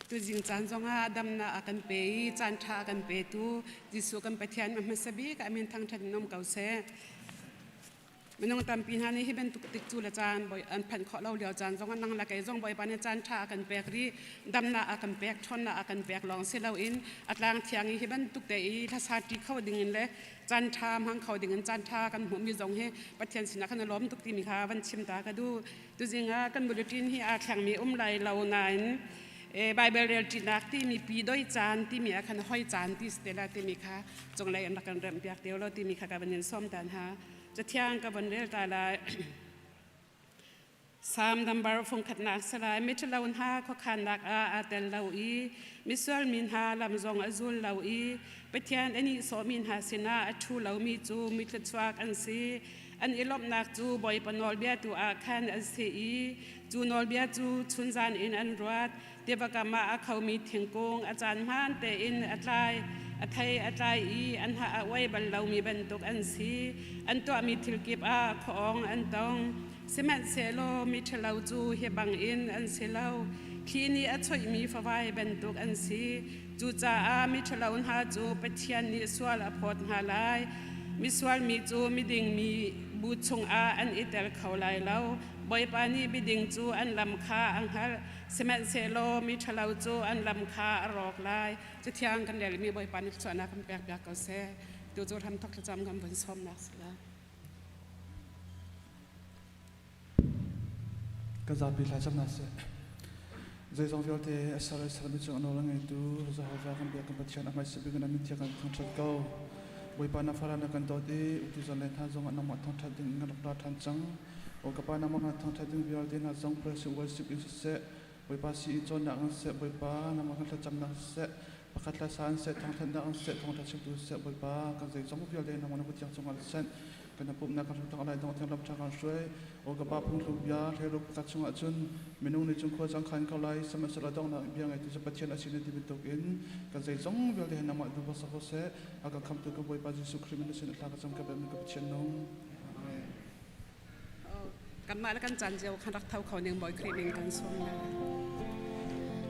Tuzing caan zongah damnak a kan pe i caan ṭha a kan petu Jesuh kan Pathian a hmasa bik a min thangṭhat in um ko seh. Minung tampi hna nih hi bantuk tik cu le caan an phanh khawh lo lio caan zong nang le kei zong Bawipa nih caan ṭha a kan pek rih damnak a kan pek ṭhawnnak a kan pek lawng si loin a tlang thiang i hi bantuk te i hlasa ṭi kho ding in le caan ṭha hmang kho ding in caan ṭha kan hmuhmi zong hi Pathian sinah kan i lawm tuk timi kha van chim ta ka duh. Tuzing ah kan bulletin hi aa thlengmi um lai lo nain Bible rel ṭinak timi pi doi caan timi ah khan hoi caan ti si te la timi kha cunglei an rak kan remh piak te lo timi kha ka van in sawm tan ha. Cathiang ka von rel ta lai. Psalm number fungkhatnak salai miṭhalo hna khuakhannak ah aa tel lo i misual mi hna lam zong a zul lo i Pathian a nihsawhmi hna sinah a ṭhu lomi cu mi thluachuak an si. An i lawmhnak cu Bawipa nawlbia tu ah khan an si i cu nawlbia cu chunzan in an ruat. Tiva kam ah a khomi thingkung a caan hmaan tein a tlai a thei a tlai i an ha a uai bal lomi bantuk an si. An tuahmi thil kip ah khuaawng an tong. Sihmanhsehlaw miṭhalo cu hi bangin an si lo. Thli nih a choihmi favai bantuk an si. Cucaah miṭhalo hna cu Pathian nih sual a phawt hna lai. Misual mi cu miding mi bu chungah an i tel kho lai lo. Bawipa nih miding cu an lam kha a hngalh. Sihmanhsehlaw miṭhalo cu an lam kha a rawk lai. Cathiang kan relmi Bawipa nih thluachuahnak kan pekpiak ko seh. Tu cu hramthok thlacam kan vun sawmnak si lai. Kan zapi thlacamnak seh. Zeizong vialte a ser i sermi cung a nawl a ngeitu Jehovah kan biak kan Pathian a hmaisa bik in a min thiang kan thangṭhat ko. Bawipa na fara na kan dawt i utu zan le hna zong ah nangmah thangṭhat ding in kan rak ra ṭhan cang. Aw ka Pa nangmah kan thangṭhat ding vialte hna zong praise and worship in siseh, Bawipa si i cawnnak in siseh, Bawipa nangmah kan thlacamnak siseh, pakhat le sa in siseh, thangṭhatnak in siseh, thawngṭha chimtu siseh, Bawipa kan zeizong vialte nangmah na kut thiang cungah siseh, kan pumhnak kan hrutang lai dong tiang lam ṭha kan hruai. Aw ka Pa phungthluk bia hleiruk pakhat chungah cun minung nih cun khua cang khan ko lai sihmanhsehlaw donghnak bia ngeitu cu Pathian a si na ti bantukin kan zeizong vialte he nangmah duh bak ko seh. A kan khamtu kan Bawipa Jesuh Khrih min sin a thla ka cam ka bem ka Pathian nung. Amen. Kanmah le kan caan cio khan rak tho kho ning Bawi Khrih min kan sawm na.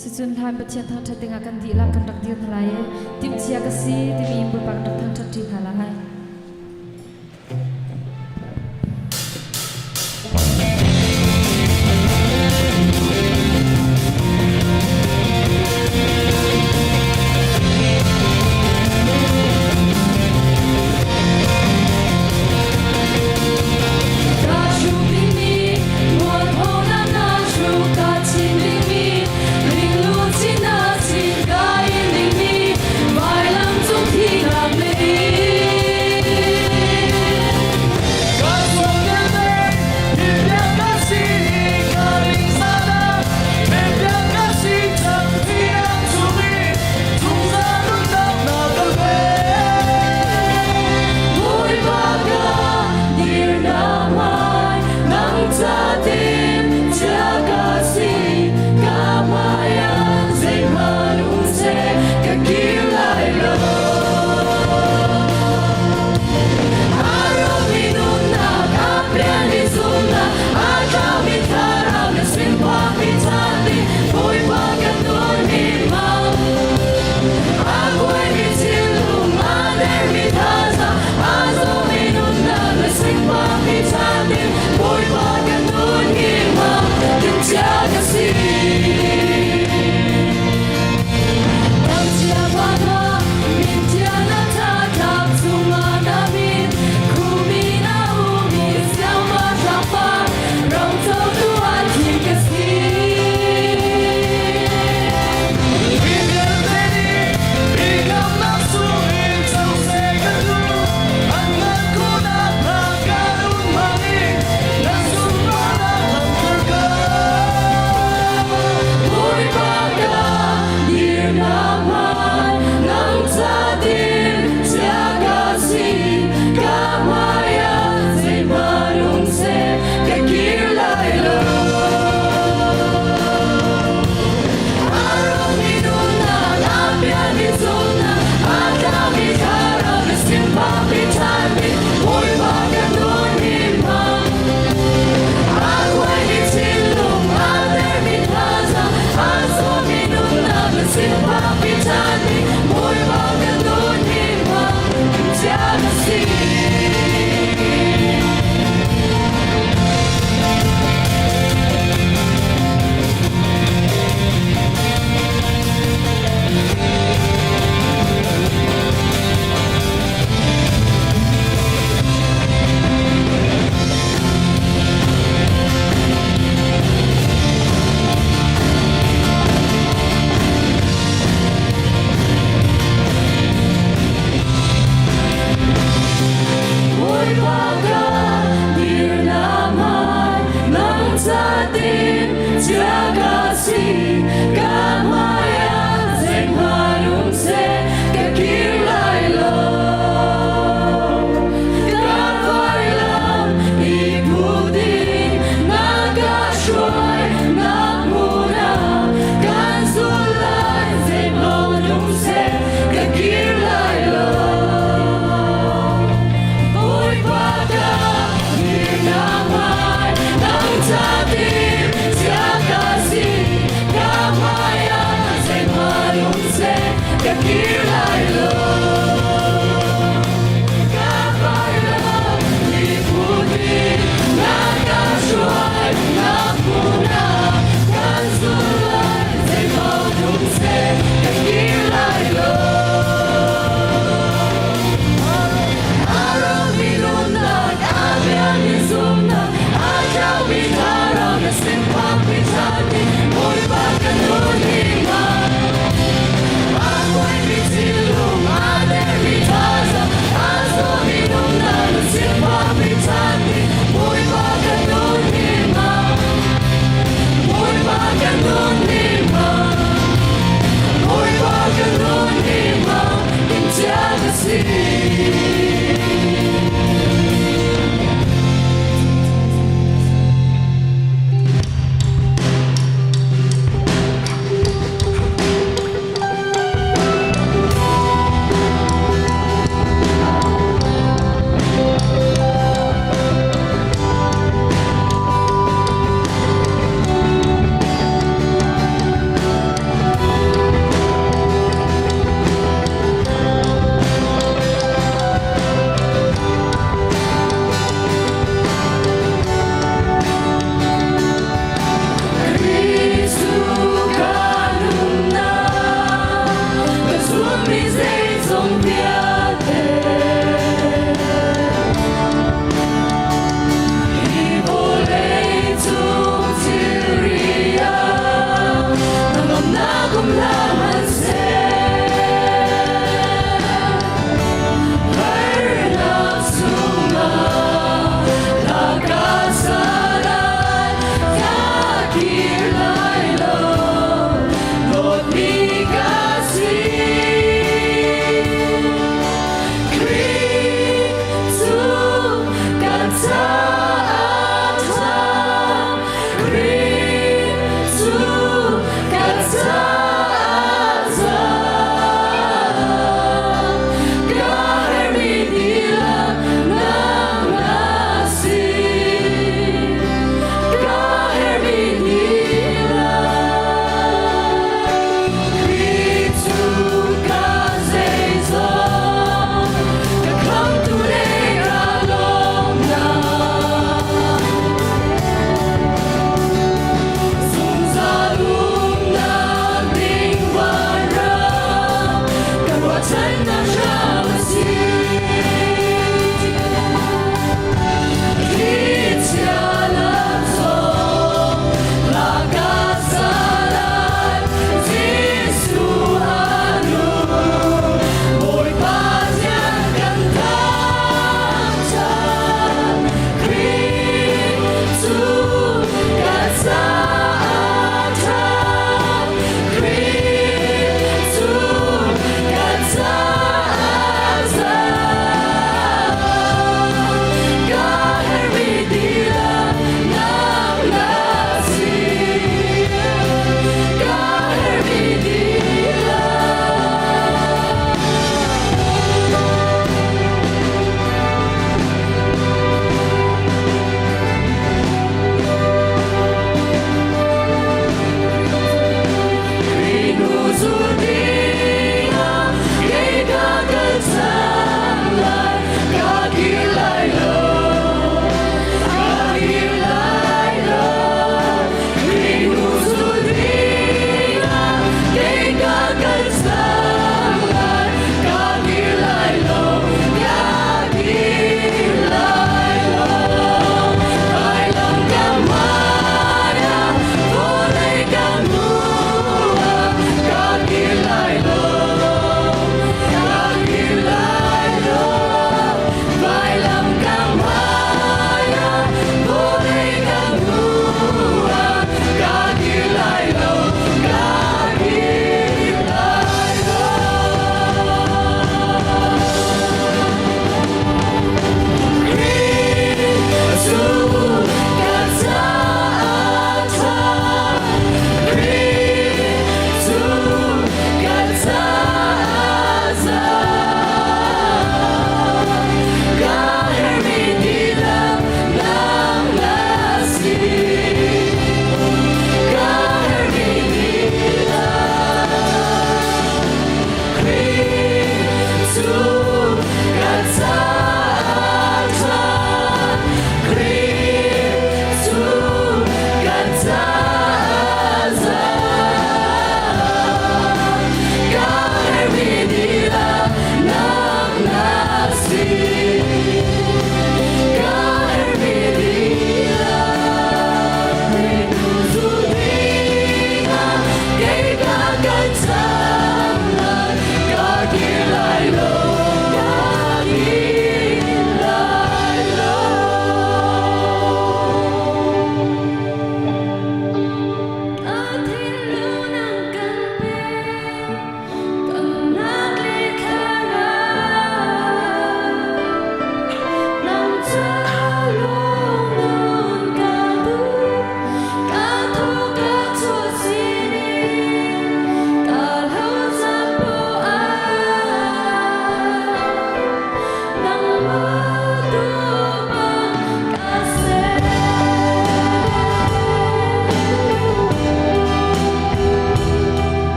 Sicun hlan Pathian thangṭhat dingah kan dihlak kan rak dir hna lai i timhcia ka si timi in Bawipa kan rak thangṭhat ṭi hna lai. Tim chia ka si ka hmai ah zeihmanh um seh ka kir lai lo. Ka vailam i put in na ka hruai nak hmun ah kan zul lai zeihmanh um seh ka kir lai lo. Bawipa ka mirnak hmai nang ca tim chia ka si ka hmai ah zeihmanh um seh ka kir lai lo. Ka vailam i put in na ka hruai nak hmun ah kan zul lai zeihmanh um seh ka kir lai lo. A rawkmi nunnak, a biami zumhnak, a tlaumi thlarau na sin phakmi thlarmi, Bawipa kan nun hi ma. A kuaimi.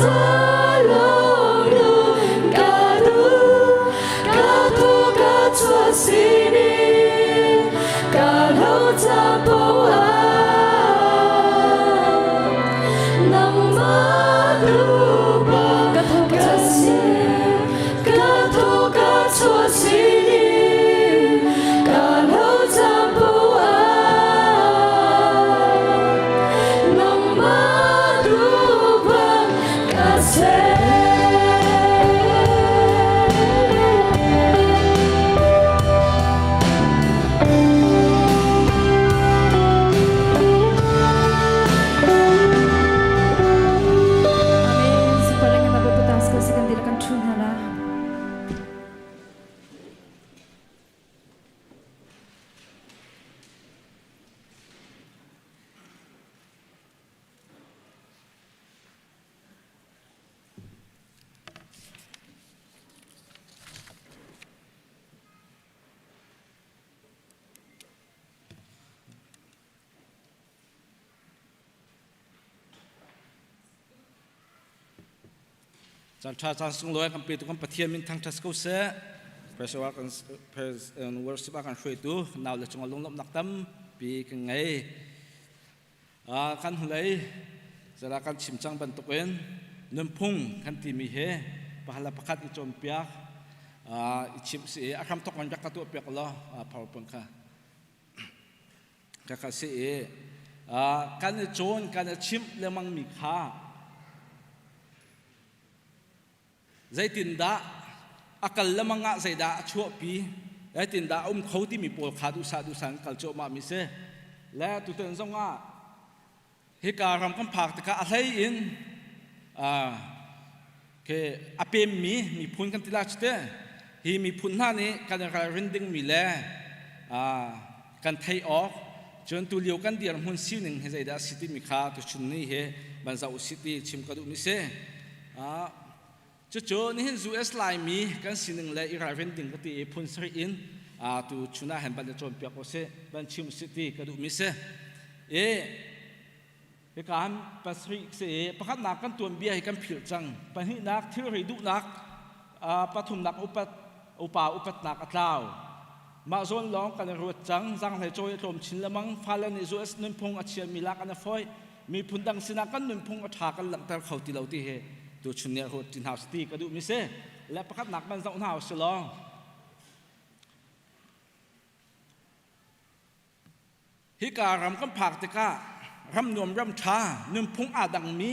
Tha lawng nun ka duh, ka thaw ka chuah sinin ka lo ca poah nangmah duh bak ka thaw ka sin, ka thaw ka chuah sinin ka lo ca poah nangmah duh bak ka ser. Amen. Super na baputas ko sa kandila kan thu hna la. Caan ṭha caan sunglawi kan petu kan Pathian min thangṭhat ko seh. Worship ah kan hruaitu nau le cungah lunglawmhnak tampi kan ngei. Kan hnulei zara kan chim cang bantukin nunphung kan timi hi pakhat le pakhat i cawnpiak i chimh si i a hramthawk in rak ka tuahpiak law PowerPoint kha ka kha si i kan i cawn kan i chimh lengmang mi kha Zeitindah a kal lengmang ah zeidah a chuahpi, zeitindah a um kho timi pawl kha duhsah duhsah in kal cuahmah mi si. Le tutan zong ah hika ram kan phak tikah a hlei in ke a pemmi miphun kan ti la cu hi miphun hna nih kan i ralrin dingmi le kan theih awk cun tulio kan dirhmun sining hi zeidah a si timi kha tuchun ni hi van zoh usih ti chim ka duhmi si. Cucu nihin US Laimi kan sining le i ralrin ding ka ti i phun sarih in tu chun ah hin van i cawnpiak usih, van chim usih ti ka duhmi si. I hika han pasarih si i pakhatnak kan tuanbia hi kan philh cang. Pahnihnak thilri duhnak, pathumnak upat upa upatnak a tlau. Mah zawn lawng kan i ruat cang. Zaanghlei cawi a tlawm chin lengmang. Fale nih US nunphung a chiami lak an i fawih. Miphun dang sinah kan nunphung a ṭha kan langhter kho ti lo ti hi tuchun ni ah ruat ṭi hna usih ti ka duhmi si. Le pakhatnak man zoh hna usih law hika ram kan phak tikah ram nuam ram ṭha nunphung aa dangmi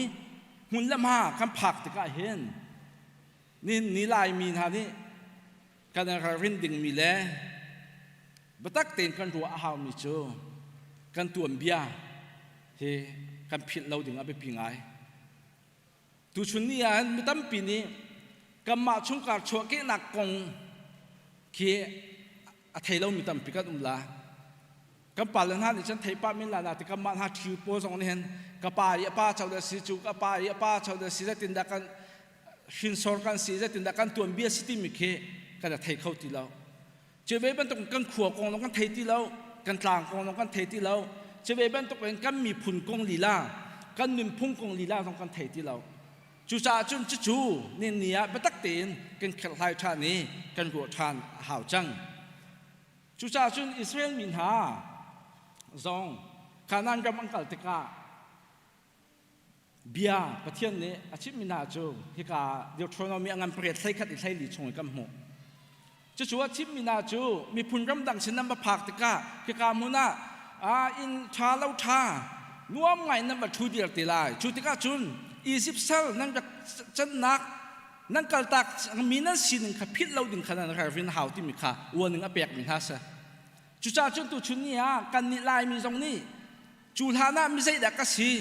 hmun le hma kan phak tikah hin ni ni Laimi hna nih kan ralrin dingmi le biatak tein kan ruah a haumi cu kan tuanbia hi kan philh lo ding a biapi ngai. Tuchun ni ah mi tampi nih kanmah chungkhar chuahkehnak kong khi a thei lomi tampi kan um la. Kan pale hna nih cun thei pah men la na ti kanmah hna ṭhiu pawl zong nih hin ka pa i a pa cho dah si cu ka pa i a pa cho dah si zeitindah kan hrinsor kan si zeitindah kan tuanbia si timi khi kan thei kho ti lo. Cu ve bantuk kan khua kong zong kan thei ti lo, kan tlang kong zong kan thei ti lo. Cu ve bantuk in kan miphun kong lila, kan nunphung kong lila zong kan thei ti lo. Cucaah cun cucu ni ni ah biatak tein kan kherhhlai ṭhan i kan ruah ṭhan a hau cang. Cucaah cun Israel mi hna zong Kanaan ram an kal tikah bia Pathian nih a chimhmi hna cu hika Deuteronomy a ngan pariat 11 i 14 chung i kan hmuh. Cucu a chimmi hna cu miphun ramdang sin nan va phak tikah hika hmun ah inn ṭha lo ṭha nuam ngai nan va ṭhu dir te lai. Cu tikah cun Izipt sal nan rak cannak nan kaltak mi nan sining kha philh lo ding kha nan ralrin hau timi kha warning a pekmi hna si. Cucaah cun tuchun ni ah kannih Laimi zong nih Cu hlan ah mizei dah ka si?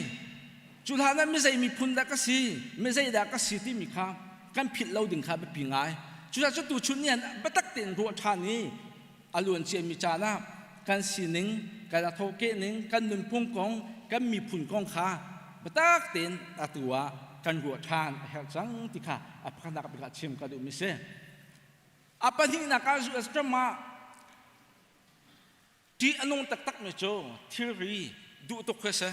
Cu hlan ah mizei miphun dah ka si? Mizei dah ka si timi kha kan philh lo ding kha biapi ngai. Cucaah cu tuchun ni biatak tein ruah ṭhan i a luan ciami caan ah kan sining, kan a thawhkeh ning, kan nunphung kong, kan miphun kong kha biatak tein atu ah kan ruah ṭhan a herh cang ti kha a pakhatnak bik ah chim ka duhmi si. A pahnihnak ah US ram ah Ṭih a nung taktakmi cu thilri duh tuk khi a si.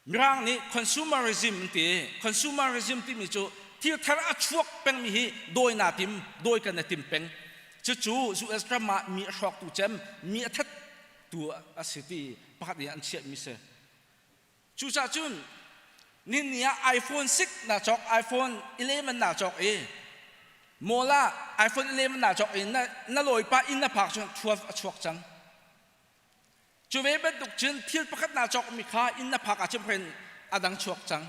Mirang nih consumerism an ti. Consumerism timi cu thil thar a chuak pengmi hi dawi naa tim, dawi kan i tim peng. Cucu US ram ah mi a hrawktu cem, mi a thattu a si ti pakhat nih an chiahmi si. Cucaah cun nini ah iPhone 6 naa cawk, iPhone 11 naa cawk i mall ah iPhone 11 naa cawk i na, na lawipa inn na phak cun 12 a chuak cang. Cu ve bantuk cun thil pakhat naa cawkmi kha inn na phak ahcun phen a dang chuak cang.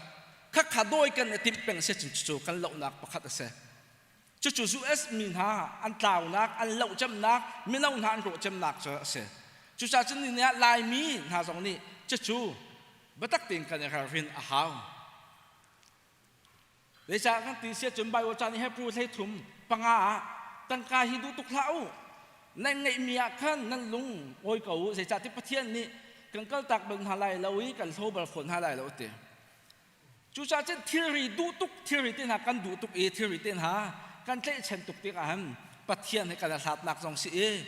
Khakha dawi kan i timh peng si cun cucu kan lohnak pakhat a si. Cucu US mi hna an tlaunak, an loh cemnak, mino hna an rawh cemnak cu a si. Cucaah cun ni ah Laimi hna zong nih cucu biatak tein kan i ralrin a hau. Zeicah kan ti si ahcun Baibal ca nih Hebrew 33 panga ah tangka hi duh tuk hlah u. Nan ngeihmi ah khan nan lung awi ko u. Zeicah ti Pathian nih kan kaltak bal hna lai lo i kan hlo bal fawn hna lai lo ti. Cucaah cun thilri duh tuk thilri te hna kan duh tuk i thilri te hna kan tlaihchan tuk tikah han Pathian he kan i hlatnak zong si i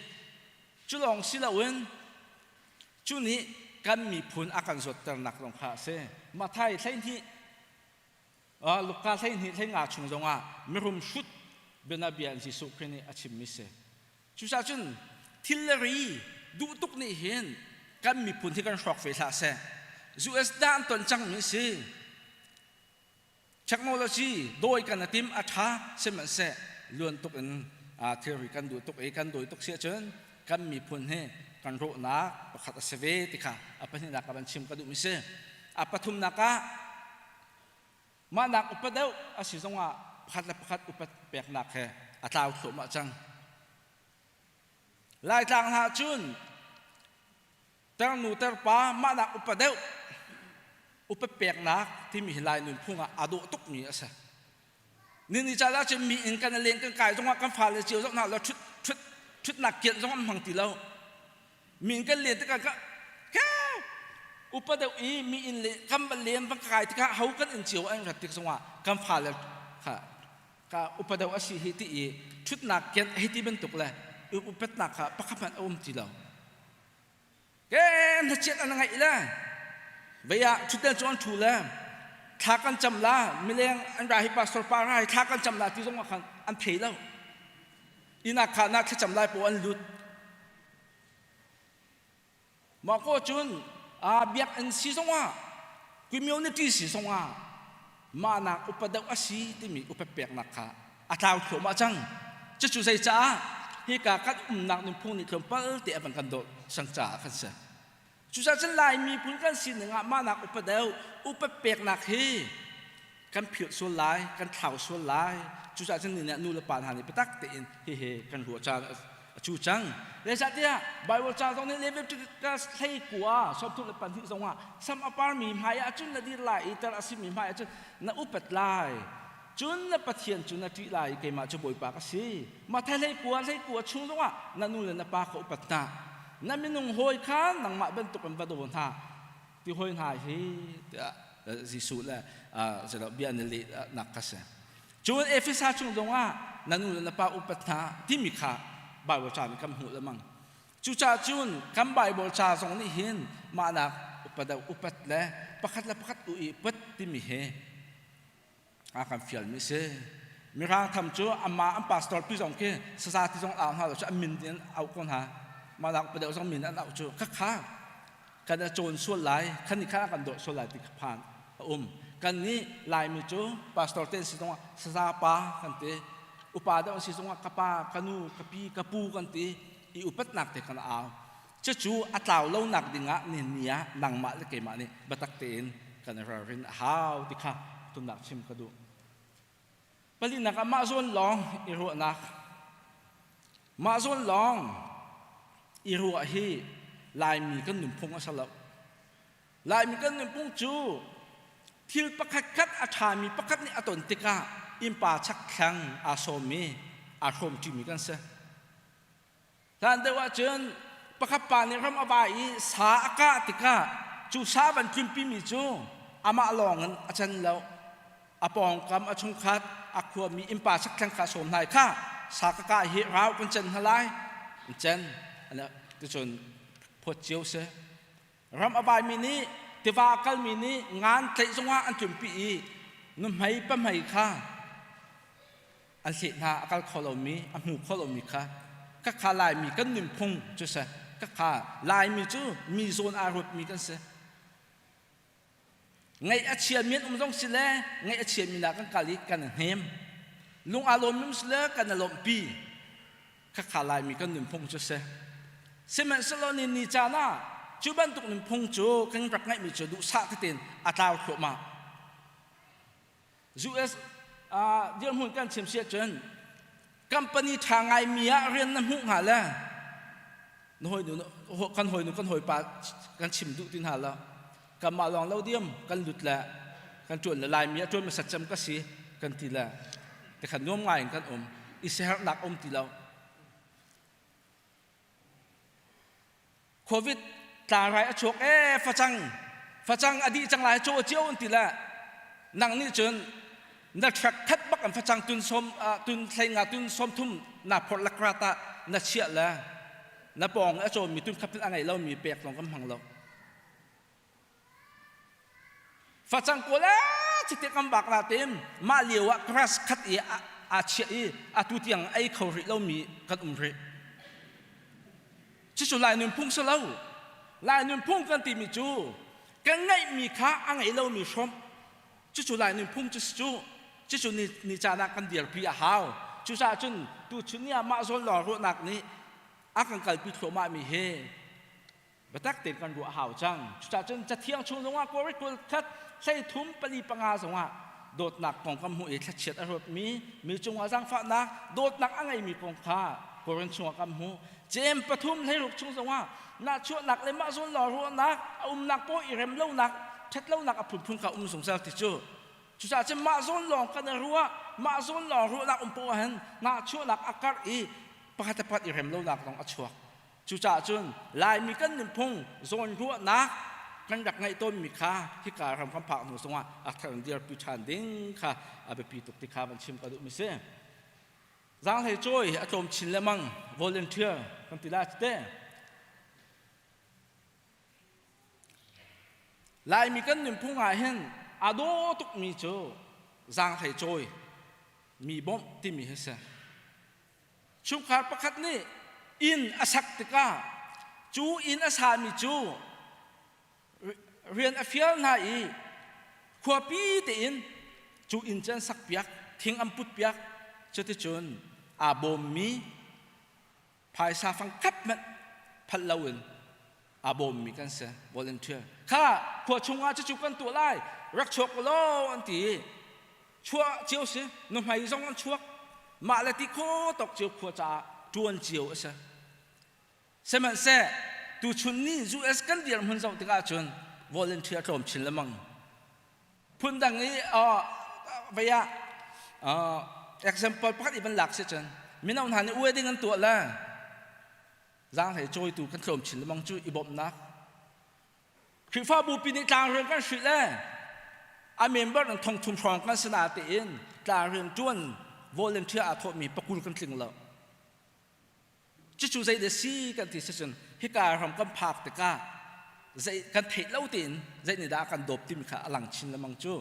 cu lawng si loin cu nih kan miphun a kan zawtternak zong kha a si. Matthai 12 Luka 12 hleinga chung zongah mirum hrut bianabia in Jesuh Khrih nih a chimmi si. Cucaah cun thil le ri duh tuk nih hin kan miphun hi kan hrawk ve hlah seh. US dah an ton cangmi si. Technology dawi kan a tim a ṭha sihmanhseh luan tuk in thilri kan duh tuk i kan dawi tuk si ahcun kan miphun hi kan rawhnak pakhat a si ve ti kha a pahnihnak ah van chim ka duhmi si. A pathumnak ah Mah nak upa deuh a si zongah pakhat le pakhat upat peknak he a tlau thluahmah cang. Laitlang hna cun ternu terpa mah nak upa deuh upat peknak timi hi Lai nunphung ah aa dawh tukmi a si. Nini ca ah cun mi inn kan leng kan kai zongah kan fale cio zong hna lo ṭhut ṭhut ṭhutnak kianh zong an hmang ti lo. Mi kan len tikah ka upa deuh i mi inn le kan van len van kai tikah ho kan inn cio an rat tik zongah kan fale kha ka upa deuh a si hi ti i ṭhutnak kianh hei ti bantuk le upatnak kha pakhat hmanh a um ti lo. Ke hnachiat an ngaih le vei ah ṭhutden cu an ṭhu le thla kan cam la mileng an ra hi pastor pa ra hi thla kan cam la ti zongah khan an thei lo. Inn ah kha na thlacam lai paoh an lut. Mah ko cun biakinn si zongah community si zongah mah nak upa deuh a si timi upat peknak kha a tlau thluahmah cang. Cucu zeicaah hika kan umnak nunphung nih tlawmpal te a van kan dawh sang caah kan si. Cucaah cun Lai miphun kan sining ah mah nak upa deuh upat peknak hi kan philh sual lai, kan thlau sual lai. Cucaah cun ni nih nu le pa hna nih biatak tein hihi kan ruah caan a cu cang. Zeicahtiah Bible ca zong nih Leviticus 19 32 zongah sam a parmi hmai ah cun na dir lai i tar a simi hmai ah cun na upat lai. Cun na Pathian cu na ṭih lai i keimah cu Bawipa ka si. Matthai 19 hlei kua chung zongah na nu le na pa kha upat hna. Na minung hawi kha nangmah bantukin va daw hna ti hawi hna hi tiah Jesuh le bia na lehnak kha si. Cun Efesa chung zongah na nu le na pa upat hna timi kha Bible ca nih kan hmuh lengmang. Cucaah cun kan Bible ca zong nih hin mahnak upat upat le pakhat le pakhat u i upat timi hi a kan fialmi si. Mirang tham cu amah an pastor pi zong khi saza ti zong au hna lo cu an min in auh ko hna. Mah nak upa deuh zong min an auh cu khakha kan a cawn sual lai kan nih khan a kan dawh sual lai ti kha phan a um. Kan nih Laimi cu pastor te si zongah saza pa kan ti. Upa deuh si zongah ka pa, ka nu, ka pi, ka pu kan ti i upatnak te kan au. Cucu a tlau lonak dingah nihin ni ah nangmah le keimah nih biatak tein kan i ralrin a hau ti kha tunnak chim ka duh. Palinak ah mah zawn lawng i ruahnak. Mah zawn lawng i ruah hi Laimi kan nunphung a si lo. Laimi kan nunphung cu thil pakhat khat a ṭhami pakhat nih a ton tikah innpa chakthlang aa sawmmi aa hrawmṭimi kan si. Hlan deuh ahcun pakhat pa nih ram a va i sa a kah tikah cu sa van tlunpimi cu amah lawng in a can lo. A pawngkam, a chungkhat, a khuami innpa chakthlang kha sawm hna i kha sa ka kah hi rau kan cen hna lai. An cen. Ticun phawt cio si. Ram a vaimi nih tiva kalmi nih ngan tlaih zongah an tlunpi i nuhmei pahmei kha an hleh hna a kal kho lomi a hmu kho lomi kha ka kha Laimi kan nunphung cu si ka kha Laimi cu mi zawn aa ruatmi kan si Ngaih a chiami an um zong si le ngaih a chiami nak kan kal i kan i hnem. Lung aa lawmmi um si le kan i lawmhpi. Khakha Laimi kan nunphung cu si. Sihmanhsehlaw ni ni caan ah cu bantuk nunphung cu kan rak ngeihmi cu duhsah tein a tlau thluahmah. US dirhmun kan chim si ahcun company ṭha ngaimi ah rian na hmuh hnga le na hawinu kan hawinu kan hawipa kan chim duh ti hna lo kanmah lawng lo diam kan lut le kan ṭuan le Laimi ah ṭuan hmasat cem ka si kan ti le tikhan nuam ngai in kan um i siaherhnak um ti lo Covid tlangrai a chuak ee facang facang a dih cang lai caw cio an ti le nang nih cun na track that bak an facang tun som tun thlei nga tun som thum na phorh lakra ta na chiah le na pawng a cawmi tun khap a ngei lomi pek zong kan hmang lo Facang kawl ee chiti kan bak la tem mah lio ah grass khat i aa chiah i atu tiang ei kho rih lomi kan um rih. Cucu Lai nunphung si lo. Lai nunphung kan timi cu kan ngeihmi kha a ngei lomi hrawmh. Cucu Lai nunphung cu si cu. Cucu ni, ni caan ah kan dirpi a hau. Cucaah cun tuchun ni ah mah zawn lawng ruahnak nih a kan kalpi thluahmahmi hi biatak tein kan ruah a hau cang. Cucaah cun Cathiang chung zongah Korin kul khat hlei thum pali panga zongah dawtnak kong kan hmuh i thlachiat a ruatmi mi cungah zaangfahnak dawtnak a ngeimi kong kha Korin chungah kan hmuh. Jeim pathum hleiruk chung zongah nahchuahnak le mah zawn lawng ruahnak a umnak paw i rem lonak ṭhatlonak a phunphun kha um zungzal ti cu cucaah cun mah zawn lawng kan i ruah mah zawn lawng ruahnak um poah hin nahchuahnak a karh i pakhat le pakhat i rem lonak zong a chuak Cucaah cun Laimi kan nunphung zawnruahnak kan rak ngeih tawnmi kha hika ram kan phak hnu zongah a thar in dirpi ṭhan ding kha a biapi tuk ti kha van chim ka duhmi si. Zaanghlei cawi a tlawm chin lengmang volunteer kan ti lai tete. Laimi kan nunphung ah hin a daw tukmi cu zaanghlei cawi mi bawmh timi hi si. Chungkhar pakhat nih inn a sak tikah cu inn a sami cu rian a fial hna i khuapi tein cu inn cu an sakpiak, thing an putpiak. Cuticun aa bawmmi phaisa fangkhat hmanh phalh loin aa bawmmi kan si volunteer kha khua chungah cucu kan tuah lai rak chuak u law an ti i chuah cio si nuhmei zong an chuak mah le ti kho tawk cio khua caah ṭuan cio a si sihmanhseh tuchun ni US kan dirhmun zoh tikah cun volunteer tlawm chin lengmang phundang i vei ah example pakhat i van lak si cun mino hna nih wedding an tuah le Zaanghlei cawitu kan tlawm chin lengmang cu i bawmhnak. Khrihfabu pi nih tlangrian kan hrilh le a member in thongthum hrawng kan si natein tlangrian ṭuan volunteer aa thawhmi pakul kan tling lo. Cucu zei dah si kan ti sicun hika ram kan phak tikah zei kan theih lo tein zei nih dah a kan dawp timi kha a lang chin lengmang cu.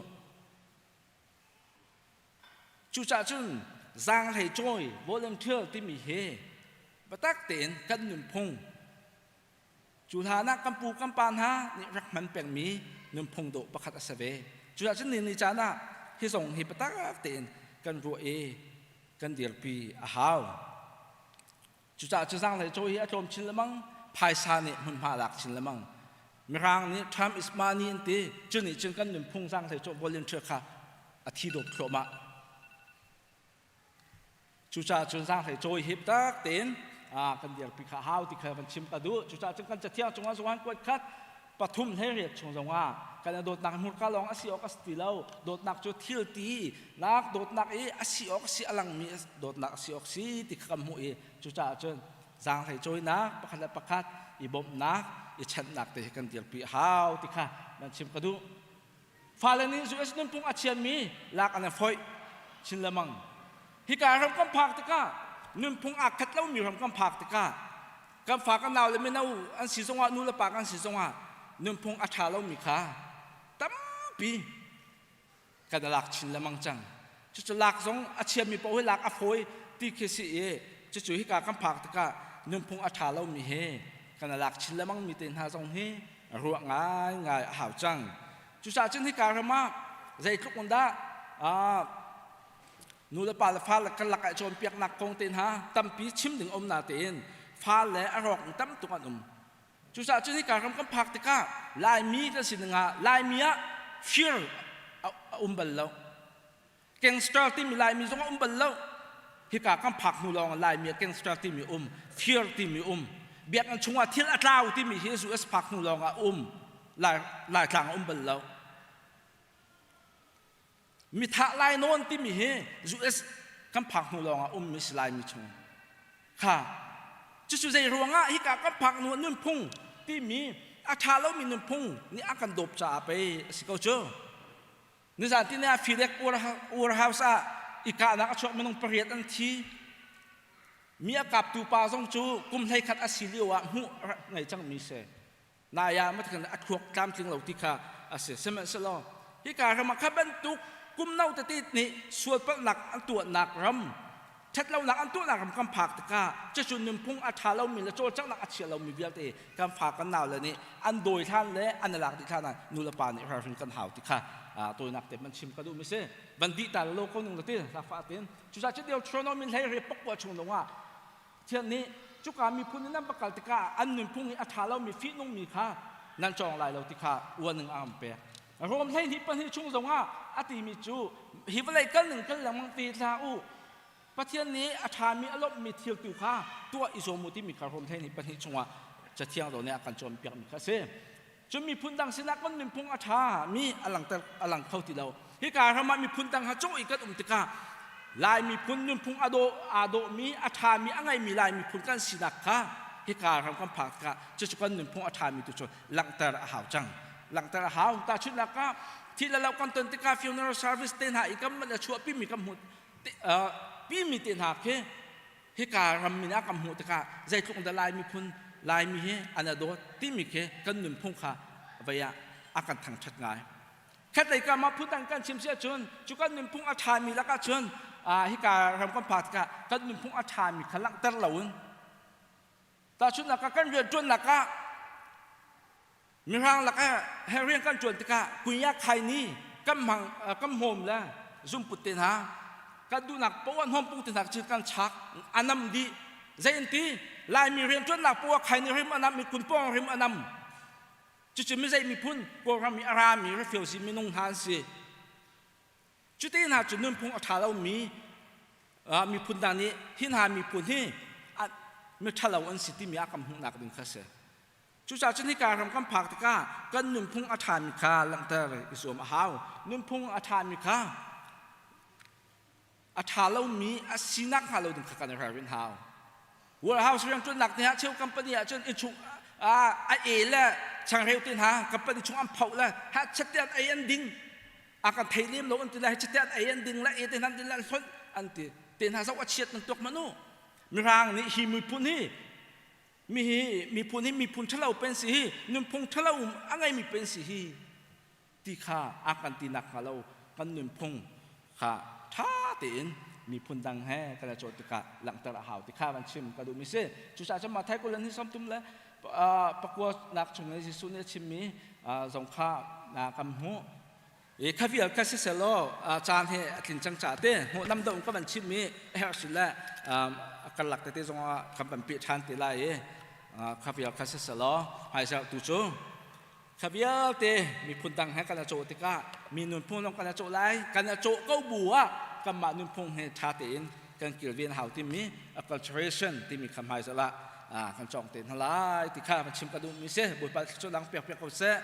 Cucaah cun zaanghlei cawi volunteer timi hi biatak tein kan nunphung cu hlan ah kan pu kan pa hna nih rak hman pengmi nunphung dawh pakhat a si ve. Cucaah cun ni ni caan ah hi zong hi biatak tein kan ruah i kan dirpi a hau. Cucaah cu zaanghlei cawi hi a tlawm chin lengmang, phaisa nih hmunhma a lak chin lengmang. Mirang nih time is money an ti. Cu nih cun kan nunphung zaanghlei caw volunteer kha a thi dawp thluahmah. Cucaah cun zaanghlei cawi hi tak tein kan dirpi kha hau ti kha van chim ka duh. Cucaah cun kan cathiang cungah zong kuat khat pathum hlei riat chung zongah kan dawtnak hmurka lawng a si awk a si ti lo dawtnak cu thil ti nak dawtnak i a si awk a si a langmi dawtnak a si awk si ti kha kan hmuh i cucaah cun zaanghlei cawinak pakhat le pakhat i bawmhnak i chanhnak te hi kan dirpi a hau ti kha nan chim ka duh fale nih US nunphung a chiami lak an i foih chin lemang hika ram kan phak tikah nunphung aa khat lomi ram kan phak tikah kan fa kan nau le mino an si zongah nu le pa kan si zongah. Nunphung a ṭha lomi kha tampi kan lak chin lengmang cang. Cucu lak zong a chiami paoh hi lak a fawi ti khi si i cucu hika kan phak tikah nunphung a ṭha lomi hi kan lak chin lengmang mi te hna zong hi ruah ngaingai a hau cang. Cucaah cun hika ram ah zeitluk in dah nu le pa le fale karlak ah cawnpiaknak kong te hna tampi chim ding um na tein fale a rawk tam tuk an um. Cucaah cun hika ram kan phak tikah Laimi kan si ning ah Laimi ah fir a um bal lo. Gangster timi Laimi zong a um bal lo. Hika kan phak hnu lawng Laimi ah gangster timi um, fir timi um. Biakinn chungah thil a tlau timi hi US phak hnu lawng ah um. Lai Laitlang a um bal lo. Mithah lainawn timi hi US kan phak hnu lawng ah ummi si Laimi chung. Kha cucu zei ruangah hika kan phak hnu nunphung timi a ṭha lomi nunphung nih a kan dawp caah pei a si ko cu. Nizan tine ah Fidek warehouse ah i kahnak a chuak minung pariat an thi. Mi a kaptu pa zong cu kum 11 a si lio ah hmuh ngei cangmi si. Naya matkan a thluak tlamtling lo ti kha a si. Sihmanhsehlaw hika ram ah kha bantuk kum no tete nih sualpalhnak an tuahnak ram ṭhatlonak an tuahnak ram kan phak tikah cucu nunphung a ṭha lomi le cawlcanghnak a chia lomi vialte kan fa kan naule nih an dawi hlan le an i lak dih hlan ah nu le pa nih ralrin kan hau ti kha tawinak te man chim ka duhmi si. Van dih ta lo ko ning la ti zafa tin. Cucaah cu Deuteronomy hlei re pokua chung longah Thian nih cuka miphun in nan va kal tikah an nunphung i a ṭha lomi fihnungmi kha nan cawng lai lo ti kha uaning a an pek. Rom 12 chung zongah a timi cu hi vawlei kal ning kal lengmang te hlah u. Pathian nih a ṭhami a lawmhmi thil tu kha tuah i zuam u timi kha Rom 12 chungah Cathiang ro nih a kan cawnpiakmi kha a si. Cun miphun dang sinah kan nunphung a ṭha mi a langter a lang kho ti lo. Hika ram ah miphun dang ha cawh i kan um tikah Lai miphun nunphung a dawh aa dawhmi a ṭhami a ngeimi Lai miphun kan sinak kha hika ram kan phak tikah cucu kan nunphung a ṭhami tu cu langhter a hau cang. Langhter a hau. Tahchunhnak ah thi le lo kan ton tikah funeral service te hna i kan man a chuahpimi kan hmuh pimi te hna khi hika ram min ah kan hmuh tikah zeitluk dah Lai miphun Laimi hi an a dawt timi khi kan nunphung kha vei ah a kan thangṭhat ngai. Khatlei kam ah phundang kan chim si ahcun cu kan nunphung a ṭhami lakah cun hika ram kan phak tikah kan nunphung a ṭhami kha langhter loin tahchunhnak ah kan rianṭuannak ah Mirang lakah he rian kan ṭuan tikah kunya khai ni kan hmang kan hmawm le zumput te hna kan duhnak poah hnawmpung te hna cu kan chak anam dih. Zei an ti? Laimi rian ṭuannak poah khai ni rim anam i kunpawng rim anam. Cucu mizei miphun Kawlram i a rami refugee minung hna an si. Cuti hna cu nunphung a ṭha lomi miphun hna nih hi hna miphun hi miṭhalo an si timi ah kan hmuhnak ding kha a si. Cucaah cun hika ram kan phak tikah kan nunphung a ṭhami kha langhter i zuam a hau. Nunphung a ṭhami kha a ṭha lomi a sinak hnga lo ding kha kan i ralrin hau. Warehouse rianṭuannak te ah cheu company ah cun innchung a e le changreu te hna company chung an phoh le ha chat an ei an ding a kan thei lem lo an ti lai chat an ei an ding le e te hna an ding le an hlonh an ti te hna zoh a chiat nan tuak manu mirang nih hi miphun hi mi hi miphun hi miphun ṭhalo pen si hi nunphung ṭhalo a ngeimi pen si hi ti kha a kan ti nak hnga lo kan nunphung kha ṭha tein miphun dang he kan i cawh tikah langhter a hau ti kha van chim ka duhmi si. Cucaah cun Matthai 20 ni 30 le pakua nak chung i Jesuh nih a chimmi zong kha kan hmuh. I kha vial kha siseh law caan hi a tlin cang caah te hmuh nam deuh ka van chim i a herh sin le a karlak tete zong ah kan van peh ṭhan te lai i kha vial kha siseh law hmaizarh tu cu kha vialte miphun dang he kan i cawh tikah mi nunphung zong kan i cawh lai kan i cawh ko bu ah kanmah nunphung he ṭha tein kan kilven hau timi acculturation timi kha hmaizarh ah kan cawng te hna lai ti kha van chim ka duhmi si. Bawipa thluachuah dang pek piak ko seh.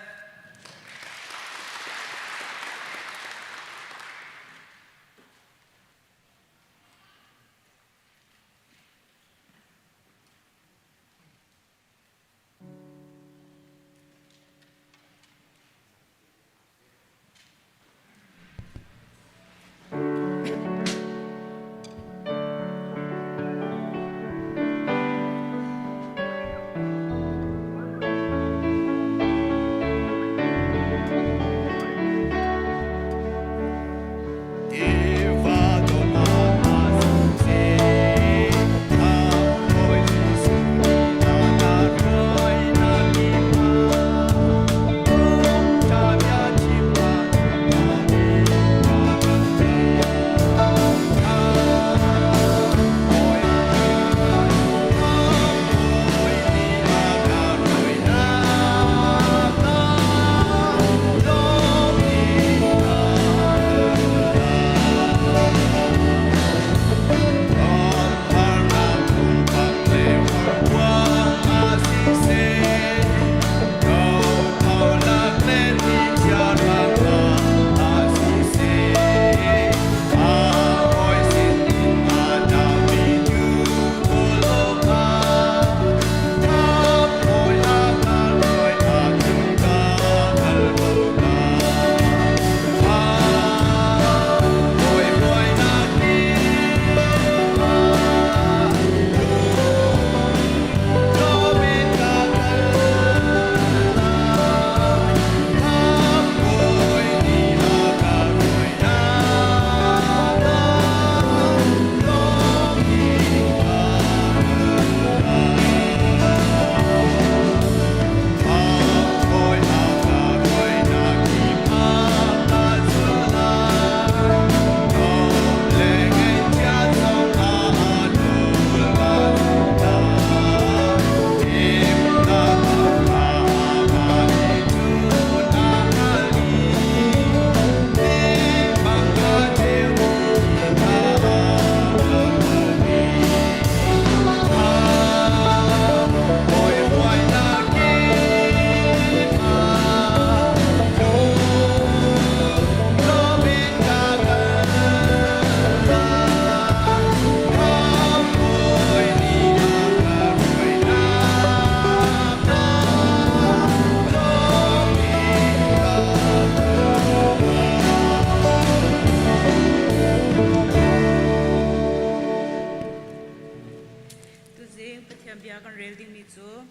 kan rel dingmi cu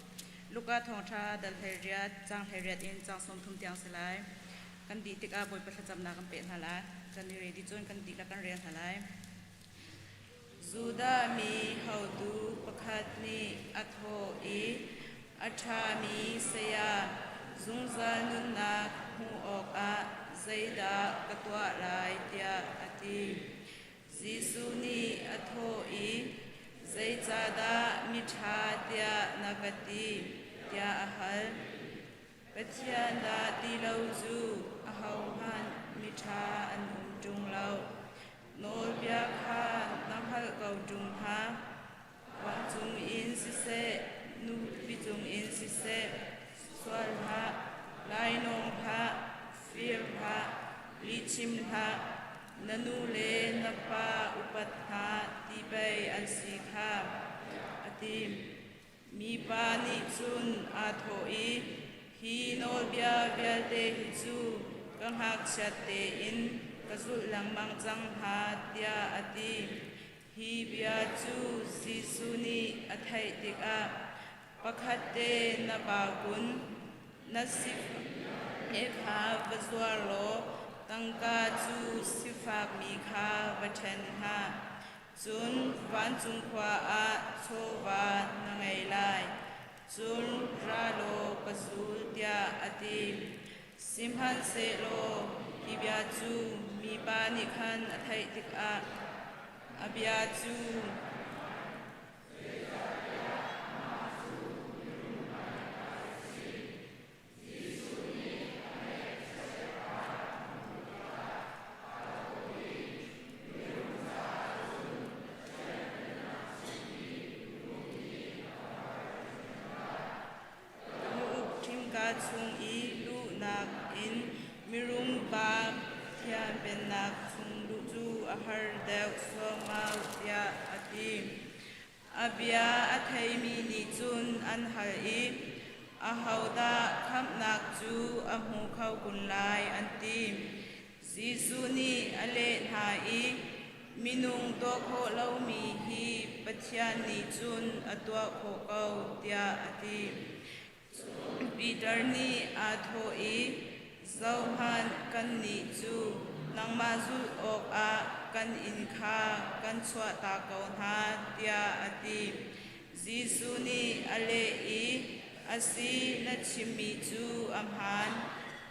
Luka thawngṭha dal 18 caang 18 in caang 30 tiang si lai. Kan dih tikah Bawipa thlacamnak kan peh hna lai. Kan i ready cun kan dihlak kan rel hna lai. Judah mi hotu pakhat nih a thawh i, A ṭhami saya, zungzal nunnak hmuh awkah zeidah ka tuah lai tiah a ti. Jesuh nih a thawh i, Zeicahdah miṭha tiah na ka ti? tiah a hal. Pathian dah ti lo cu ahohmanh miṭha an um ṭung lo. Nawlbia kha na hngalh ko ṭung hna. Vancung in siseh, nupi cungin siseh, sual hlah, lainawng hlah, fir hlah, lihchim hlah, na nu le na pa upat hna ti pei an si kha, a ti. Mipa nih cun aa thawh i, Hi nawlbia vialte hi cu ka ngakchiat tein ka zulh lengmang cang hna, tiah a ti. Hi bia cu Jesuh nih a theih tikah, Pakhatte na bau kun, na sifakmi kha va zuar law tangka cu sifakmi kha va ṭhen hna. Cun vancung khua ah chawva na ngei lai. Cun ra law ka zul tiah a ti. Sihmanhsehlaw hi bia cu mipa nih khan a theih tikah a bia cu Ṭhimka chung i luhnak in mirum pa Pathian Pennak chung luh cu a har deuh suaumau tiah a ti. A bia a theimi nih cun an hal i, Ahodah khamhnak cu a hmu kho kun lai? an ti. Jesuh nih a leh hna i, Minung tuah khawh lomi hi Pathian nih cun a tuah khawh ko, tiah a ti. Peter nih aa thawh i, Zohhmanh, kannih cu nangmah zulh awkah kan inn kha kan chuahtak ko hna, tiah a ti. Jesuh nih a leh i, A si, na chimmi cu a hmaan.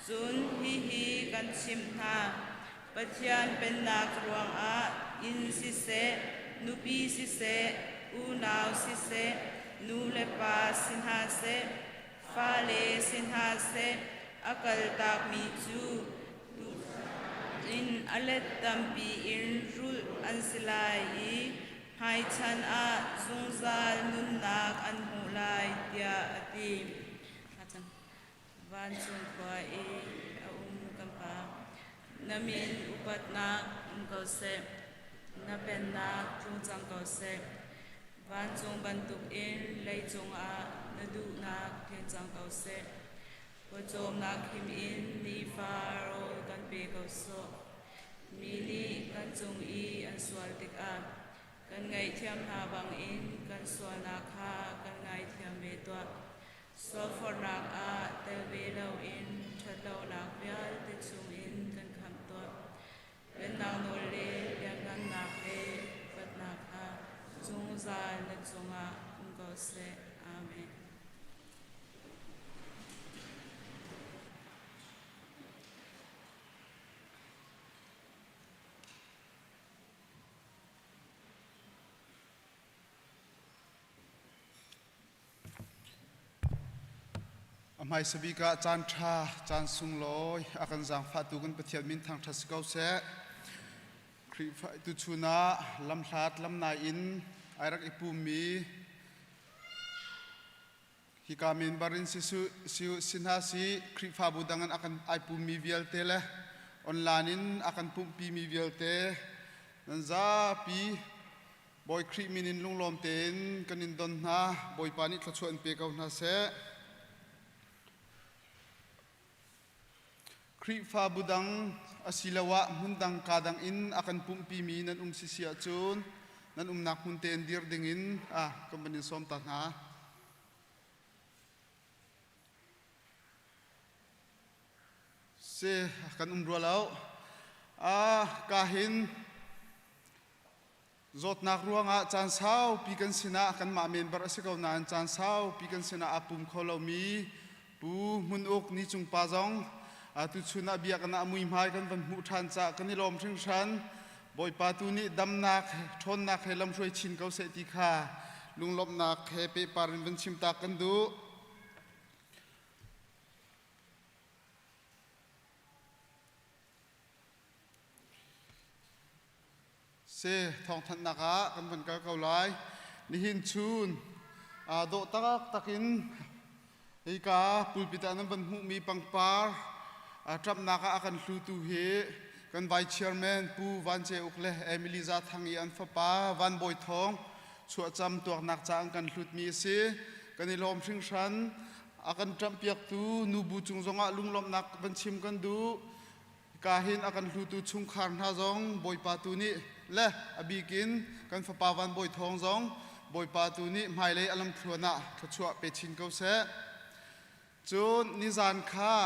Cun hihi kan chimh hna, Pathian Pennak ruangah inn siseh, nupi siseh, unau siseh, nu le pa si hna seh, fale si hna seh, a kaltakmi cu in a let tampi in rulh an si lai i hmaichan ah zungzal nunnak an hmuh lai, tiah a ti. Vancung khua i a um kan Pa, na min upatnak um ko seh, na pennak tlung cang ko seh. Vancung bantukin leicung ah na duhnak tling cang ko seh. Pawcawmnak him in nifa rawl kan pe ko sawh. Mi nih kan cung i an sual tikah kan ngaihthiam hna bangin kan sualnak kha kan ngaithiam ve tuah. Sualforhnak ah tel ve loin ṭhatlonak vialte chungin kan khamh tuah. Pennak nawl le lianngannak le upatnak kha zungzal na cungah um ko seh. Amen. A hmaisa bik ah caan ṭha, caan sunglawi a kan zaangfahtu kan Pathian min thangṭhat si ko seh. Khrihfa tuchun ah lamhlat lamnai in ai rak i pummi hika member in si si hna si Khrihfabu dang in a kan ai pummi vialte le online in a kan pumhpimi vialte nan zapi Bawi Khrih min in lunglawm tein kan in don hna. Bawipa nih thluachuah in pe ko hna seh. Khrihfabu dang asiloah hmun dang ka dang in a kan pumhpimi nan um sisi ahcun nan umnak hmun tein dir dingin kan van in sawm ta hna. Si kan um rua lo. Ah ka hin zawtnak ruangah caan saupi kan sinah kanmah member a si ko nain caan saupi kan sinah aa pum kho lomi Pu Hmun Uk Ni Cung Pa zong tuchun ah biakinn ah muihmai kan van hmuh ṭhan caah kan i lawm hringhran. Bawipa tu nih damnak, ṭhawnnak he lamhruai chin ko seh ti kha lunglawmhnak he pehpar in van chim tak kan duh. Si thawngthanhnak ah kan van kal ko lai. Nihin chun dawh taktak in hika pulpit ah nan van hmuhmi pangpar ṭamhnak ah a kan hlutu hi kan Vice Chairman Pu Van Ce Uk le Emily Za Thang i an fapa Van Bawi Thawng chuahcam tuaknak ca an kan hlutmi a si. Kan i lawm hringhran. A kan ṭamhpiaktu nubu cung zongah lunglawmhnak van chim kan duh. Hika hin a kan hlutu chungkhar hna zong Bawipa tu nih le a bikin kan fapa Van Bawi Thawng zong Bawipa tu nih hmailei a lamthluan ah thluachuah pe chin ko seh. Cun nizan kha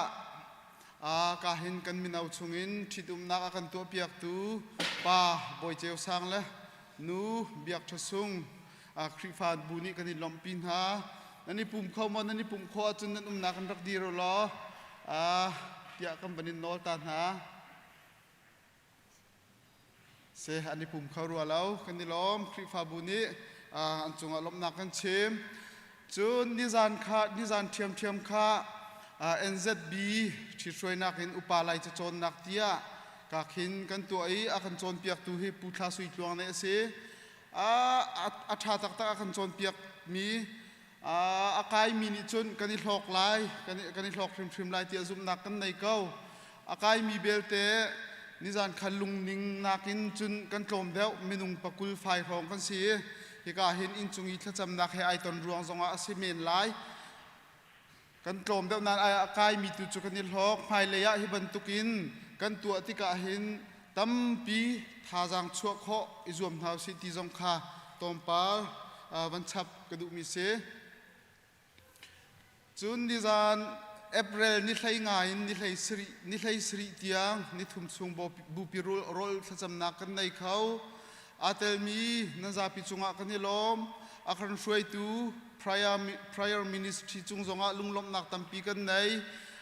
ka hin kan mino chungin ṭhitumnak a kan tuahpiaktu pa Bawi Ceu Sang le nu Biak Ṭha Sung Khrihfa bu nih kan i lawmhpi hna. Nan i pum kho maw? Nan i pumh khawh ahcun nan umnak in rak dir u law tiah kan van in nawl ta hna. Se an i pum kho rua lo. Kan i lawm. Khrihfabu nih an cungah lawmhnak kan chim. Cun nizan kha nizan ṭhiamṭhiam kha NZB ṭhithruainak in upa lai cacawnnak tiah ka khin kan tuah i a kan cawnpiaktu hi Pu Thla Sui Tluang nih a si. A ṭha taktak a kan cawnpiakmi a kaimi nih cun kan i hlawk lai, kan i hlawk hrimhrim lai tiah zumhnak kan nei ko. A kaimi belte nizan kha lungning nakin cun kan tlawm deuh, minung pakul fai hrawng kan si i hika hin inncung i thlacamnak he ai ton ruang zongah a si men lai. Kan tlawm deuh nain a kaimi tu cu kan i hlawk. Hmailei ah hi bantukin kan tuah tikah hin tampi thazaang chuah khawh i zuam hna usih ti zong kha tlawmpal van chap ka duhmi si. Cun nizan April ni hlei nga in ni hlei sarih tiang ni thum chung bupi rawl thlacamnak kan nei kho. Aa telmi nan zapi cungah kan i lawm. A kan hruaitu Prayer Ministry cung zongah lunglawmhnak tampi kan nei.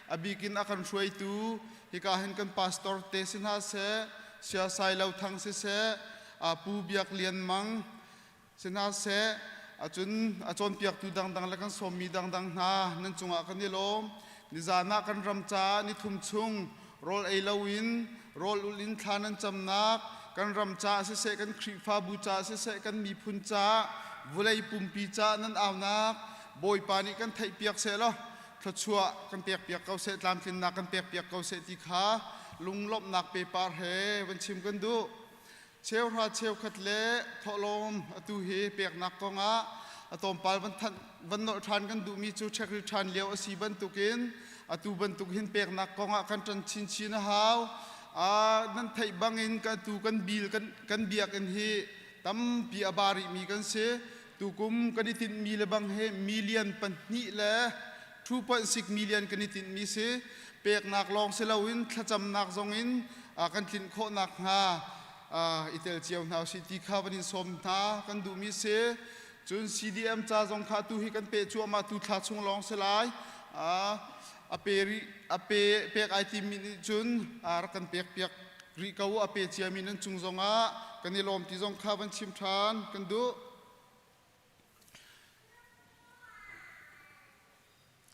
A bikin a kan hruaitu hika hin kan pastor te si hna seh, Sia Sai Lo Thang siseh, Pu Biak Lian Mang si hna seh, acun a cawnpiaktu dangdang le kan sawmmi dangdang hna nan cungah kan i lawm. Nizan ah kan ram caah nithum chung rawl ei loin rawl ulh in thla nan camnak kan ram caah siseh, kan Khrihfabu caah siseh, kan miphun caah, vulei pumpi caah nan aunak Bawipa nih kan theihpiak seh law thluachuah kan pekpiak ko seh, tlamtlinnak kan pekpiak ko seh ti kha lunglawmhnak pepar he van chim kan duh. Cheuhra cheukhat le thawhlawm atu hi peknak kongah a tlawmpal van thanh van nolh ṭhan kan duhmi cu chekri ṭhan lio a si bantukin atu bantuk hin peknak kongah kan ṭan chinchin a hau. Nan theih bangin ka tu kan bil kan kan biakinn hi tampi a ba rihmi kan si. Tukum kan i tinhmi le bang hi million pahnih le 2.6 million kan i tinhmi si. Peknak lawng si loin thlacamnak zongin kan tlinh khawh nakhnga i tel cio hna usih ti kha van in sawm hna kan duhmi si. Cun CDM ca zong kha tu hi kan peh cuahmah tu thla chung lawng si lai. A pe rih a pe pek ai timi nih cun rak kan pek piak rih ko a pe ciami nan cung zongah kan i lawm ti zong kha van chim ṭhan kan duh.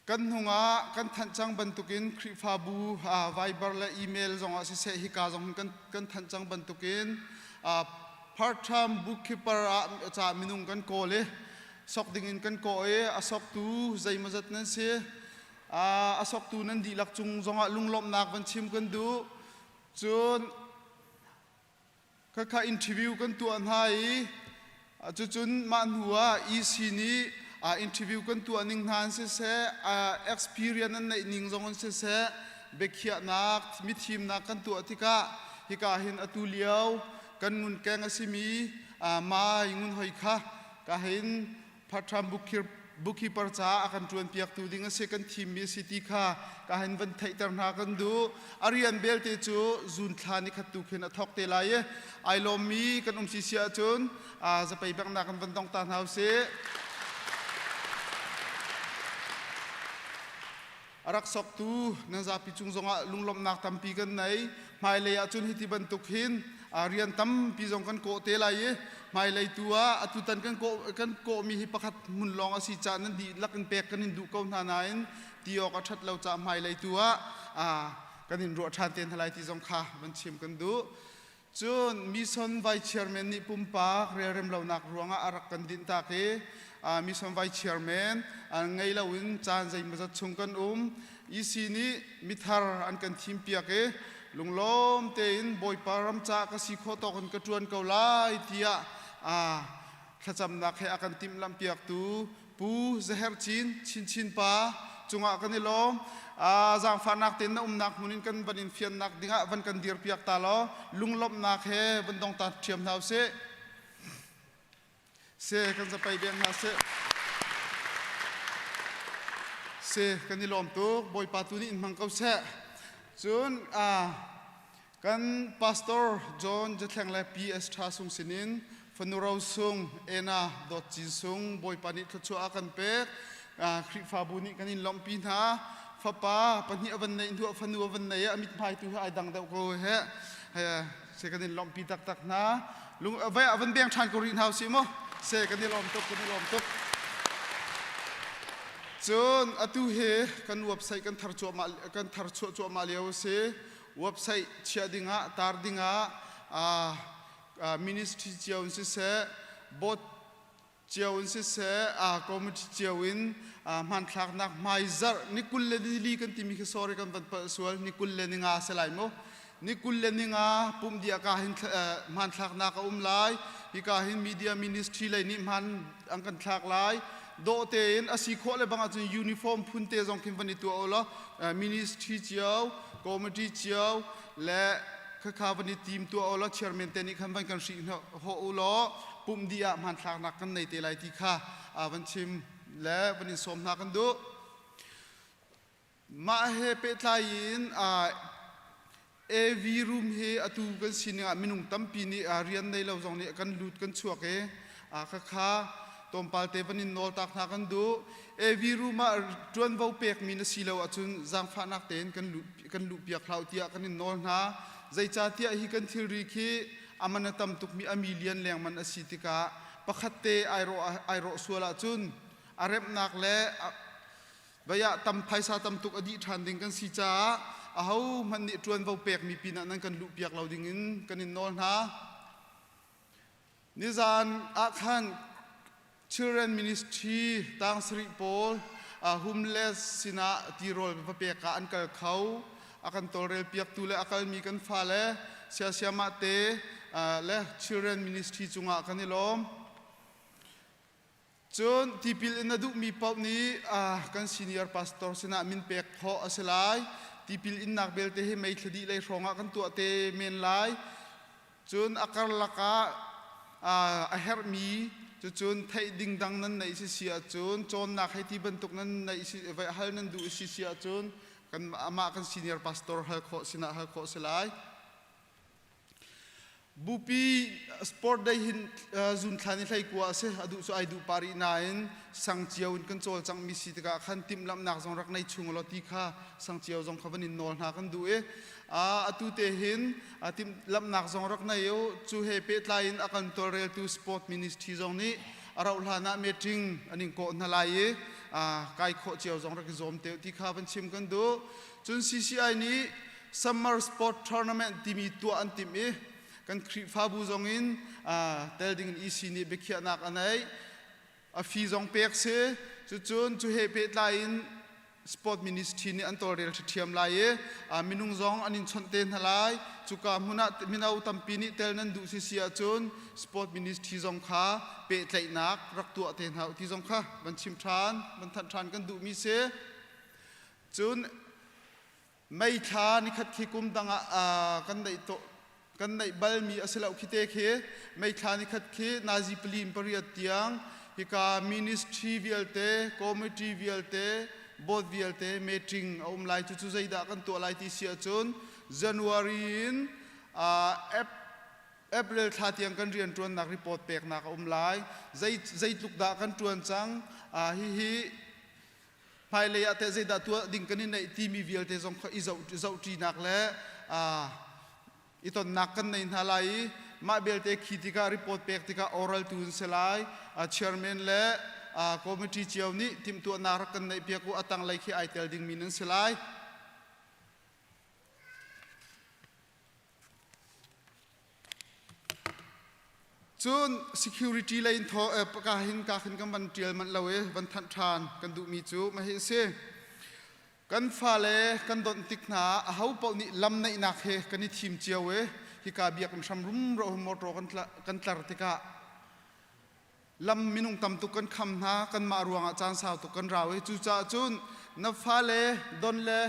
Kan hnungah kan thanh cang bantukin Khrihfabu Viber le email zongah siseh hika zong kan kan thanh cang bantukin part-time bookkeeper ah ca minung kan kawl i sok dingin kan kawh i a soktu zeimawzat nan si. A soktu nan dihlak cung zongah lunglawmhnak van chim kan duh. Cun Khakha interview kan tuah hna i cucun mah hnu ah EC nih interview kan tuah ning hna an siseh, experience an neih ning zong an siseh, biakhiahnak, mithimnak kan tuah tikah hika hin atu lio kan ngunkeng a simi Mai Ngun Hoi kha ka hin part-time Bookkeeper caah a kan ṭuan piaktu ding a si kan thimmi a si ti kha ka hin van theihter hna kan duh. A rian belte cu zun thla ni khat tu khin a thawk te lai i ai lawmmi kan um si si ahcun zapei benghnak kan van dong ta hna usih. A rak soktu nan zapi cung zongah lunglawmhnak tampi kan nei. Hmailei ahcun hiti bantuk hin rian tampi zong kan kawh te lai i hmailei tu ah atutan kan kawh kan kawhmi hi pakhat hmun lawng a si caah nan dihlak in pek kan in duh ko hna nain ti awk a ṭhat lo caah hmailei tu ah kan in ruah ṭhan te hna lai ti zong kha van chim kan duh. Cun Mission Vice Chairman nih pumpak relrem lonak ruangah a rak kan dinhtak i Mission Vice Chairman ngei loin caan zeimawzat chung kan um. EC nih mithar an kan thimpiak i lunglawm tein Bawipa ram caah ka si khawh tawk in ka ṭuan ko lai tiah thlacamnak he a kan timhlamhpiaktu Pu Zaher Cin Chinchin pa cungah kan i lawm. Zaangfahnak tein na umnak hmun in kan van in fiannak dingah van kan dirpiak ta law lunglawmhnak he van dong ta ṭhiam hna usih. Se kan zapei beng hna seh. Se kan i lawm tuk. Bawipa tu nih in hmang ko seh. Cun Kan pastor John Jathleng le PS Tha Sung sinin fanu ro sung Ena Dawt Cin Sung Bawipa nih thluachuah a kan pek. Khrihfabu nih kan in lawmhpi hna. Fapa pahnih a van neih hnu fanu a van nei a mithmai tu hi ai dang deuh ko he. Se kan in lawmhpi taktak hna. Lung vai a van beng ṭhan ko rih hna usih mu. Se kan i lawm tuk kan i lawm tuk. Cun atu hi kan website kan thar cuahmah kan thar chuah cuahmah lio a si. Website chiah dingah tar dingah ministry cio in siseh board cio in siseh committee cio in hmanthlaknak hmaizarh ni 24 kan timi khi sorry kan van palh sual ni 25 si lai mu ni 25 pumh dia ka hin hmanthlaknak a um lai hika hin media ministry lei nih hman an kan thlak lai dawh tein a si khawh le bang ahcun uniform phun te zong khin van i tuah u law ministry cio committee cio le khakha van i team tuah u law chairman te nih khan van kan hrih hawh u law pumh dih ah hmanthlaknak kan nei te lai ti kha van chim le van in sawm hna kan duh. Mah he pehtlai in AV room hi atu kan sining ah minung tampi nih rian nei lo zong nih kan lut kan chuak i khakha tlawmpal te van in nawl tak hna kan duh. AV room ah ṭuanvo pekmi na si lo ahcun zaangfahnak tein kan luhpiak hlah u tiah kan in nawl hna. Zeicahtiah hi kan thilri khi a man a tam tukmi a million leng man a si tikah pakhat te ai rawh sual ahcun a remhnak le Vei ah tam phaisa tam tuk a dih ṭhan ding kan si caah ahohmanh nih ṭuanvo pekmi pinah nan kan luhpiak lo dingin kan in nawl hna. Nizan ah khan Children Ministry tang sarih pawl homeless sinah tirawl va pek ah an kal kho. A kan tawlrel piaktu le a kalmi kan fale siasiamah te le Children Ministry cungah kan i lawm. Cun tipil in a duhmi paoh nih kan senior pastor sinah min pek khawh a si lai. Tipil innak belte hi mei thla dih lei hrawngah kan tuah te men lai. Cun a karlak ah a herhmi cucun theih ding dang nan neih si si ahcun cawnnak hei ti bantuk nan neih si hal nan duh si si ahcun kan amah kan senior pastor hal khawh sinah hal khawh si lai. Bupi sport day hin zunthla ni 19 a si. A duh cu ai duh pah rih nain sang cio in kan cawlcangmi si tikah khan timhlamhnak zong rak nei chung law ti kha sang cio zong kha van in nawl hna kan duh i atu te hin timhlamhnak zong rak nei u. Cu he pehtlai in a kan tawlreltu sport ministry zong nih a rauh hlan ah meeting an in kawh hna lai i kai khawh cio zong rak i zuam te ti kha van chim kan duh. Cun CCI nih Summer Sport Tournament timi tuah an timh i kan Khrihfabu zong in tel ding in EC nih biakhiahnak a neih. A fee zong pek si. Cucun cu he pehtlai in Sport Ministry nih an tawlrel ṭhiam lai i minung zong an in chawnh te hna lai. Cuka hmun ah mino tampi nih tel nan duh si si ahcun Sport Ministry zong kha pehtlaihnak rak tuah te hna u ti zong kha van chim ṭhan, van thanh ṭhan kan duhmi si. Cun May thla nikhat khi kum dang ah kan neih to kan neih balmi a si lo khi te khi May thla nikhat khi nazi 4 in 8 tiang Hika ministry vialte, committee vialte, board vialte meeting a um lai. Cucu zeidah kan tuah lai ti si ahcun January in April thla tiang kan rianṭuannak report peknak a um lai. Zeitluk dah kan ṭuan cang? Hihi hmailei ah teh zeidah tuah ding kan i neih timi vialte zong kha i zohṭinak le i tonnak kan nei hna lai i mah belte khi tikah report pek tikah oral tu in si lai. Chairman le committee cio nih timhtuahnak rak kan neih piak u. A tanglei khi ai tel dingmi nan si lai. Cun security lei in thaw ka hin ka khin kan van tial manh lo i van thanh ṭhan kan duhmi cu mah hi a si. Kan fale kan donh tik hna ah aho paoh nih lam neihnak he kan i thim cio i hika biakinn hram rumro motor kan tlar tikah lam minung tam tuk kan kham hna. Kanmah ruangah caan sau tuk kan rau i cucaah cun na fale don le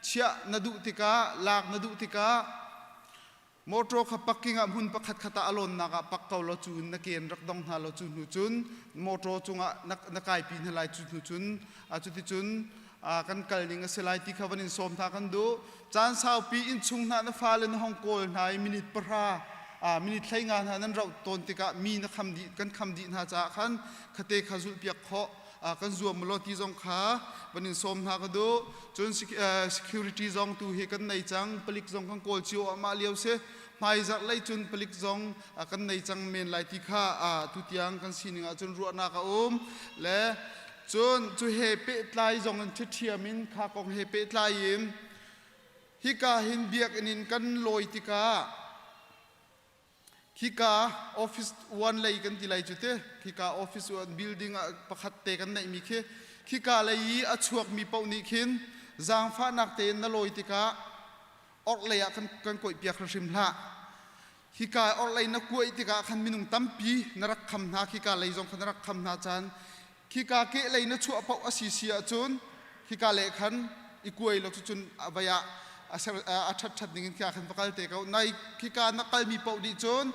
chiah na duh tikah, lak na duh tikah motor kha parking ah hmun pakhat khat ah a lawnnak ah pak ko law cu na ken rak dong hna law cu hnu cun motor cungah na kaipi hna lai. Cu hnu cun cuticun kan kal ning a si lai ti kha van in sawm hna kan duh. Caan saupi inn chung hna na fale na hong kawl hna i minute 10, minute 15 hna nan rauh tawn tikah mi na kham dih, kan kham dih hna caah khan khate kha zulh piak khawh kan zuam law ti zong kha van in sawm hna ka duh. Cun security zong tu hi kan nei cang. Palik zong kan kawl cio mah lio si. Hmaizarh lei cun palik zong kan nei cang men lai ti kha tu tiang kan sining ah cun ruahnak a um le cun cu he pehtlai zong in ṭhiṭhiam in kha kong he pehtlai in hika hin biakinn in kan lawi tikah khika office one lei kan ti lai cu te, khika office one building ah pakhat te kan neihmi khi, khika lei i a chuakmi paoh nih khin zaangfahnak tein na lawi tikah orhlei ah kan koih piak hrimhrim hlah. Hika orhlei na kuaih tikah khan minung tampi na rak kham hna. Khika lei zong kha na rak kham hna. Caan khika kehlei na chuah paoh a si si ahcun khika le khan i kuai lo, cucun vai ah a ṭhat ṭhat ning in khika khan va kal te ko. Nai khika na kalmi paoh nih cun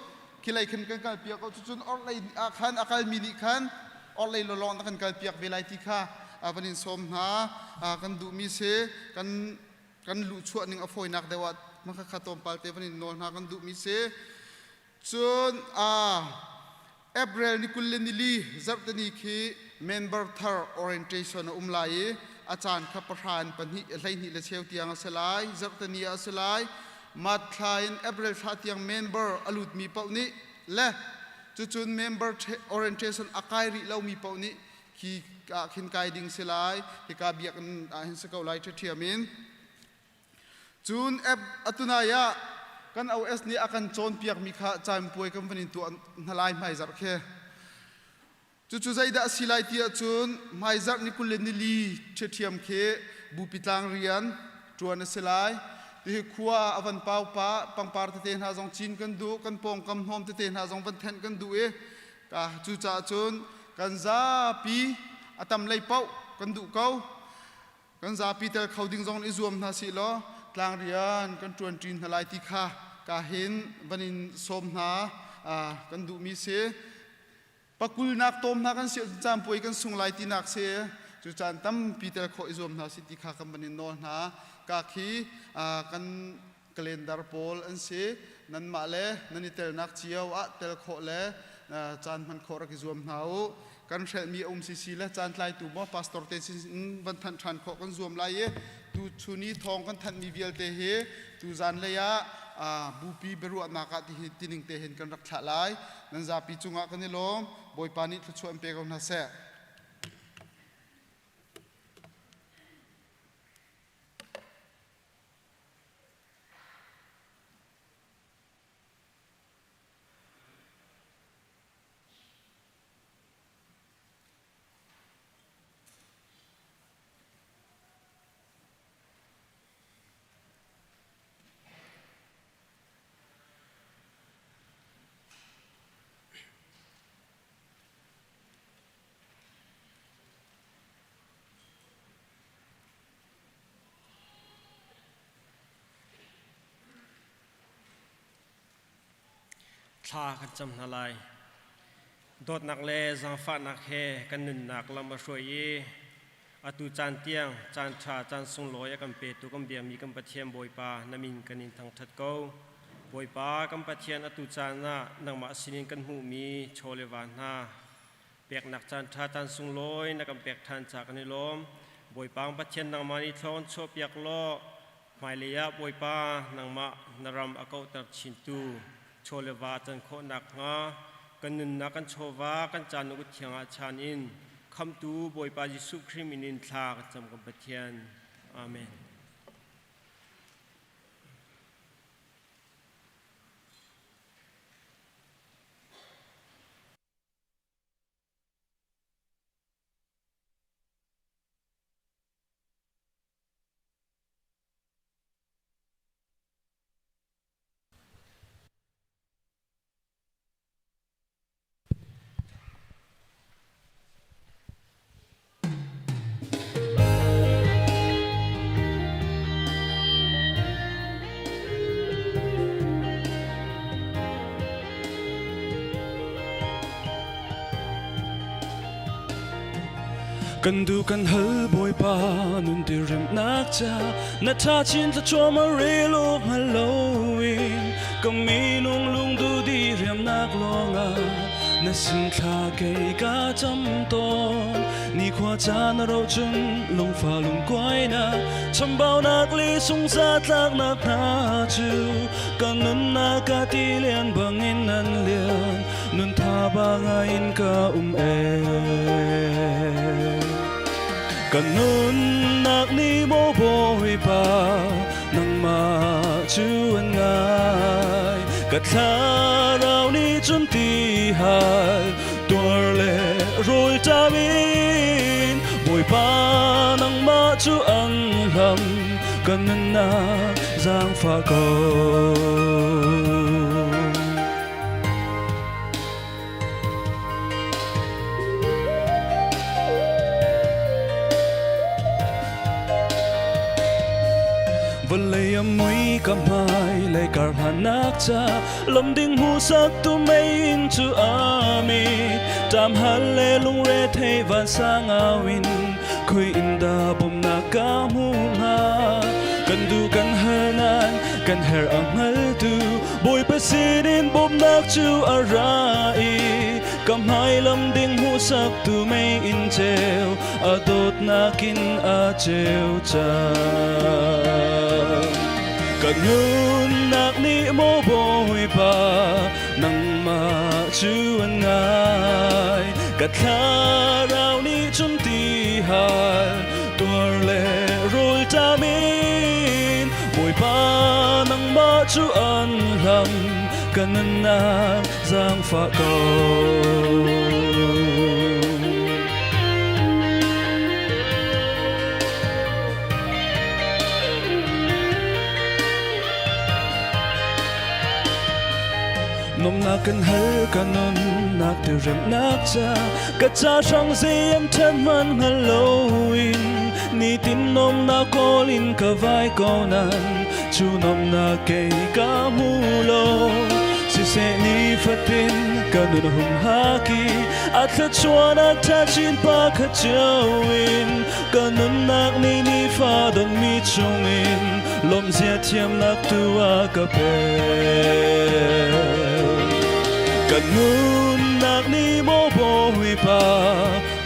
khilei khan kan kal piak ko. Cucun orhlei ah khan a kalmi nih khan orhlei lawlawng na kan kal piak ve lai ti kha van in sawm hna kan duhmi si. Kan luhchuah ning a fawinak deuh ah makha tlawmpal te van in nawl hna kan duhmi si. Cun April ni 24 zarhteni khi member thar orientation a um lai i a caan kha 10 in 2 12:15 tiang a si lai. Zarhteni ah a si lai. Mat thla in April thla tiang member a lutmi paoh nih le cucun member orientation a kai rih lomi paoh nih khi ah khin kai ding si lai. Hika biakinn ah hin si ko lai ṭhiṭhiam in. Cun atunai ah kan OS nih a kan cawnpiakmi kha caanpuai kan van in tuah hna lai hmaizarh khi. Cucu zeidah a si lai ti ahcun hmaizarh ni 24 ṭhiaṭhiam khi bupi tlang rian ṭuan a si lai. Tihi khua a van pau pah, pangpar tete hna zong cin kan duh, kan pawngkam hnawm tete hna zong van thenh kan duh i cucaah cun kan zapi a tam lei paoh kan duh ko. Kan zapi tel kho ding zong i zuam hna sih law tlang rian kan ṭuan ṭin hna lai ti kha ka hin van in sawm hna kan duhmi si. Pakulnak tawm hna kan si caan puai kan sung lai tinak si. Cu caan tampi tel khawh i zuam hna si ti kha kan van in nawl hna. Ka khi kan calendar pawl an si. Nanmah le nan i telnak cio ah tel khawh le caan hman khawh rak i zuam hna u. Kan hrelhmi a um sisi le caan tlaitu maw pastor te sin van thanh ṭhan khawh kan zuam lai i tu chun i thawng kan thanhmi vialte hi tu zan lei ah bupi biaruahnak ah tining te hin kan rak thlah lai. Nan zapi cungah kan i lawm. Bawipa nih thluachuah in pe ko hna seh. Thla kan cam hna lai. Dawtnak le zaangfahnak he kan nunnak lam a hruai i atu caan tiang caan ṭha caan sunglawi a kan petu kan biami kan Pathian Bawipa na min kan in thangṭhat ko. Bawipa kan Pathian atu caan ah nangmah sinin kan hmuhmi chaw le va hna peknak caan ṭha caan sunglawi na kan pek ṭhan ca kan i lawm. Bawipa kan Pathian nangmah nih thlaw kan chuahpiak law hmailei ah Bawipa nangmah na ram a kauhter chintu chaw le va can khawh nakhnga kan nunnak kan chawva kan caan na kut thiang ah chan in khamtu Bawipa Jesuh Khrih min in thla kan cam kan Pathian. Amen. Kan du kan hal Bawipa nun ti remnak ca na tha chin thlachuam a rel awk hngal loin ka minung lungdu di riamnak lawngah na sin thla kei ka cam tawn nikhua caan a roh cun lungfa lungkuainak chambaunak le sungza tlaknak hna cu ka nunnak ka ti lian bangin nan lian nun tha ba ngai in ka um e Ka nunnak nih maw Bawipa nangmah cu an ngai ka thlarau nih cun ti hal tuar le rawl ṭam in Bawipa nangmah cu an hlam ka nunnak zaangfah ko. Vawlei a mui ka hmai lei kar hlannak ca lamding hmuhsak tu mei in cu ami ṭam hal le lungre thei vansang au in khui in da bawmnak ka hmu hnga kan duh kan hal nan kan her a hngaltu Bawipa sinin bawmhnak cu a ra i ka hmailam ding hmuhsaktu mei in ceu a dawtnak in a ceu cang. Ka nunnak nih maw Bawipa nangmah cu an ngai ka thlarau nih cun ti hal tuar le rawl ṭam in Bawipa nangmah cu an hlam ka nunnak zaangfah ko. Nomnak kan hal ka nunnak ti remnak ca ka ca hrang zei an ṭhen man hngal loin nitin nomnak kawl in ka vai ko nan cu nomnak kei ka hmu lo siseh ni fatin ka nun hum haki a thluachuan a ṭha chin pa kha cio in ka nunnak ni ni fa don mi chungin lawmhzia thiamnak tu a ka pek. Ka nunnak nih maw Bawipa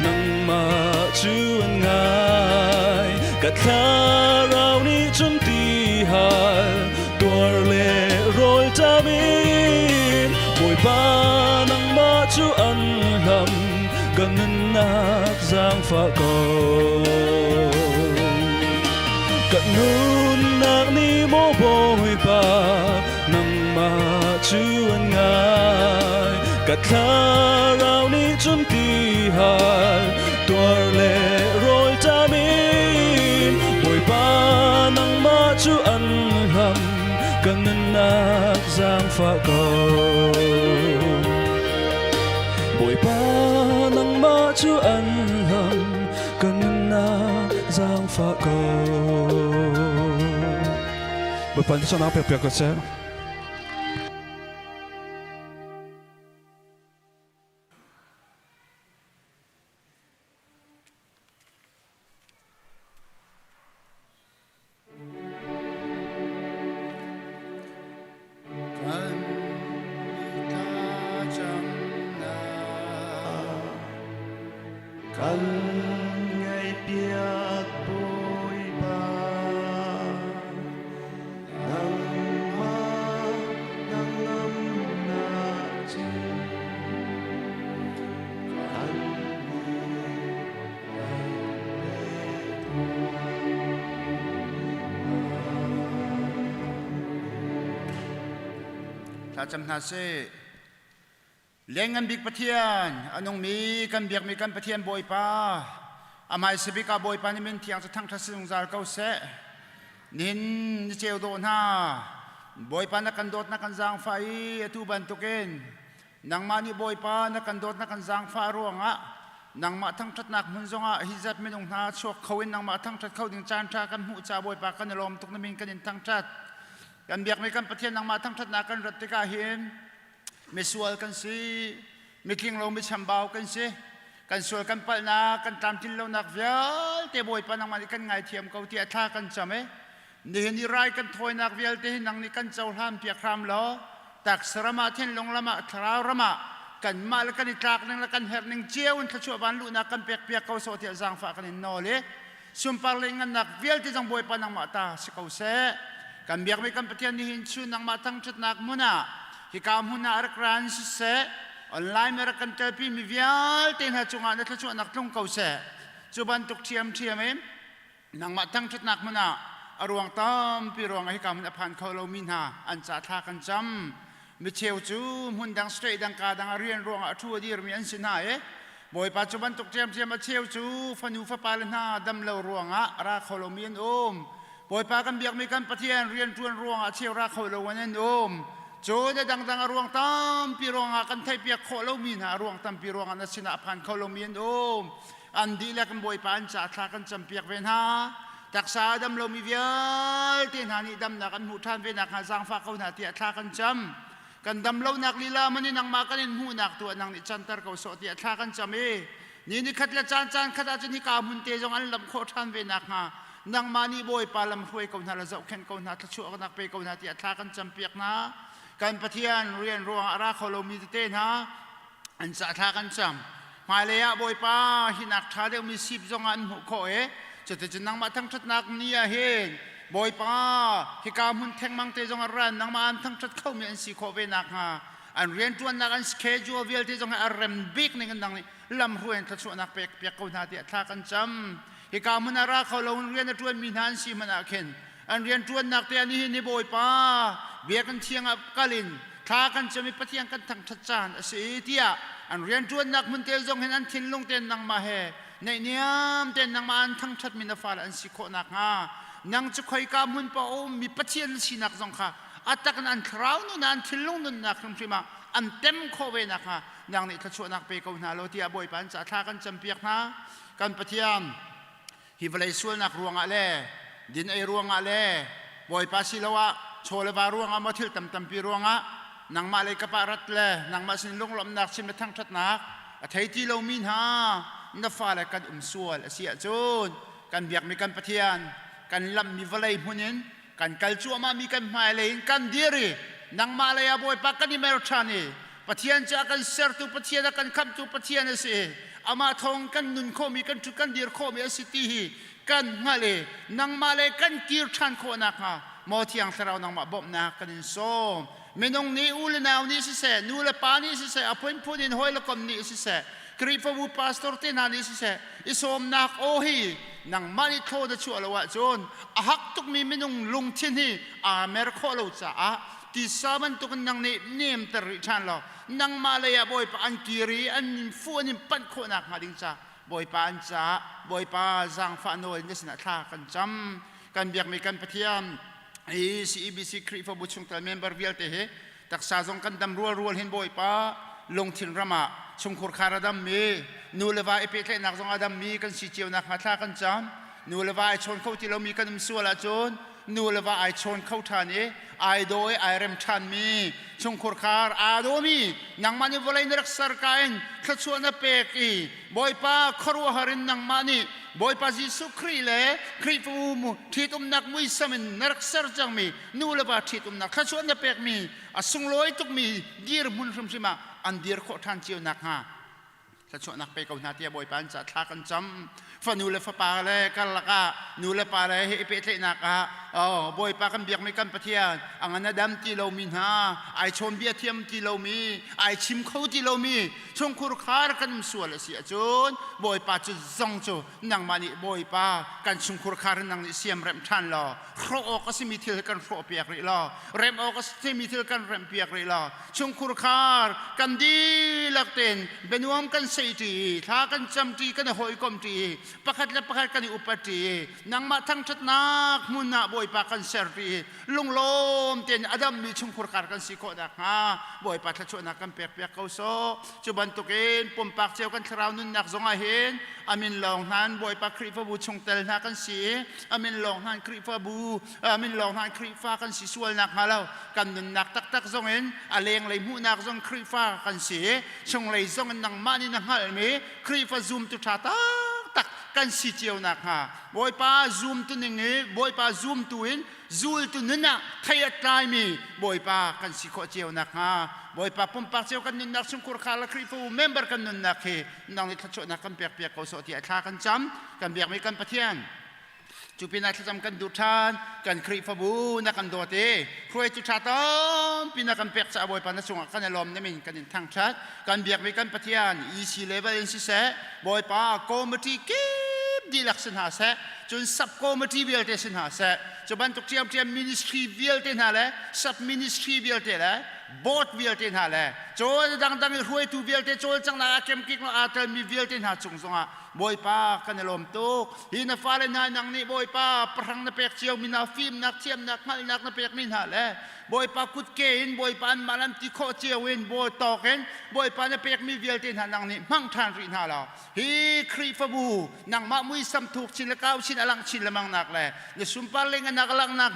nangmah cu an ngai ka thlarau nih cun ti hal tuar le rawl ṭam in Bawipa nangmah cu an hlam ka nunnak zaangfah ko. Ka nunnak nih maw Bawipa nangmah cu an ngai ka thlarau nih cun ti hal tuar le rawl ṭam in Bawipa nangmah cu an hlam ka nunnak zaangfah ko. Bawipa nangmah cu an hlam ka nunnak zaangfah ko. Bawipa nih cawnnak pek piak ko seh. Kan ngaihpiak Bawipa, nangmah hnangamnak cu kan nih kan pe tuah. Thlacam hna sih. Lianngan bik Pathian, a nungmi kan biakmi kan Pathian Bawipa, a hmaisa bik ah Bawipa nih min thiang cu thangṭhat si zungzal ko seh. Nihin ni ceu dawh hna, Bawipa na kan dawt na kan zaangfah i atu bantukin nangmah nih Bawipa na kan dawt na kan zaangfah ruangah nangmah thangṭhatnak hmun zongah hi zat minung hna chuak kho in nangmah thangṭhat kho ding caan ṭha kan hmuh ca Bawipa kan i lawm tuk na min kan in thangṭhat. Kan biakmi kan Pathian nangmah thangṭhatnak kan rat tikah hin misual kan si mitling lo michambau kan si kan sual kan palhnak kan tlamtlin lonak vialte Bawipa nangmah nih kan ngaithiam ko tiah thla kan cam e nihin i rai kan thawinak vialte hi nang nih kan cohlan piak hram law taksa ram ah thinlung lam ah thlarau ram ah kanmah le kan i tlak ning le kan herh ning cio in thluachuah van luhnak kan pek piak ko sawh tiah zaangfah kan in nawl i sunpar le ngannak vialte zong Bawipa nangmah ta si ko seh. Kan biakmi kan Pathian nihin chun nangmah thangṭhatnak hmun ah hika hmun ah rak ra in siseh, online me rak kan telpi mi vialte hna cungah na thluachuahnak tlung ko seh. Cu bantuk ṭhiamṭhiam in nangmah thangṭhatnak hmun ah a ruang tampi ruangah hika hmun a phan kho lomi hna an ca thla kan cam. Micheu cu hmun dang state dang ka dang ah rian ruangah a ṭhu a dirmi an si hna i Bawipa cu bantuk ṭhiamṭhiam a cheu cu fanu fapa le hna dam lo ruangah ra kho lomi an um. Bawipa kan biakmi kan Pathian rianṭuan ruangah cheu ra kho lo an um. Cun a dangdang a ruang tampi ruangah kan theihpiak khawh lomi hna a ruang tampi ruangah na sinah a phan kho lomi an um. An dihlak in Bawipa an ca thla kan campiak ve hna. Taksa a dam lomi vialte hna nih damnak an hmuh ṭhan ve nakhnga zaangfah ko hna tiah thla kan cam. Kan dam lonak lila man in nangmah kan in hmuhnak tu ah nang nih canter ko sawh tiah thla kan cam i ni ni khat le caan caan khat ahcun hika hmun te zong an lam khawh ṭhan ve nakhnga nangmah nih Bawipa lam hruai ko hna la zohkhenh ko hna thluachuahnak pe ko hna tiah thla kan campiak hna. Kan Pathian rian ruangah a ra kho lomi tete hna an ca thla kan cam. Hmailei ah Bawipa hinak ṭha deuhmi sip zongah an hmuh khawh i cuticun nangmah thangṭhatnak ni ah hin Bawipa hika hmun thengmang te zong ah ran nangmah an thangṭhat khomi an si khawh ve nakhnga an rianṭuannak an schedule vialte zong hi a rem bik ning in nang nih lamhruai in thluachuahnak pek piak ko hna tiah thla kan cam. Hika hmun ah ra kho lo in rian a ṭuanmi hna an si hmanh ah khin an rianṭuannak te ah nihin ni Bawipa biakinn thiang ah kal in thla kan cam i Pathian kan thangṭhat caan a si tiah an rianṭuannak hmun te zong hin an thinlung tein nangmah he naihniam tein nangmah an thangṭhatmi na fale an si khawh nakhnga nang cu khoika hmun paoh a ummi Pathian na sinak zong kha a tak in an thlarau nun ah an thinlung nunnak hrimhrim ah an tem khawh ve nakhnga nang nih thluachuahnak pe ko hna law tiah Bawipa an caah thla kan campiak hna. Kan Pathian hi vawlei sualnak ruangah le din ei ruangah le Bawipa siloah chaw le va ruangah maw thil tam tampi ruangah nangmah lei kap ah rat le nangmah sin lunglawmhnak chim le thangṭhatnak a thei ti lomi hna na fale kan um sual a si ahcun kan biakmi kan Pathian kan lamhmi vawlei hmun in kan kal cuahmahmi kan hmailei in kan dir i nangmah lei ah Bawipa kan i mer ṭhan i Pathian cu a kan sertu Pathian a kan khamhtu Pathian a si i amah thawng kan nun khawhmi kan ṭhut kan dir khawhmi a si ti hi kan hngalh i nangmah le kan kir ṭhan khawh nakhnga maw Thiang Thlarau nangmah bawmhnak kan in sawm. Minung nih u le nau nih siseh, nu le pa nih siseh, a phunphun in hawi le kom nih siseh, Khrihfabu pastor te hna nih siseh, i sawmnak aw hi nangmah nih thlaw na chuah lo ahcun a hak tukmi minung lungthin hi aa mer khawh lo caah tisa bantukin nang nih nemter rih ṭhan law nangmah lei ah Bawipa an kir i an fu an in panh khawh nakhnga ding ca Bawipa an caah Bawipa zaangfah nawl in na sinah thla kan cam. Kan biakmi kan Pathian hi CEBC Khrihfabu chungtel member vialte hi taksa zong kan dam rual rual hin Bawipa lungthin ram ah chungkhur khar a dammi nu le va i pehtlaihnak zong a dammi kan si cio nakhnga thla kan cam. Nu le va ai chawn kho ti lomi kan um sual ahcun nu le va ai chawn kho ṭhan i ai daw i ai rem ṭhanmi chungkhur khar aa dawmi nangmah nih vawlei na rak ser ka in thluachuah na pek i Bawipa khuaruahhar in nangmah nih Bawipa Jesuh Khrih le Khrihfabu ṭhitumnak muisam in na rak ser cangmi nu le va ṭhitumnak thluachuah na pekmi a sunglawi tukmi dirhmun hrimhrim ah an dir khawh ṭhan cio nakhnga. Thluachuahnak pe ko hna tiah Bawipa an ca thla kan cam. Fanu le fapa le karlak ah nu le pa le he i pehtlaihnak ah oh, Bawipa kan biakmi kan Pathian a ngan a dam ti lomi hna, ai chawnbia thiam ti lomi, ai chim kho ti lomi chungkhur khar kan um sual a si ahcun Bawipa cu zong cu nangmah nih Bawipa kan chungkhur khar nang nih siam remh ṭhan law hrawh awk a simi thil kan hrawh piak rih law remh awk a simi thil kan remh piak rih law chungkhur khar kan dihlak tein bianuam kan sei ṭi thla kan cam ṭi kan i hawikom ṭi pakhat le pakhat kan i upat ṭi nangmah thangṭhatnak hmun ah Bawipa kan ser ṭi lunglawm tein a dammi chungkhur khar kan si khawh nakhnga Bawipa thluachuahnak kan pek piak ko sawh. Cu bantukin pumpak cio kan thlarau nunnak zongah hin amin lawng hnan Bawipa Khrihfabu chungtel hna kan si i amin lawng hnan Khrihfabu amin lawng hnan Khrihfa kan si sual nakhnga lo kan nunnak taktak zongin a lenglei hmuhnak zong Khrihfa kan si i chunglei zongin nangmah nih na hngalhmi Khrihfa zumtu ṭha taktak kan si cio nakhnga Bawipa zumtu ning i Bawipa zumtu in zultu nun ah thei a tlaimi Bawipa kan si khawh cio nakhnga Bawipa pumpak cio kan nunnak chungkhur kha le Khrihfabu member kan nunnak hi nang nih thluachuahnak kan pek piak ko sawh tiah thla kan cam. Kan biakmi kan Pathian, cu pinah thlacam kan duh ṭhan. Kan Khrihfabu na kan dawt i hruaitu ṭha tampi na kan pek caah Bawipa na cungah kan i lawm. Na min kan in thangṭhat. Kan biakmi kan Pathian, EC level in siseh, Bawipa committee kip dihlak si hna seh, cun sub committee vialte si hna seh, cu bantuk ṭhiamṭhiam ministry vialte hna le sub ministry vialte le board vialte hna le cawl dangdang i hruaitu vialte, cawlcanghnak ah kemkik aa telmi vialte hna cung zongah Bawipa kan i lawm tuk. Hi na fale hna nang nih Bawipa pahrang na pek cio mi hna, fimnak, thiamnak, hngalhnak na pekmi hna le Bawipa kutke in Bawipa anmah lam ti khawh cio in bawi tawk in Bawipa na pekmi vialte hna nang nih hmang ṭhan rih hna law hi Khrihfabu nangmah muisam thuk chin le kau chin a lang chin lengmang nak le na sunpar le nganak a langhnak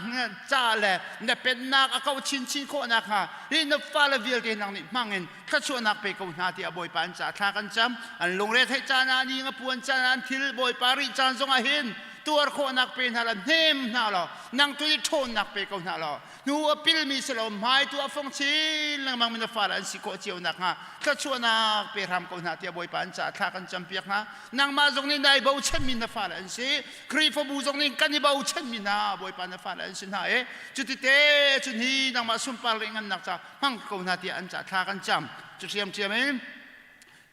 ca le na pennak a kau chinchin khawh nakhnga hi na fale vialte nang nih hmang in thluachuahnak pe ko hna tiah Bawipa an ca thla kan cam. An lungre theih caan ah, ni nga puan caan ah, an thil Bawipa rih caan zongah hin tuar khawhnak pe hna la, hnem hna law nang tu nih ṭhawnnak pe ko hna law hnu a pilmi si lo hmai tu a fong chin lengmang mi na fale an si khawh cio nakhnga thluachuahnak pe hram ko hna tiah Bawipa an ca thla kan campiak hna. Nangmah zong nih nai bochanmi na fale an si, Khrihfabu zong nih kan i bochanmi hna Bawipa na fale an si hna i cutite cun hi nangmah sunpar le ngannak ca hmang ko hna tiah an ca thla kan cam. Cu ṭhiamṭhiam in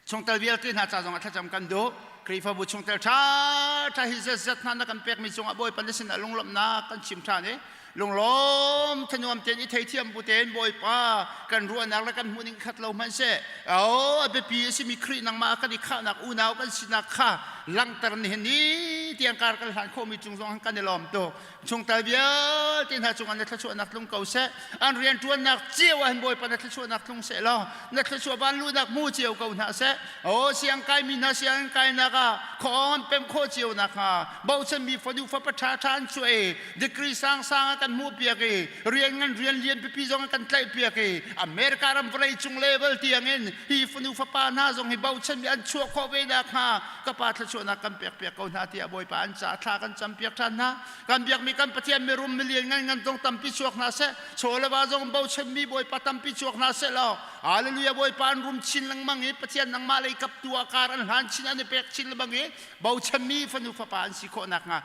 chungtel vialte hna ca zongah thlacam kan duh. Khrihfabu chungtel ṭha ṭha hi zetzet hna na kan pekmi cungah Bawipa na sinah lunglawmhnak kan chim ṭhan i lunglawm thanuam tein i theithiam bu tein Bawipa kan ruahnak le kan hmuhning khat lo hmanhseh, oh, a biapi a simi Khrih nangmah kan i khahnak, unau kan sinak kha langhter nihin ni tiang kar kan hlan khawhmi cung zong kan i lawm tuk. Chungtel vialte hna cungah na thluachuahnak tlung ko seh. An rianṭuannak cio ah hin Bawipa na thluachuahnak tlung seh law na thluachuah van luhnak hmu cio ko hna seh. Aw, siang kaimi hna sianginn kainak ah khuaawng pemh khawh cio nakhnga bochanmi fanu fapa ṭha ṭha an chuah i degree sangsang ah kan hmuhpiak i rian ngan rian lian pipi zong an kan tlaihpiak i America ram vawlei cung level tiangin hi fanu fapa hna zong hi bochanmi an chuah khawh ve nakhnga ka pa thluachuahnak kan pekpiak ko hna tiah Bawipa an caah thla kan campiak ṭhan hna. Kan biakmi kan Pathian, mirum milian ngan ngan zong tampi chuak hna seh, chaw le va zong bochanmi Bawipa tampi chuak hna seh law hallelujah, Bawipa an rum chin lengmang i Pathian nangmah lei kap tu ah kar an hlan chin, an i pek chin lengmang i bochanmi fanu fapa an si khawh nakhnga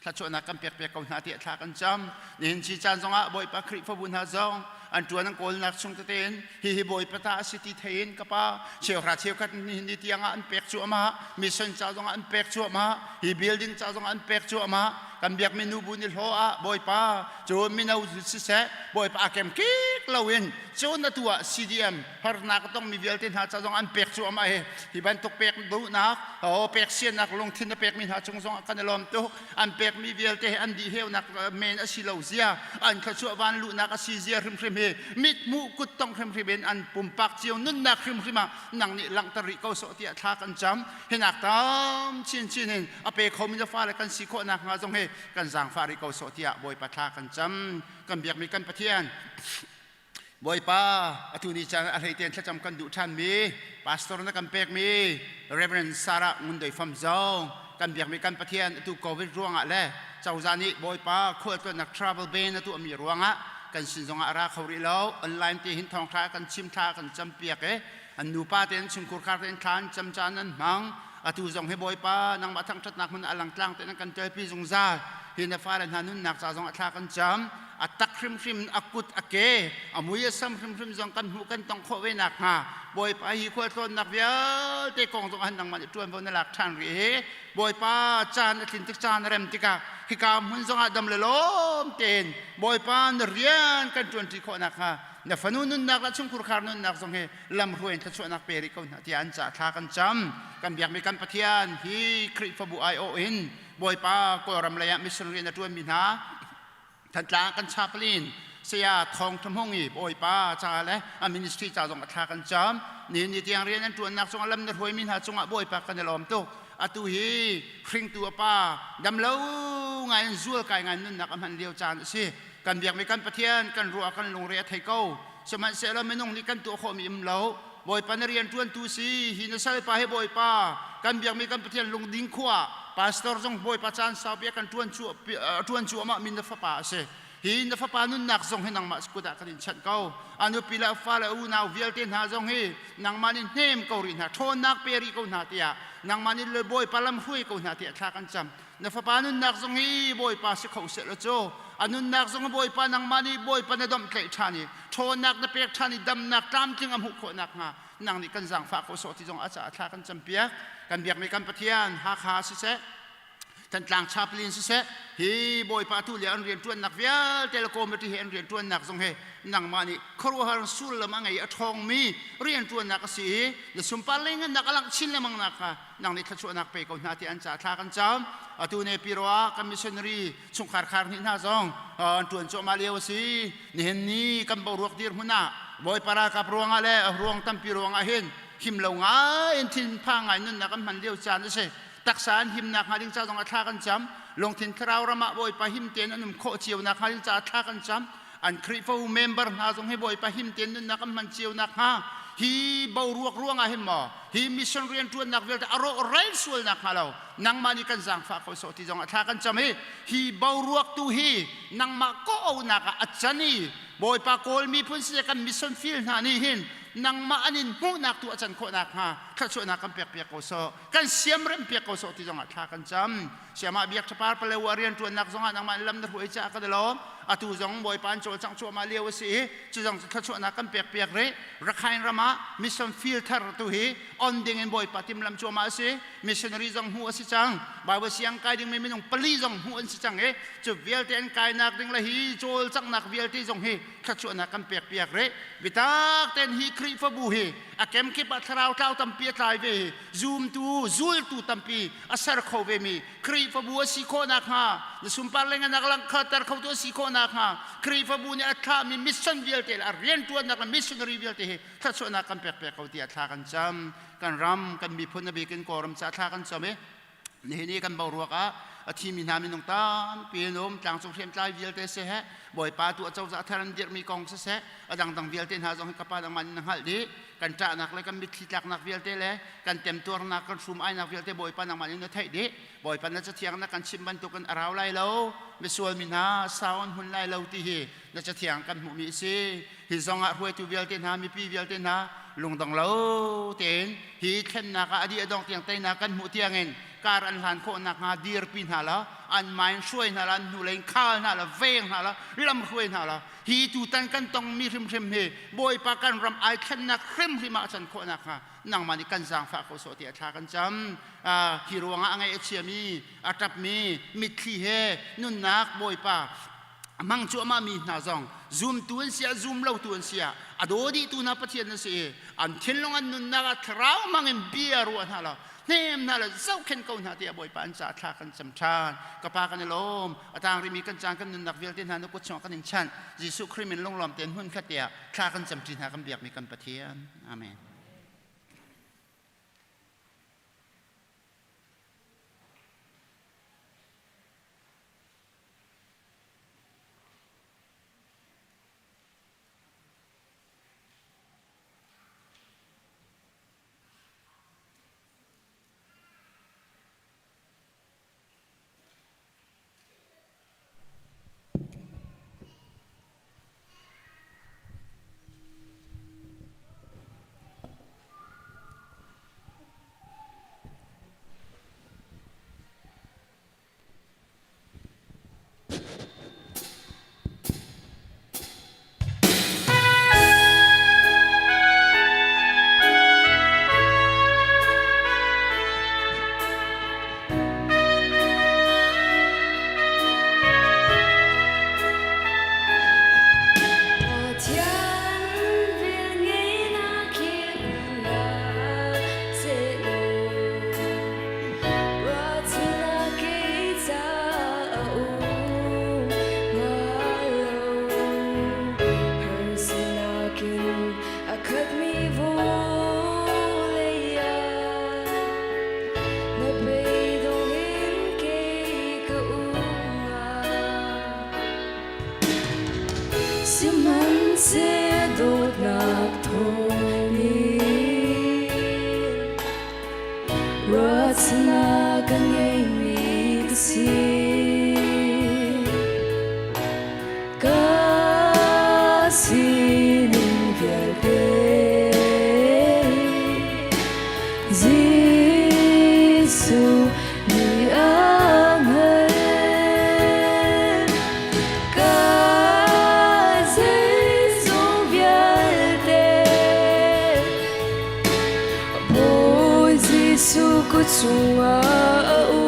thluachuahnak kan pek piak ko hna tiah thla kan cam. Nihin ci caan zongah Bawipa Khrihfabu hna zong an ṭuan an kawlnak chung tete in hihi Bawipa ta a si ti thei in ka pa cheuhra cheukhat nihin ni tiangah an pek cuahmah, mission ca zongah an pek cuahmah, hi building ca zongah an pek cuahmah. Kan biakmi nubu ni hlaw ah Bawipa cu mino siseh, Bawipa a kem kik loin cun atu ah CDM harnak a tongmi vialte hna ca zong an pek cuahmah. Hi hi bantuk pek duhnak o pek siannak lungthin a pekmi hna cung zong ah kan i lawm tuk. An pekmi vialte hi an dih heunak men a si lo zia, an thluachuah van luhnak a si zia hrimhrim hi mithmuh kut tong hrimhrim in an pumpak cio nunnak hrimhrim ah nang nih langhter rih ko sawh tiah thla kan cam. Hinak tam chinchin in a pe khomi na fale kan si khawh nakhnga zong hi kan zaangfah rih ko sawh tiah Bawipa thla kan cam. Kan biakmi kan Pathian Bawipa, atu ni caan a hleitein thlacam kan duh ṭhanmi pastor na kan pekmi Reverend Sarah Ngundoi Fam zong, kan biakmi kan Pathian, atu COVID ruangah le cozah nih Bawipa khualtlawnnak travel ban a tuahmi ruangah kan sin zongah a ra kho rih lo. Online te hin thawngṭha kan chim, thla kan campiak i An nupa tein chungkhur khar tein thla an cam caan an hmang. Atu zong hi Bawipa nangmah thangṭhatnak hmun ah langtlang tein an kan telpi zungzal. Hi na fale hna nunnak ca zong ah thla kan cam. A tak hrimhrim a kut a ke a mui a sam hrimhrim zong kan hmuh kan tong khawh ve nakhnga Bawipa hi khualtlawnnak vialte kong zong ah nangmah nih ṭuanvo na lak ṭhan rih hi. Bawipa caan a tlin tik caan a rem tikah hika hmun zongah dam le lawm tein Bawipa na rian kan ṭuanṭi khawh nakhnga na fanu nunnak le chungkhur khar nunnak zong hi lamhruai in thluachuahnak pe rih ko hna tiah an ca thla kan cam. Kan biakmi kan Pathian hi Khrihfabu aiawh in Bawipa Kawlram lei ah mission rian a ṭuanmi hna Thantlang kan chaplain saya Thawng Tha Hmung i Bawipa ca le a ministry ca zong a thla kan cam. Ni ni tiang rian an ṭuannak cungah lam na hruaimi hna cungah Bawipa kan i lawm tuk. Atu hi hringtu a pa damlo ngai in zual kai ngai nunnak a hman lio caan a si. Kan biakmi kan Pathian kan ruah kan lungre a thei ko. Sihmanhsehlaw minung nih kan tuah khawhmi um lo. Bawipa na rian ṭuantu si hi na salpa hi Bawipa kan biakmi kan Pathian lungding khua pastor zong Bawipa caan saupi a kan ṭuan cu ṭuan cu amah min na fapa a si. Hi na fapa nunnak zong hi nangmah kut ah kan in chanh ko. A nupi le a fa le unau vialte hna zong hi nangmah nih hnem ko rih hna, ṭhawnnak pe rih ko hna tiah nangmah nih le Bawipa lam hruai ko hna tiah thla kan cam. Na fapa nunnak zong hi Bawipa si kho seh law cu a nunnak zong Bawipa nangmah nih Bawipa na domh tlaih ṭhan i ṭhawnnak na pek ṭhan i damnak tlamtling a hmuh khawh nakhnga nang nih kan zaangfah ko sawh ti zong a caah thla kan campiak. Kan biakmi kan Pathian Hakha siseh, Thantlang chaplain siseh, hi Bawipa tu le an rianṭuannak vialte le committee he an rianṭuannak zong hi nangmah nih khuaruahhar sullam a ngei a ṭhawngmi rianṭuannak a si i na sunpar leingannak a langh chin lengmang nak kha nang nih thluachuahnak pe ko hna ti an ca thla kan cam. Atu ne piro ah kan missionary chungkhar khar hnih hna zong an ṭuan cuahmah lio a si. Nihin ni kan boruak dirhmun ah Bawipa ralkap ruangah le ruang tampi ruangah hin him lo ngai in thinphang ngai nunnak kan hman lio caan a si. Taksa an himnak hnga ding ca zong ah thla kan cam. Lungthin thlarau ram ah Bawipa him tein an um khawh cio nak hnga ding caah thla kan cam. An Khrihfabu member hna zong hi Bawipa him tein nunnak an hman cio nak hnga hi boruak ruangah hin maw hi mission rianṭuannak vialte a rawh rel sual nak hnga lo nangmah nih kan zaangfah ko sawh ti zong ah thla kan cam i hi boruak tu hi nangmah kawh-aunak ah a can i Bawipa Kawl miphun si kan mission field hna nih hin nangmah an in hmuhnak tu a can khawh nakhnga thluachuahnak kan pek piak ko sawh, kan siamrem piak ko sawh ti zongah thla kan cam. Siamah biak ṭhapar palewa rianṭuannak zongah nangmah in lam na hruai caah kan i lawm. Atu zong Bawipa an cawlcangh cuahmah lio a si i cu zong cu thluachuahnak kan pek piak rih. Rakhine ram ah mission field thar tu hi on ding in Bawipa timlam cuahmah a si. Missionary zong hmuh a si cang. Bible siang kai dingmi minung pali zong hmuh an si cang i cu vialte an kainak ding le hi cawlcanghnak vialte zong hi thluachuahnak kan pek piak rih. Bitak tein hi Khrihfabu hi a kemkip ah thlarau tlau tampi a tlai ve hi zumtu zultu tampi a ser kho ve mi Khrihfabu a si khawh nakhnga na sunpar le nganak langkhater khotu a si khawh nakhnga Khrihfabu nih a thlahmi mission vialte le a rianṭuannak le missionary vialte hi thluachuahnak kan pek pek ko tiah thla kan cam. Kan ram kan miphun a bikin Kawlram ca thla kan cam i nihin i kan boruak ah a thimi hna minung tampi an um. Tlangcung hriamtlai vialte siseh, Bawipa tu acozah thar an dirhmi kong siseh, a dangdang vialte hna zong hi ka pa dangman in na hngalh dih. Kan ṭahnak le kan mitthli tlaknak vialte le kan temtuarnak kan hrum ainak vialte Bawipa nangmah in na theih dih. Bawipa na cathiang na kan chimh bantukin a rau lai lo, misual mi hna sau an hmun lai lo ti hi na cathiang kan hmuhmi a si. Hi zongah hruaitu vialte hna, mipi vialte hna lungdong lo tein hi thlennak ah a dih a dong tiang teinak kan hmuh tiangin kar an hlan khawh nakhnga dirpi hna la, an main hruai hna la, an hnulei in khal hna la, veng hna la, lam hruai hna la. Hi tutan kan tongmi hrimhrim hi Bawipa kan ram ai thlennak hrimhrim ah a can khawh nakhnga nangmah nih kan zaangfah ko sawh tiah thla kan cam. Hi ruangah a ngaih a chiami, a ṭapmi, mitthli he nunnak Bawipa a hmang cuahmah mi hna zong zumtu an si ah zum lotu an si ah a daw dihtu hna Pathian an si i an thinlung an nunnak ah thlarau hmang in bia ruah hna law hnem hna le zohkhenh ko hna tiah Bawipa an caah thla kan cam ṭhan. Ka pa kan i lawm. A tang rihmi kan caan kan nunnak vialte hna na kut chungah kan in chanh. Jesuh Khrih min lunglawm tein hmun khat tiah thla kan camṭi hna kan biakmi kan Pathian. Amen. Ruahchannak a ngeimi ka si. Ka sining vialte Jesuh nih a hngalh. Ka zeizong vialte Bawi Jesuh kut chungah a um.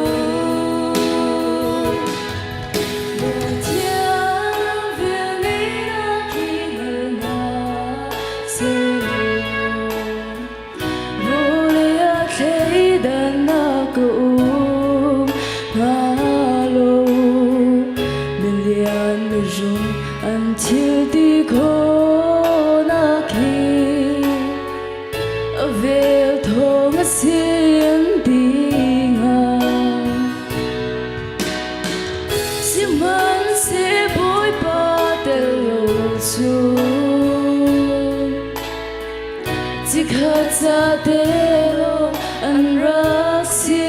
Lungthiang velngeihnak hi hngal hna sehlaw, vawlei ah thleidannak a um hnga lo. Milian mirum an thil ti khawhnak hi a vel thawng a si an ti hnga. Sihmanhseh Bawipa tel lo cu chikkhat ca te lawng an rak si.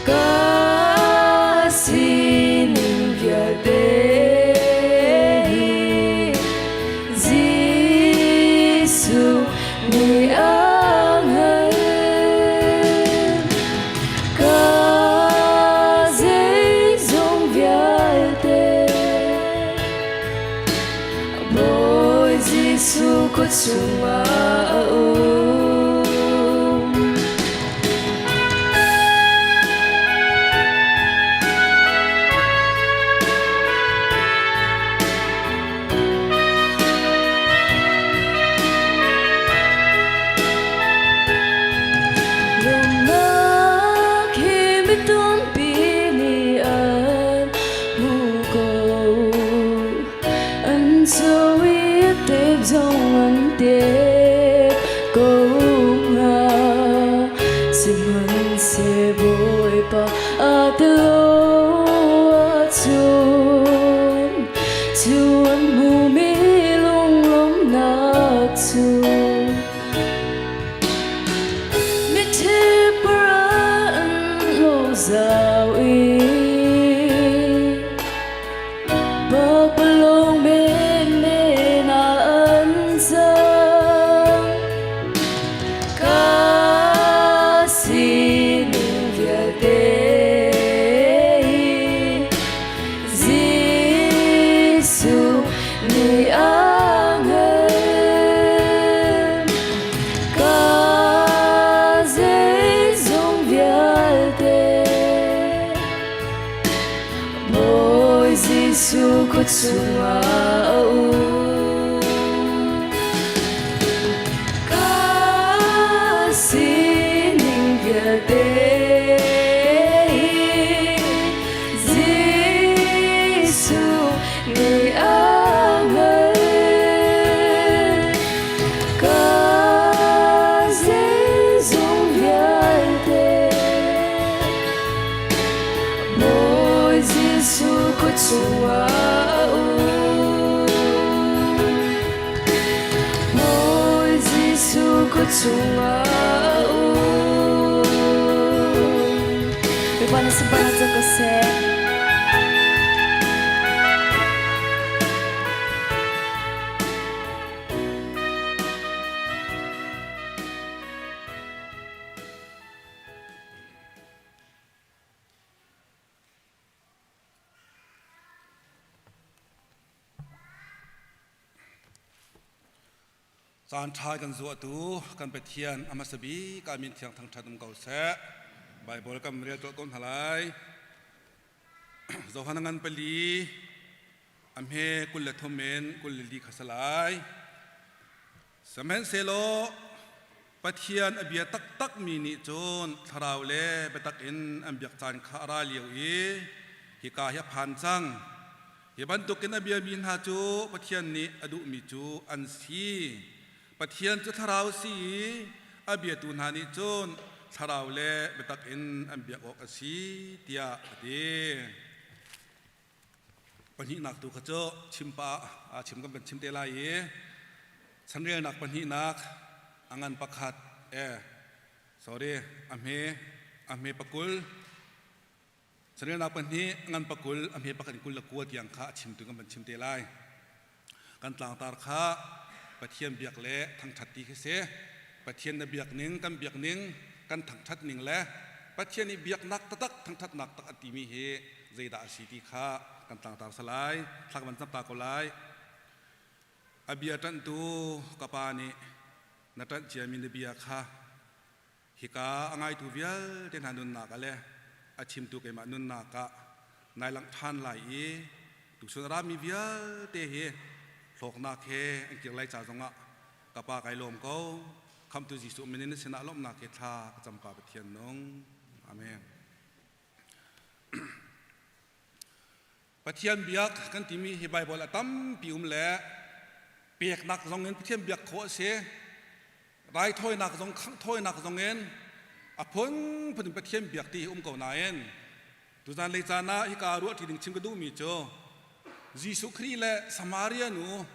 Ka sining vialte hi Jesuh nih a hngalh. Ka zeizong vialte Bawi Jesuh kut chungah a um. Lawmnak hi mi tampi nih an hmu ko. An co i a tep zong an tep ko hnga. Sihmanhseh Bawipa aa tel lo ahcun cu an hmumi lunglawmhnak cu mithi para an lo zau i pakpalawng menmen ah an cang. Ka sining vialte hi Jesuh nih a hngalh. Ka zeizong vialte Bawi Jesuh kut chungah a um. Ka sining vialte hi Jesuh nih a hngalh. Ka zeizong vialte Bawi Jesuh kut chungah a um. Bawi Jesuh kut chungah a um. Bawipa na sunparnak cang ko seh. Caan ṭha kan zuahtu kan Pathian a hmasa bik ah min thiang thangṭhat um ko seh. Baibal kan rel tuah ko hna lai. Johan ngan pali a hme 23 in 24 kha salai. Sihmanhsehlaw Pathian a bia taktakmi nih cun thlarau le biatak in an biak caan kha a ra lio i hika hi a phan cang. Hi bantukin a biami hna cu Pathian nih a duhmi cu an si. Pathian cu thlarau si i a biatu hna nih cun thlarau le biatak in an biak awk a si tiah a ti. Pahnihnak tu kha cu chim pah chim kan van chim te lai i chanrelnak pahnihnak a ngan pakhat e. Sorry, a hme a hme pakul Chanelnak pahnih ngan pakul a hme pakhat in 29 tiang kha a chimtu kan van chim te lai. Kan tlangtar kha Pathian biak le thangṭhat ti khi si. Pathian na biak ning, kan biak ning, kan thangṭhat ning le Pathian i biaknak taktak thangṭhatnak tak a timi hi zeidah a si ti kha kan tlangtar salai. Thla kan van cam ta ko lai. A bia ṭanhtu ka pa nih na ṭanh ciami na bia kha Hika a ngaitu vialte hna nunnak ah le a chimtu keimah nunnak ah nai langh ṭhan lai i tuchun a rami vialte hi hlawknak he an kir lai ca zongah ka pa kai lawm ko. Khamhtu Jesuh min in na sinah lawmhnak he thla ka cam pa Pathian nung. Amen. Pathian biak kan timi hi Baibal a tampi um le peknak zong in Pathian biak khawh a si. Raithawinak zong khanghthawinak zong in a phunphun in Pathian biak ti hi um ko nain tuzan lei caan ah hika ruah ṭi ding chim ka duhmi cu Jesuh Khrih le Samaria nu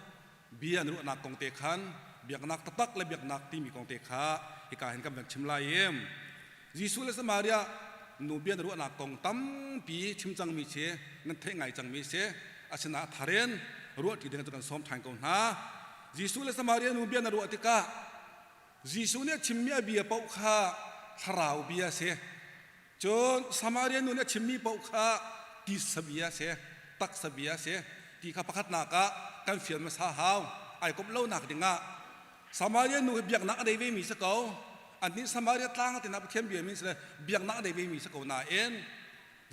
bia an ruahnak kong te khan biaknak taktak le biaknak timi kong te kha hika hin kan van chim lai i Jesuh le Samaria nu bia na ruahnak kong tampi chim cangmi si nan theih ngai cangmi si asinain thar in ruah ṭi ding cu kan sawm ṭhan ko hna. Jesuh le Samaria nu bia na ruah tikah Jesuh nih a chimmi a bia paoh kha thlarau bia a si. Cun Samaria nu nih a chimmi paoh kha tisa bia a si, taksa bia a si ti kha pakhatnak ah kan fian hmasa hau. Ai komh lonak dingah Samaria nu hi biaknak a nei vemi si ko. An nih Samaria tlang tina Pathian bia mi si le biaknak a nei vemi si ko nain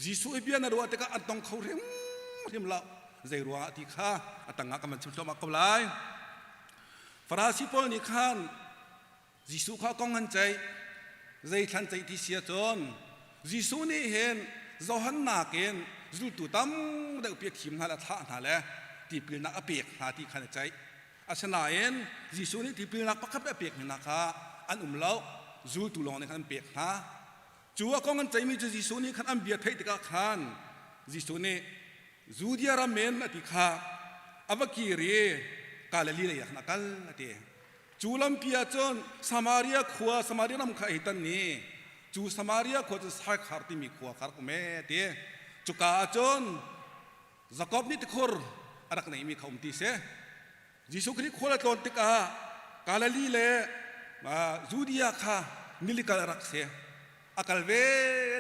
Jesuh i bia na ruah tikah an tong kho hrimhrim lo. Zei ruangah ti kha a tangah kan van chim thluahmah ko lai. Farasi pawl nih khan Jesuh kha kong an ceih. Zei thlan ceih ti si ahcun Jesuh nih hin Johan nakin zultu tam deuh pi a thim hna le a thlah hna le tipilnak a pek hna ti khan a ceih. Asinain Jesuh nih tipilnak pakhat a pek hna kha an um lo. Zultu lawng nih khan an pek hna. Cu a kong an ceihmi cu Jesuh nih khan an bia theih tikah khan Jesuh nih Judea ram in a ti kha a va kir i Galilee lei ah khan a kal a ti. Cu lampi ah cun Samaria khua Samaria ram kha a hei tan i cu Samaria khua cu Saikhar timi khua kha rak um ee a ti. Cuka ah cun Jakob nih tikhur a rak neihmi kha um ti si. Jesuh Khrih khual a tlawn tikah Galilee le Judea kha nilikal a rak si. A kal ve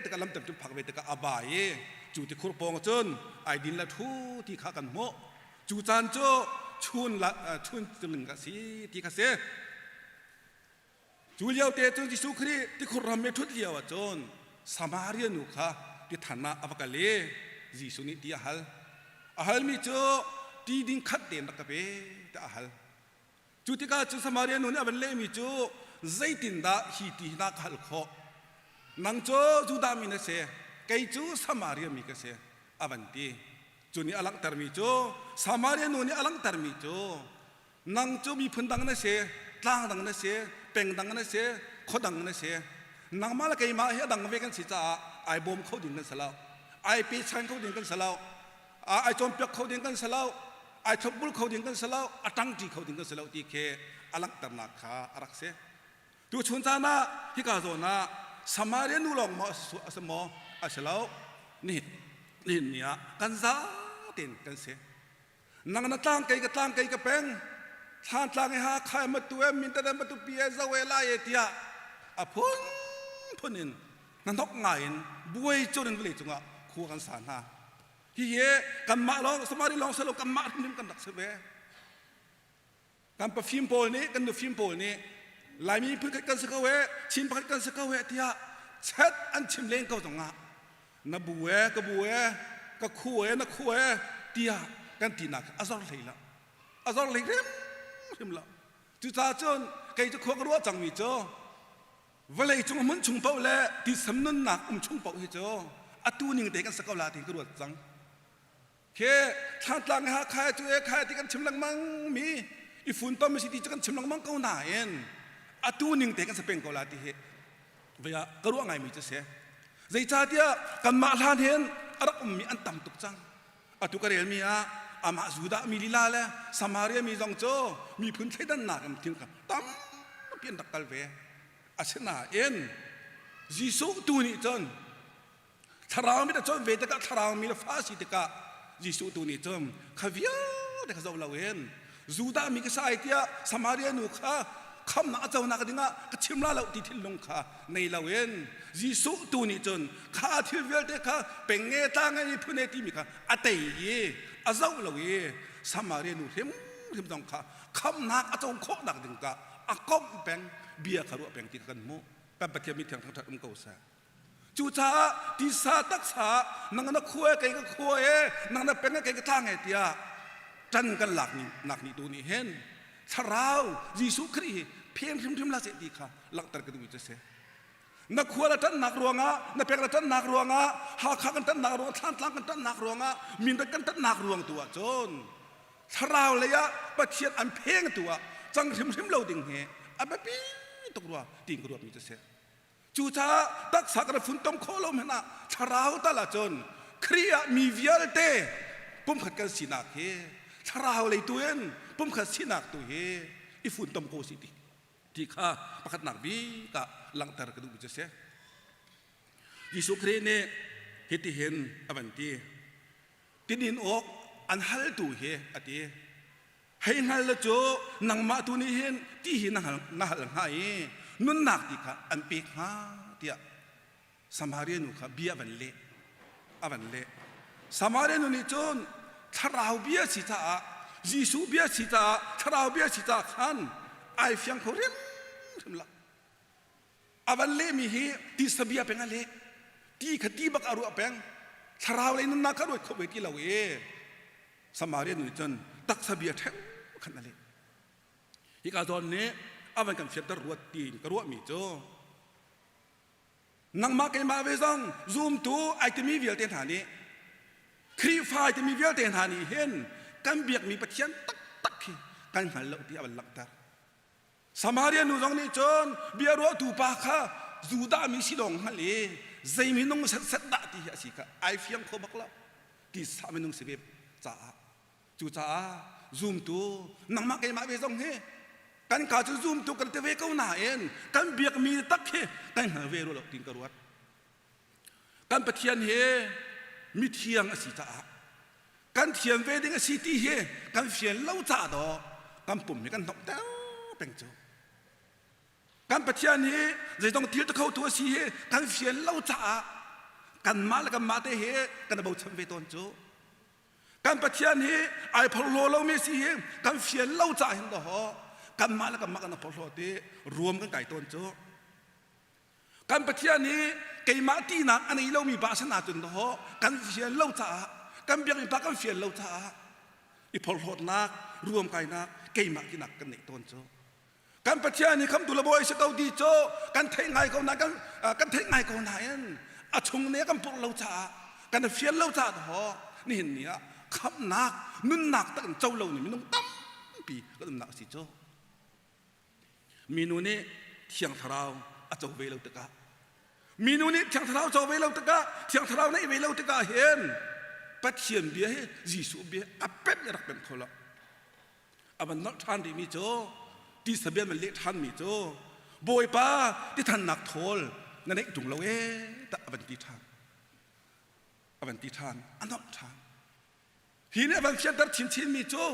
tikah lam tampi phak ve tikah a ba i cu tikhur pawng cun ai din le thu ti kha kan hmuh. Cu caan cu chun chun ling a si ti kha si. Cu lio te cun Jesuh Khrih tikhur ram i ṭhut lio ah cun Samaria nu kha tithan ah a va kal i Jesuh nih ti a hal. A halmi cu ti ding khat tein rak ka pe tiah a hal. Cu tikah cun Samaria nu nih a van lehmi cu zeitindah hi ti hi na ka hal khawh? Nang cu Judah mi na si, kei cu Samaria mi ka si, a van ti. Cu nih a langhtermi cu Samaria nu nih a langhtermi cu Nang cu miphun dang na si, tlang dang na si, peng dang na si, khua dang na si. Nangmah le keimah hi a dang ve kan si caah ai bawm kho ding kan si lo. Ai pechan kho ding kan si lo. Ai cawnpiak kho ding kan si lo. Ai thlopbul kho ding kan si lo. A ṭangṭi kho ding kan si lo ti khi a langhternak kha a rak si. Tuchun caan ah hika zawn ah Samaria nu lawng maw a si maw? A si lo. Nihin nihin ni ah kan zatein kan si. Nang na tlang kei ka tlang kei ka peng thlan tlang i ha khai ma tu e min ta ma tu pi e zo e lai e tiah a phun phun in na hnok ngai in buai chun in vawlei cungah khua kan sa hna hi hi kanmah lawng Samari lawng selo kanmah hrimhrim kan rak si ve Kan pafim pawl nih kan nufim pawl nih Laimi phun khat kan si ko he Chin pakhat kan si ko he tiah chat an chim len ko zongah na bu e ka bu e ka khu e na khu e tiah kan tinak a zor hlei lo a zor hlei hrim hrim lo cucaah cun kei cu khua ka ruah cangmi cu vawlei cung hmun chung paoh le tisam nunnak um chung paoh hi cu atu ning te kan si ko la ti ka ruat cang Khi Thlantlang ha khai cu e khai ti kan chim lengmang mi i funtom si ti cu kan chim lengmang ko nain atu ning te kan si peng ko la ti hi vei ah ka ruah ngai mi cu si. Zeicahtiah kanmah hlan hin a rak ummi an tam tuk cang. Atu ka relmi ah amah Judah mi lila le Samaria mi zong cu miphun thleidannak in thil kha tampi an rak kal ve. Asinain. Jesuh tu nih cun thlarau mit a cawn ve tikah thlarau mi le fa si tikah Jesuh tu nih cun kha vialte kha zoh loin Judah mi ka sai tiah Samaria nu kha khamnak a conak dingah ka chim la lo ti thinlung kha nei loin Jesuh tu nih cun kha thil vialte kha peng nge tlang nge miphun e timi kha a tei i a zoh lo i Samaria nu hrimhrim zong kha khamnak a co khawh nak ding ka a komh peng bia kha ruah peng ti kha kan hmuh kan Pathian mi thiang thangthat um ko seh. Cucaah tisa taksa nang na khua kei ka khua e nang na peng kei ka tlang e tiah ṭan kan lak ni nak ni tu nih hin thlarau Jesuh Khrih hi phen hrimhrim la seh ti kha langhter ka duh cu si. Na khua la ṭannak ruangah na peng la ṭannak ruangah Hakha kan ṭannak ruangah Thlantlang kan ṭannak ruangah Mindat kan ṭannak ruang tu ah cun thlarau lei ah Pathian an pheng tu ah cang hrimhrim lo ding hi a biapi tuk rua tiin ka ruatmi cu si. Cucaah taksa kan funtom khawh lo hmanh ah thlarau tal ahcun Khrih ah mi vialte pumkhat kan sinak hi thlarau lei tu in pumkhat sinak tu hi i funtom ko si ti ti kha pakhatnak bik ah langhter ka duhmi cu a si. Jesuh Khrih nih hitihin a van ti. Tidin awk an haltu hi a ti. Hei hngal le cu nangmah tu nih hin ti hi na hal, na hal hnga i nunnak ti kha an pek hnga tiah Samaria nu kha bia a van leh. A van leh. Samaria nu nih cun thlarau bia si caah Jesuh bia si caah thlarau bia si caah khan ai fiang kho hrimhrim lo. A van lehmi hi tisa bia peng a leh. Ti kha ti bak a ruah peng. Thlarau lei nunnak kha ruat kho ve ti lo i Samaria nu nih cun taksa bia ṭheu khan a leh. Hika zawn nih a van kan fianter ruat tiin ka ruahmi cu nangmah keimah ve zong zumtu ai timi vialte hna nih Khrihfa ai timi vialte hna nih hin kan biakmi Pathian taktak hi kan hngal lo ti a van langhter. Samaria nu zong nih cun bia ruahtu pa kha Judah mi si lawng hngal i zei minung setset dah ti hi a si kha ai fiang kho bak lo. Tisa minung si ve caah cucaah zumtu nangmah keimah ve zong hi kan ka cu zumtu kan ti ve ko nain kan biakmi tak hi kan hngal ve rua lo tiin ka ruat. Kan Pathian hi mithiang a si caah kan thiam ve ding a si ti hi kan fian lo caah dawh kan pum hi kan hnawhter peng cu. Kan Pathian hi zeizong thil ti khotu a si hi kan fian lo caah kanmah le kanmah te hi kan i bochan ve tawn cu. Kan Pathian hi ai phorhlaw lomi si hi kan fian lo caah hin dawh kanmah le kanmah kan i phorhlaw ti ruam kan kai tawn cu. Kan Pathian hi keimah tinak a nei lomi pa sin ahcun dawh kan fian lo caah kan biakinn pa kan fian lo caah i phorhlawtnak ruamkainak keimah tinak kan neih tawn cu. Kan Pathian hi khamtu le bawi si ko ti cu kan theih ngai ko na kan kan theih ngai ko nain a chung ne kan purh lo caah kan fian lo caah dawh nihin ni ah khamhnak nunnak tak in co lo ni minung tampi kan umnak a si cu. Minu nih Thiang Thlarau a co ve lo tikah minu nih Thiang Thlarau co ve lo tikah Thiang Thlarau neih ve lo tikah hin Pathian bia hi Jesuh bia a pemh i rak pemh kho lo. A van nolh ṭhan rihmi cu tisa bia man leh ṭhanmi cu Bawipa tithannak thawl na neih ṭung lo ee tah a van ti ṭhan. A van ti ṭhan. A nolh ṭhan. Hi nih a van fianter chinchinmi cu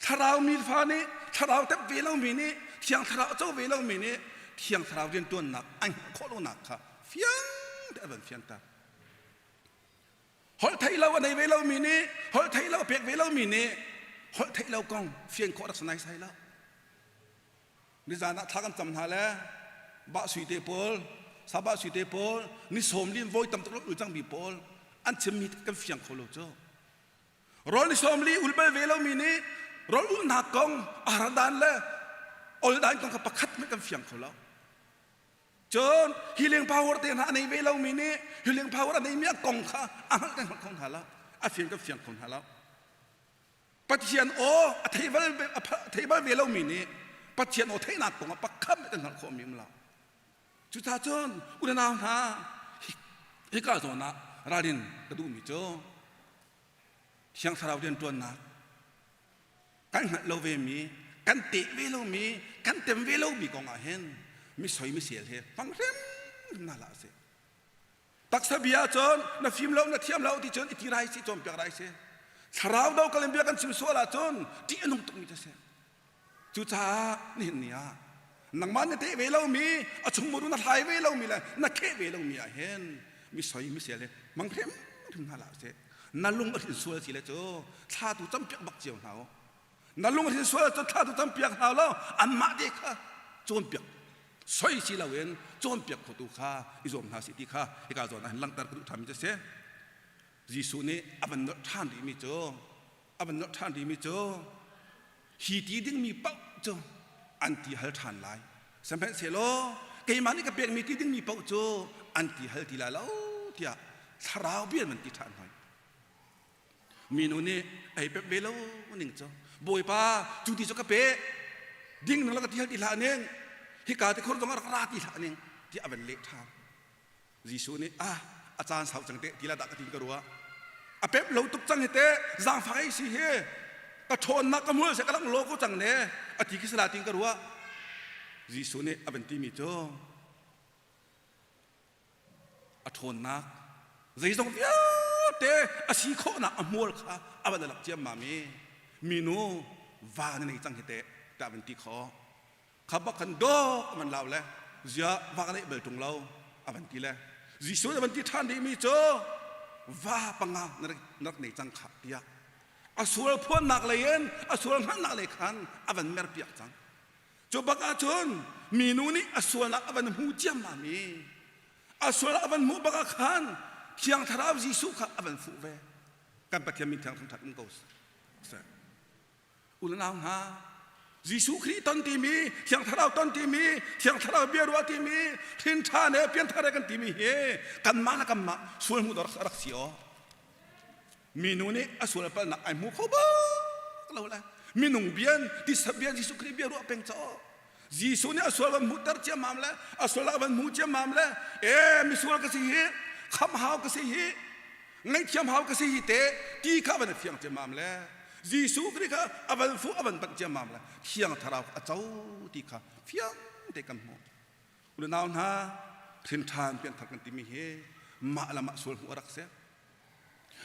thlarau mi fa nih thlarau tep ve lomi nih thiang thlarau a co ve lomi nih thiang thlarau rianṭuannak an hngalh khawh lonak kha fiang te a van fianter. Holh theih lo a nei ve lomi nih holh theih lo a pek ve lomi nih holh theih lo kong fian khawh rak si naisai lo. Nizan ah thla kan cam hna le bah sui te pawl sabah sui te pawl ni sawm lin voi tam tuk ul cangmi pawl an chimmi kan fiang kho lo cu. Rawl ni sawm li ul bal ve lomi nih rawl ulnak kong ahar dan le ol dan kong kha pakhat hmanh kan fiang kho lo. Cun healing power te hna a nei ve lomi nih healing power a neimi a kong kha a hngalh kan hngalh kho hna lo. A fiang kan fiang kho hna lo. Pathian aw a thei bal a thei bal ve lomi nih Pathian aw theihnak kong ah pakhat kan hngalh khawhmi um lo. Cucaah cun unau hna hika zawn ah ralrin ka duhmi cu Thiang Thlarau rianṭuannak kan hngalh lo vemi, kan teh ve lomi, kan tem ve lomi kong ah hin Mi soi mi sel he hmang hrim hna hlah sih. Taksa bia cun na fim lo na thiam lo ti cun i ti rai si cawnpiak rai si. Thlarau do kalin bia kan chim sual ahcun ṭih a nung tukmi cu si. Cucaah nihin ni ah nangmah na teh ve lomi a chung muru na hlai ve lomi le na kheh ve lomi ah hin mi soi mi sel he hmang hrim hrim hna hlah sih. Na lung a hrin sual si le cu thla tu campiak bak cio hna u. Na lung a hrin sual cu thla tu campiak hna lo anmah te kha cawnpiak soi si loin cawnpiak khotu kha i zuam hna sih ti kha hika zawn ah hin langhter ka duh ṭhanmi cu a si. Jesuh nih a van nolh ṭhan rihmi cu a van nolh ṭhan rihmi cu hi ti dingmi paoh cu an ti hal ṭhan lai. Sihmanhsehlaw keimah nih ka pekmi ti dingmi paoh cu an ti hal ti lai lo tiah thlarau bia in van ti ṭhan hoi. Minu nih ei pek ve lo ning cu Bawipa cu ti cu ka pe ding nang la ka ti hal ti hlah ning hika ti khor zong ah rak ra ti hlah ning tiah a van leh ṭhan. Jesuh nih ah a caan sau cang teh ti la dah ka tin ka ruah a pep lo tuk cang hi teh zaangfak ei si hi ka ṭhawnnak ka hmul se ka lang lo ko cang ne a ti khi sala tin ka ruah Jesuh nih a van timi cu a ṭhawnnak zeizong vialte a si khawhnak a hmual kha a van lak ciammam i minu va na nei cang hi teh tiah a van ti khawh kha bak khan dawk a van lau le zia va ka neih bal ṭung lo a van ti le Jesuh a van ti ṭhan rihmi cu va panga na rak nei cang khah tiah a sual phuannak lei in a sual hngalhnak lei khan a van merpiak cang cu bak ahcun minu nih a sualnak a van hmu ciammam i a sualnak a van hmuh bak ah khan Thiang Thlarau Jesuh kha a van fuh ve kan Pathian min thiang thangṭhat um ko seh U le nau hna, Jesuh Khrih ton timi, Thiang Thlarau ton timi, Thiang Thlarau bia ruah timi, hrin ṭhan he pianthar he kan timi hi kanmah le kanmah sual hmuh rak rak si aw. Minu nih a sual palhnak ai hmu kho bak lo le minung bian tisa bian Jesuh Khrih bia ruah peng caw. Jesuh nih a sual van hmuhter ciammam le a sual a van hmu ciammam le e misual ka si hi kham hau ka si hi ngaihthiam hau ka si hi te ti kha van fiang ciammam le Jesuh Khrih kha a van fuh a van banh ciammam le thiang thlarau a co ti kha fiang te kan hmuh u nau hna hrin ṭhan pianthar kan timi hi mah le mah sual hmuh a rak si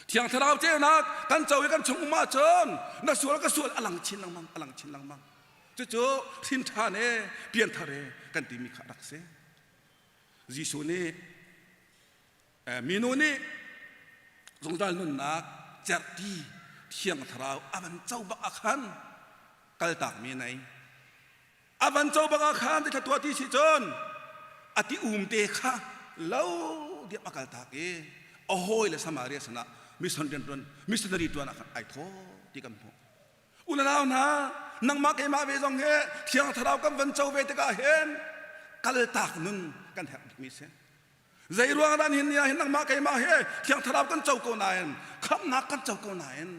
Thiang Thlarau ceunak kan co i kan chung um ahcun na sual ka sual a lang chin lengmang a lang chin lengmang cucu hrin ṭhan e pianthar e kan timi kha rak si Jesuh nih minu nih zungzal nunnak cerhti Thiang Thlarau a van co bak ah khan kaltakmi nei A van co bak ah khan ti tuah ti si cun a ti um te kha lo diam a kal tak i a hawi le Samaria sinah mission rian tuan missionary tuan ah khan ai thaw ti kan hmuh. Unau hna nangmah keimah ve zong he Thiang Thlarau kan van co ve tikah hin kaltak nun kan herh bikmi si. Zei ruang dah nihin ni ah hin nangmah keimah he Thiang Thlarau kan co ko nain khamhnak kan co ko nain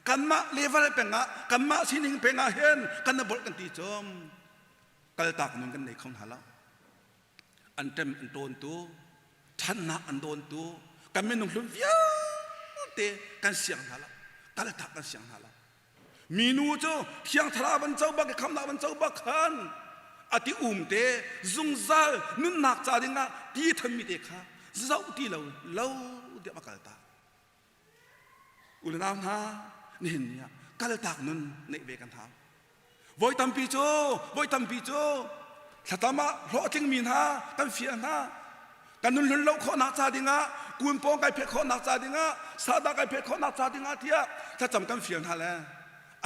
kanmah level peng ah kanmah sining peng ah hin kan na bolh kan ti cum kaltak nun kan nei kho hna lo an ṭem an ṭawntu ṭhannak an dawntu kan minung hlun vialte kan siang hna lo kaltak kan siang hna lo Minu cu Thiang Thlarau van co bak i khamnak van co bak khan a ti um te zungzal nunnak ca dingah ti thanmi te kha zoh ti lo lo diam a kaltak. U le nau hna nihin ni ah kaltak nun neih ve kan hau. Voi tampi cu voi tampi cu thlacam ah hlawhtlingmi hna kan fial hna kan nun hlun lo khawhnak ca dingah kun pawng kai pheh khawhnak ca dingah sahdah kai pheh khawhnak ca dingah tiah thlacam kan fial hna le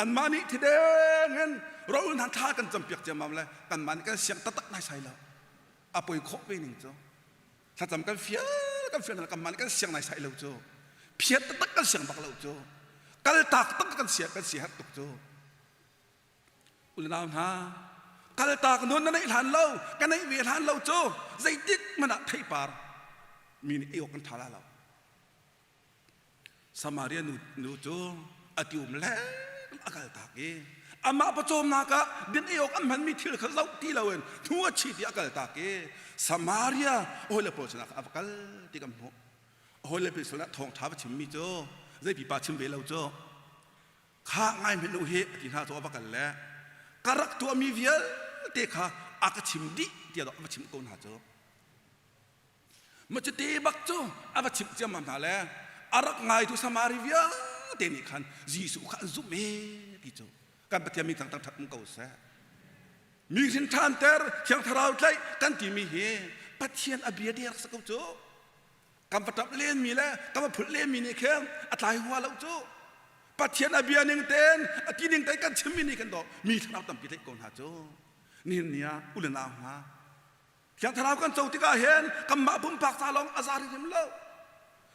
anmah nih thideng in ro hna thla kan campiak ciammam le kanmah nih kan siang taktak nai sai lo a poi khawh ve ning cu thlacam kan fial kan fial hna kanmah nih kan siang nai sai lo cu phiat taktak kan siang bak lo cu kaltak tak kan siang kan si herh tuk cu Unau hna, kaltak nun na neih hlan lo, ka neih ve hlan lo cu zeitik hmanh ah theipar mi nih ei awk kan ṭha la lo. Samaria nu, nu cu a ti um le a kaltak i amah pawcawmnak ah din ei awk an hmanmi thil kha zoh ti loin hnu a chi ti a kaltak i Samaria hawile pawl sinah a va kal ti kan hmuh. Hawile pawl sinah thawngṭha va chimmi cu zei pipa chim ve lo cu Kha ngai hmenh u hi a ti hna cu a va kal le ka rak tuahmi vialte kha a ka chim dih tiah a va chimh ko hna cu. Ma cuti bak cu a va chimh ciammam hna le a rak ngaitu Samari vialte nih khan Jesuh kha an zumh e ti cu kan Pathian min thangthang ṭhat um ko seh. Mi hrin ṭhanter Thiang Thlarau tlaih kan timi hi Pathian a bia der si ko cu. Kan va ṭap lenmi le kan va phulh lenmi nih khin a tlai hua lo cu. Pathian a bia ning tein a ti ning tein kan chimmi nih khin dawh mi thlarau tampi tlaih ko hna cu. Nihin ni ah u le nau hna Thiang Thlarau kan co tikah hin kanmah pumpak ca lawng a za hrimhrim lo.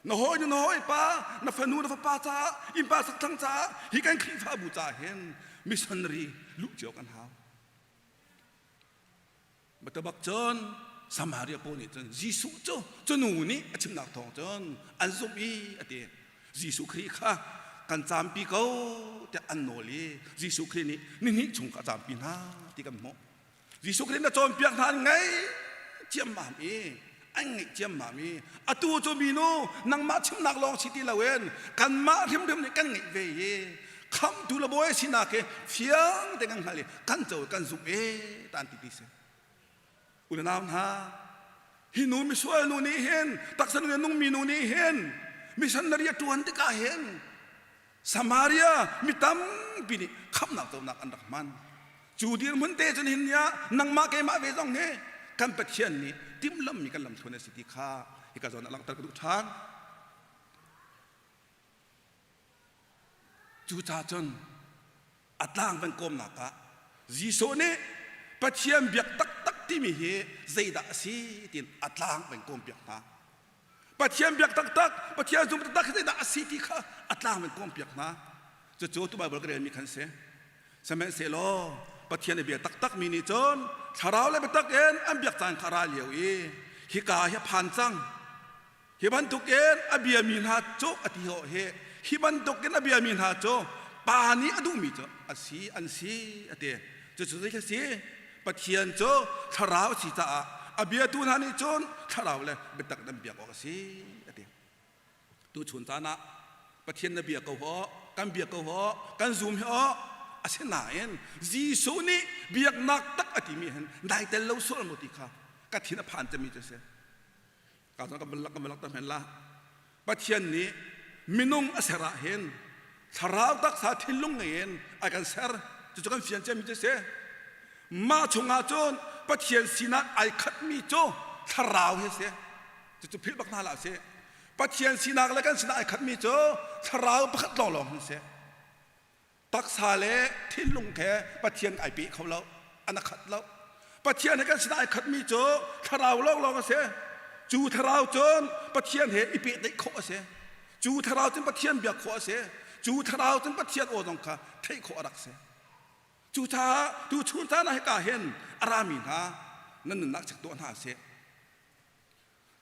Na hawi na hawipa, na fanu na fapa caah, innpa sakthlang caah, hi kan Khrihfabu caah hin missionary luh cio kan hau. Batabak cun Samaria pawl nih cun Jesuh cu cu nu nih a chimnak thawng cun an zumh i a ti. Jesuh Khrih kha kan caampi ko tiah an nawl i Jesuh Khrih nih nihnih chung kha a caampi hna ti kan hmuh. Jesuh Khrih na cawnpiak hna an ngaih ciammam i an ngaih ciammam i atu cu minu nangmah chimnak lawng si ti loin kanmah hrimhrim nih kan ngeih ve i khamhtu le bawi sinak hi fiang te kan hngalh i kan co kan zumh e ta an ti ti si u le nau hna hi nu misual nu nih hin taksa nu nungmi nu nih hin missionary a tuan tikah hin Samaria mi tampi nih khamhnak conak an rak hman. Cu dirhmun te cun hin nia nangmah keimah ve zong hi kan Pathian nih timhlammi kan lamthluan a si ti kha hika zawn ah langhter ka duh ṭhan. Cucaah cun a tlang van kawmnak ah Jesuh nih Pathian biak taktak timi hi zeidah a si tiin a tlang van kawmpiak hna. Pathian biak taktak, Pathian zum taktak hi zeidah a si ti kha a tlang in kawmpiak hna. Cucu tu Baibal ka relmi khan si. Sihmanhsehlaw Pathian a bia taktak mi nih cun thlarau le biatak in an biak caan kha a ra lio i hika hi a phan cang. Hi bantukin a biami hna cu a ti hawh hi hi bantukin a biami hna cu pa nih a duhmi cu a si an si a ti. Cucu zei si? Pathian cu thlarau a si caah a biatu hna nih cun thlarau le biatak nan biak awk a si a ti. Tuchun caan ah Pathian na bia ko haw, kan bia ko haw, kan zum hi aw asinain Jesuh nih biaknak tak a timi hin dai tel lo sual maw ti kha ka thin a phan cemi cu si. Ka kan balak kan balak ta men la. Pathian nih minung a ser ah hin thlarau taksa thinlung ngei in a kan ser cucu kan fian ciami cu si mah chungah cun Pathian sinah ai khatmi cu thlarau hi si cucu philh bak hna hlah sih Pathian sinak le kan sinah ai khatmi cu thlarau pakhat lawnglawng hin si Taksa le thinlung he Pathian ai pe kho lo, an a khat lo. Pathian he kan sinah ai khatmi cu thlarau lawnglawng a si. Cu thlarau cun Pathian he i pehtlaih khawh a si. Cu thlarau cun Pathian biak khawh a si. Cu thlarau cun Pathian aw zong kha theih khawh a rak si. Cucaah tuchun caan ah hika hin a rami hna nan nunnak check tuah hna sih.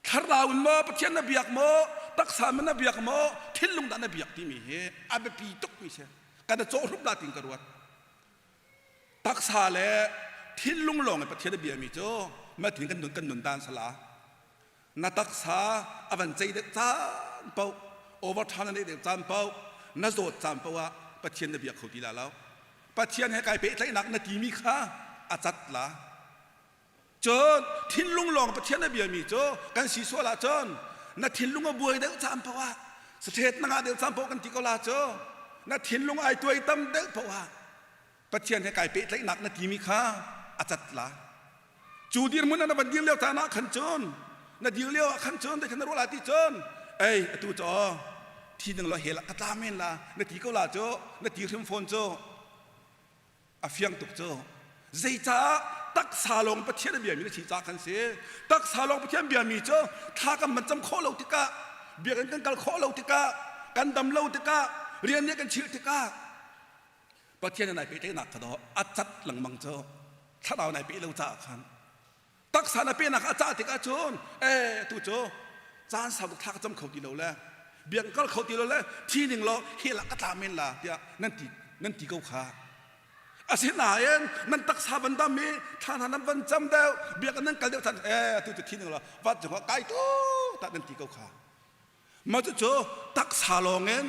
Thlarau in maw Pathian na biak maw taksa man na biak maw thinlung dah na biak timi hi a biapi tukmi si kan i cawhrup la tin ka ruat taksa le thinlung lawng in Pathian a biami cu matin kan nun kan nun dan sala na taksa a van cei deuh caan paoh overtime na neih deuh caan paoh na zawt caan paoh ah Pathian na biak kho ti la lo Pathian he kai pehtlaihnak na timi kha a cat la Cun thinlung lawng Pathian a biami cu kan si sual ahcun na thinlung a buai deuh caan paoh ah sathet na ngah deuh caan paoh kan ti ko la cu na thinlung ai tuai tam deuh paoh ah Pathian he kai pehtlaihnak na timi kha a cat la. Cu dirhmun ah na van dir lio caan ah khan cun na dir lio ah khan cun khan na ruah la ti cun ei atu cu thi ding lo hel ah ka tla men la na ti ko la cu na ti hrim fawn cu A fiang tuk cu. Zeicah taksa lawng Pathian a biami na si caah kan si. Taksa lawng Pathian biami cu thla kan man cam khawh lo tikah, biakinn kan kal khawh lo tikah, kan dam lo tikah, rian nih kan chilh tikah Pathian nai pehtlaihnak kha dawh a cat lengmang cu thlarau nai peh lo caah khan taksa na pehnak a cah tikah cun eh tu cu caan sau tuk thla ka cam kho ti lo le biak kal kho ti lo le thi ning law hell ah ka tla men la tiah nan ti nan ti ko kha asinain nan taksa van dam i thla hna nan van cam deuh biak nan kal deuh than eh tu cu thi ning law vat cung ah kai tu ta nan ti ko kha mah cu taksa lawng in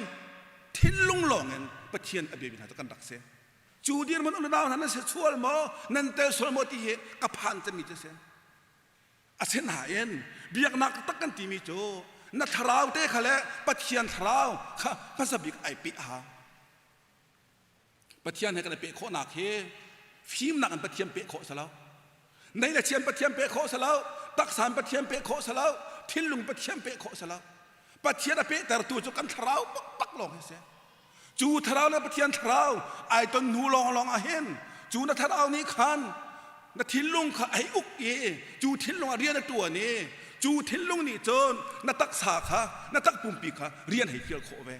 thinlung lawng in Pathian a biami hna cu kan rak si. Cu dirhmun u le nau hna nan si sual maw, nan tel sual maw ti hi ka phan cemmi cu a si. Asinain biaknak taktak kan timi cu na thlarau te kha le Pathian thlarau kha hmasa bik ai peh a hau. Pathian he kan i peh khawhnak hi fimnak in Pathian peh khawh si lo. Nei le chian Pathian peh khawh si lo. Taksa in Pathian peh khawh si lo. Thinlung Pathian peh khawh si lo. Pathian a pehtertu cu kan thlarau bakbak lawng hi si. Cu thlarau le Pathian thlarau ai ton hnu lawnglawng ah hin cu na thlarau nih khan na thinlung kha ai uk i cu thinlung ah rian a ṭuan i cu thinlung nih cun na taksa kha na takpumpi kha rian hei fial khawh ve.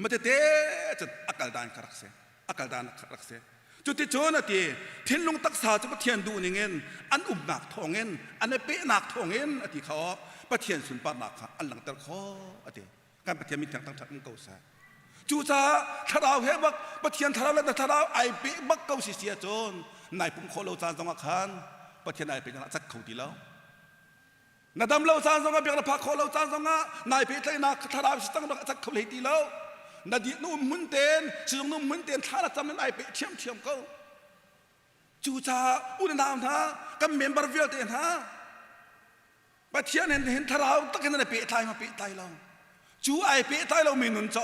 Matete cun a kal dan kha rak si. A kal dan kha rak si. Cuticun a ti thinlung taksa cu Pathian duh ningin an umnak thawngin an i pehnak thawngin a ti kha aw Pathian sunparnak kha an langhter khawh a ti. Kan Pathian min thiang thangṭhat um ko seh. Cucaah thlarau he bak Pathian thlarau le na thlarau ai peh bak ko si si ahcun nai pumh khawh lo caan zongah khan Pathian ai peh a cat kho ti lo. Na dam lo caan zongah biak na phak khawh lo caan zongah nai pehtlaihnak thlarau si cang bak a cat kho hlei ti lo. Na di na um hmun ten sizung na um hmun ten thla na cam in ai peh ṭhiamṭhiam ko. Cucaah u le nau hna kan member vialte hna Pathian hin hin thlarau tak in an i pehtlai ma pehtlai lo. Cu ai pehtlai lomi nun cu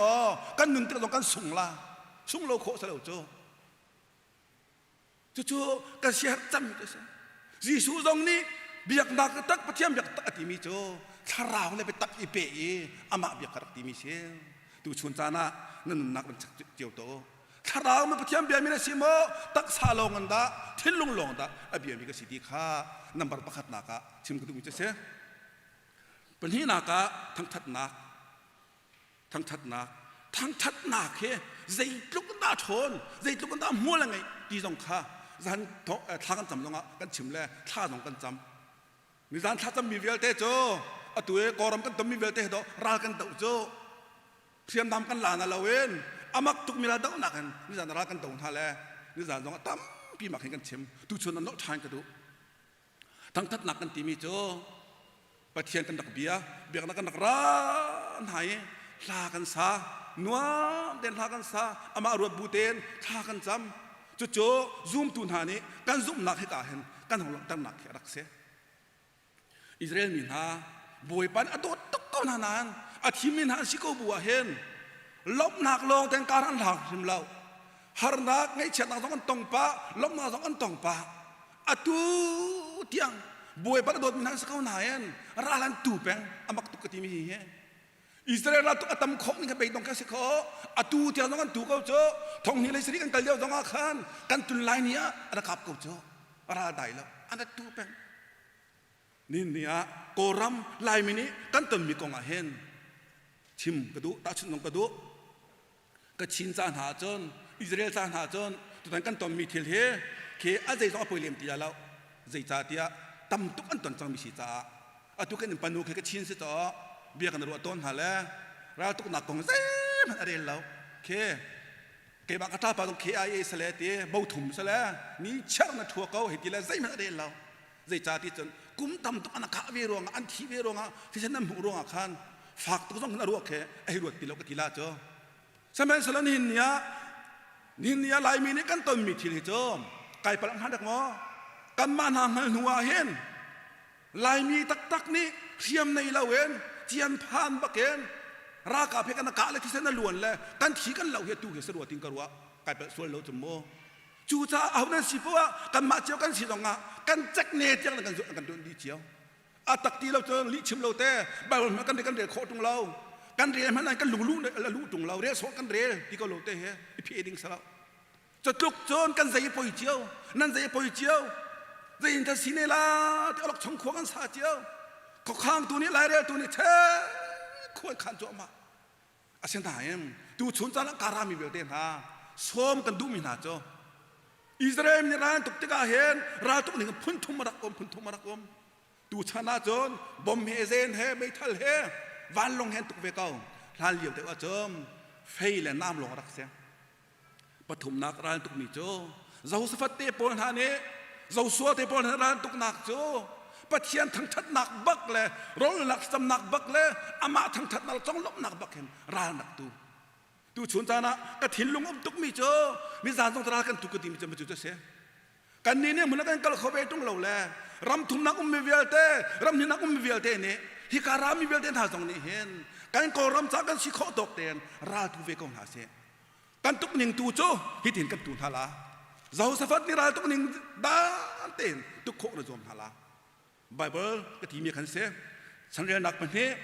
kan nun tik zong kan sung la. Sung lo khawh si lo cu. Cucu kan siaherh cemmi cu a si. Jesuh zong nih biaknak tak Pathian biak tak a timi cu thlarau le biatak i peh i amah biak ka rak timi si. Tuchun caan ah na nunnak van check cio to. Thlarau ma Pathian biami na si maw taksa lawng in dah thinlung lawng dah a biami ka si ti kha number pakhat nak ah chim ka duhmi cu a si. Pahnihnak ah thangthatnak thangthatnak thangthatnak hi zeitluk in dah ṭhawn zeitluk in dah hmual a ngeih ti zong kha zan thla kan cam zongah kan chim le thla zong kan cam nizan thla cammi vialte cu atu i kawlram kan tonmi vialte hi dawh ral kan doh cu hriamnam kan la na loin amak tukmi ral dohnak in nizan ral kan do hna le nizan zong ah tampi mak hin kan chim tuchun an nolh ṭhan ka duh Thangthatnak kan timi cu Pathian kan rak bia, biaknak kan rak ra hna i hla kan sa, nuam tein hla kan sa, amah ruat bu tein thla kan cam. Cucu zumtu hna nih kan zumhnak hika hin kan hong langhternak khi a rak si. Israel mi hna Bawipa nih a dawt tuk ko hna nain a thimmi hna an si ko bu ah hin lawmhnak lawng tein kar an hlang hrim lo. Harnak, ngaihchiatnak zong an tong pah, lawmhnak zong an tong pah. Atu tiang Bawipa na dawtmi hna an si ko nain ral an tu peng a mak tuk ka timi hi hi. Israel ral tuk a tam khawh ning kha beidong kha si kho. Atu tiang zong an tu ko cu. Thong hnih le sarih kan kal lio zong ah khan kan tun lai ni ah an kap ko cu. Ral dai lo. An tu peng. Ni ni ah Kawlram Laimi nih kan tonmi kong ah hin chim ka duh, tahchunh zong ka duh. Kachin ca hna ahcun Israel ca hna ahcun tutan kan tonmi thil hi khi a zeizong a poi lem ti lo zeicahtiah tam tuk an ton cangmi si caah atu kan panu khi Kachin si caah bia kan ruah tawn hna le raltuknak kong zeihmanh a rel lo khi keimah ka ṭapa zong KIA sale ti bothum sale ni chiar na ṭhua ko hei ti le zeihmanh a rel lo zeicah ti cun kum tam tuk an khah ve ruangah an thi ve ruangah thisen an hmuh ruangah khan fak tuk zong khan a ruah khi a hei ruat ti lo ka ti la cu sihmanhsehlaw nihin ni ah nihin ni ah Laimi nih kan tonmi thil hi cu kai palh hnga dek maw kanmah hna hngal hnu ah hin Laimi taktak nih hriam nei loin cian phan bakin ralkap he kan kah le thisen a luan le kan thi kan lo hi tu hi sarua tin ka ruah kai palh sual lo cu mu Cucaah aho nan si poah kanmah cio kan si zongah kan cek ne tiang kan kan tuan dih cio. A tak ti lo cun lih chim lo te Bible hmanh kan kan rel khawh tung lo. Kan rel hmanh kan lung lu lu tung lo rel sawh kan rel ti ko lo te he i phe ding salo. Catluk cun kan zei poi cio nan zei poi cio zei in ta si ne la ti alok chung khua kan sa cio khuakhang tu nih lairel tu nih the khuan khan cuahmah Asinain tuchun caan ah karami vialte hna sawm kan duhmi hna cu Israel nih ral an tuk tikah hin raltuk ning phun thum a rak um phun thum a rak um tuchan ah cun bom he zen he meithal he vanlawng he an tuk ve ko hlan lio deuh ah cun fei le nam lawng a rak si Pathumnak ral tukmi cu Jehoshaphat te pawl hna nih Joshua te pawl hna ral tuknak cu Pathian thangṭhatnak bak le rawlnak camnak bak le amah thangṭhatnak le conglawmhnak bak hin ral nak tu. Tu chun caan ah ka thinlung um tukmi cu nizan zong ral kan tu ka timi cu cu cu si. Kan nih nih hmun kan kal kho ve tung lo le ram thumnak ummi vialte ram hninak ummi vialte nih hika rami vialte hna zong nih hin kan Kawlram ca kan si khawh tawk tein ral tu ve ko hna sih. Kan tuk ning tu cu hitin kan tu hna la. Jehoshaphat nih ral tuk ning dan tein tuk khawh na zuam hna la. Bible ka timi khan si. Chanrelnak pahnih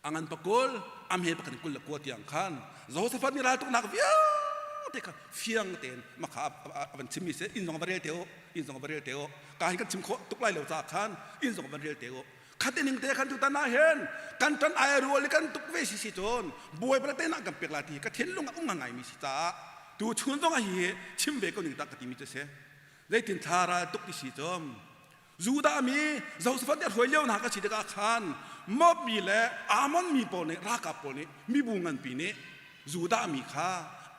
angan pakul amhe pakan kul le kua tiang khan Jehoshaphat nih raltuknak vialte kha fiang tein makha a van chimmi si inn zong va rel te u inn zong va rel te u ka hin kan chim khawh tuk lai lo caah khan inn zong van rel te u khat ning te khan tutan ah hin kan tan ai rual kan tuk ve si si cun bawipa te nak kan pek la ti ka thinlung a um ngai mi si caah tu chun zong a hi chim ve ko ning tak ka ti mi cu si zeitin thla ral tuk ti si cum Judah mi Jehoshaphat nih a hruai lio hna ka si tikah khan Moab mi le Ammon mi pawl nih ralkap pawl nih mibu nganpi nih Judah mi kha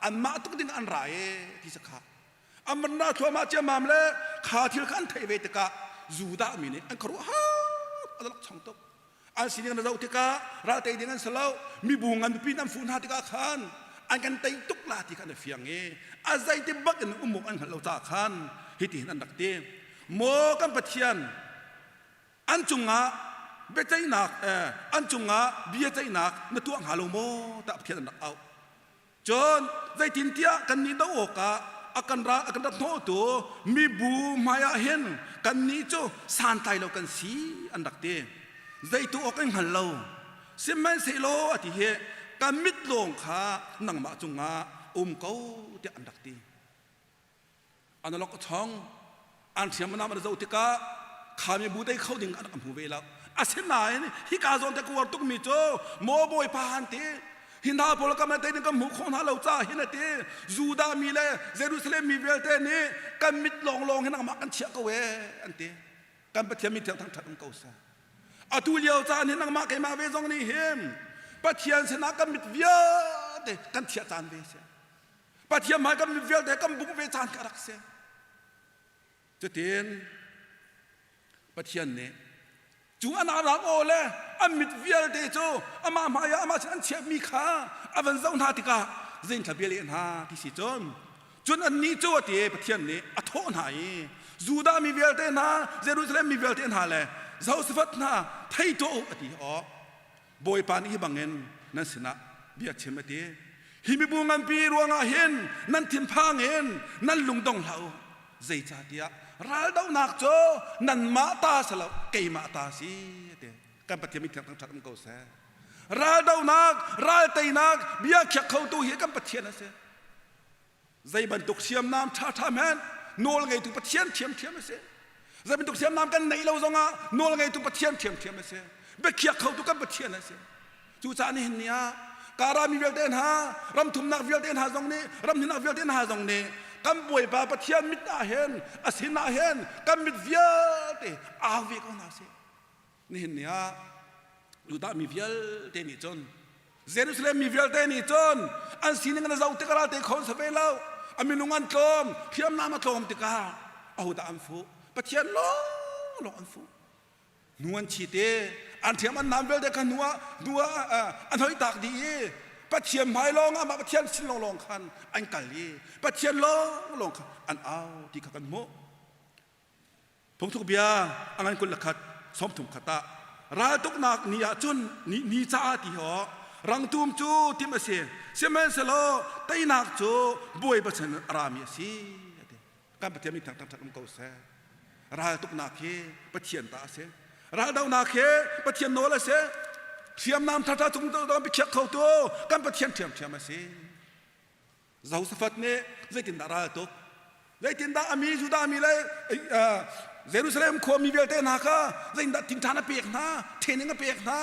anmah tuk ding an ra e ti sakha an van ra thluahmah ciammam le kha thil kha an theih ve tikah Judah mi nih an khuaruah har a lak chong tuk an sining na zoh tikah ral tei ding an si lo mibu nganpi an fuh hna tikah khan an kan tei tuk la ti kha an fiang i a zeiti bak in umuk an hngalh lo caah khan hitihin an rak ti maw kan Pathian an cungah biaceihnak an cungah biaceihnak na tuah hnga lo maw tah Pathian an rak auh Cun zeitintiah kannih doh awkah a kan ra a kan rat hnawhtu mibu hmaiah hin kannih cu santlai lo kan si an rak ti. Zeitu awk an hngal lo. Sihmanhsehlaw a ti hi kan mit lawng kha nangmah cungah um ko tiah an rak ti. An alok a chong an hriamnam an zoh tikah kha mibu tei kho ding an rak hmu ve lo. Asinain hika zawn te ka uar tukmi cu maw Bawipa an ti hi hna pawl ka tei ding kan hmuh khawh hna lo caah hin a ti Judah mi le Jerusalem mi vialte nih kan mit lawnglawng hi nangmah kan chiah ko ee an ti. Kan Pathian min thiang thangṭhat um ko seh. Atu lio caan hi nangmah keimah ve zong nih hin Pathian sinah kan mit vialte kan chiah caan ve seh. Pathian hmai kan mit vialte kan bungh ve caan ka rak si. Cutin Pathian nih cu an arang aw le an mit vialte cu amah hmai ah amah sin an chiahmi kha a van zoh hna tikah zeithla bia leh hna ti si cun cun annih cu a ti Pathian nih a thawh hna i Judah mi vialte hna Jerusalem mi vialte hna le Jehoshaphat hna thei tuah u a ti awk Bawipa nih hi bangin nan sinah bia chim a ti. Hi mibu nganpi ruangah hin nan thinphang in nan lungdong hlah u. Zeicahtiah raldohnak cu nanmah ta si lo, keimah ta si a ti. Kan Pathian min thiang thangṭhat um ko seh. Raldohnak, ralteinak, bia khiak khotu hi kan Pathian a si. Zei bantuk hriamnam ṭhaṭha hmanh nawl ngeitu Pathian ṭhiamṭhiam a si. Zei bantuk hriamnam kan neih lo zongah nawl ngeitu Pathian ṭhiamṭhiam a si. Biakhiak khotu kan Pathian a si. Cucaah nihin ni ah Kara mi vialte hna, ram thumnak vialte hna zong nih, ram hninak vialte hna zong nih kan Bawipa Pathian mit ah hin a sin ah hin kan mit vialte au ve ko hna sih. Nihin ni ah Judah mi vialte nih cun Jerusalem mi vialte nih cun an sining an zoh tikah te kho sa ve lo a minung an tlawm hriamnam a tlawm tikah ahodah an fuh Pathian lawng lawng an fuh nu an chi te an thiam an nam vialte kha nu ah nu ah an hoi tak dih i Pathian hmai lawng ah mah Pathian sin lawng lawng khan an kal i Pathian lawng lawng kha an au ti kha kan hmuh Phungthluk bia a ngan 21 30 khat ah raltuknak ni ah cun ni, ni caah ti ho rangtum cu tim a si sihmanhsehlaw teinak cu bawipa chan a rami a si ati kan Pathian min thang um ko seh raltuknak hi Pathian ta a si raldohnak hi Pathian nawl a si hriamnam thatha cung biakhiak kho tu kan Pathian ṭhiamṭhiam a si Jehoshaphat nih zeitindah ral a tuk? Zeitindah a mi Judah mi le Jerusalem khuami vialte hna kha zeitindah tingṭhan a pek hna, training a pek hna?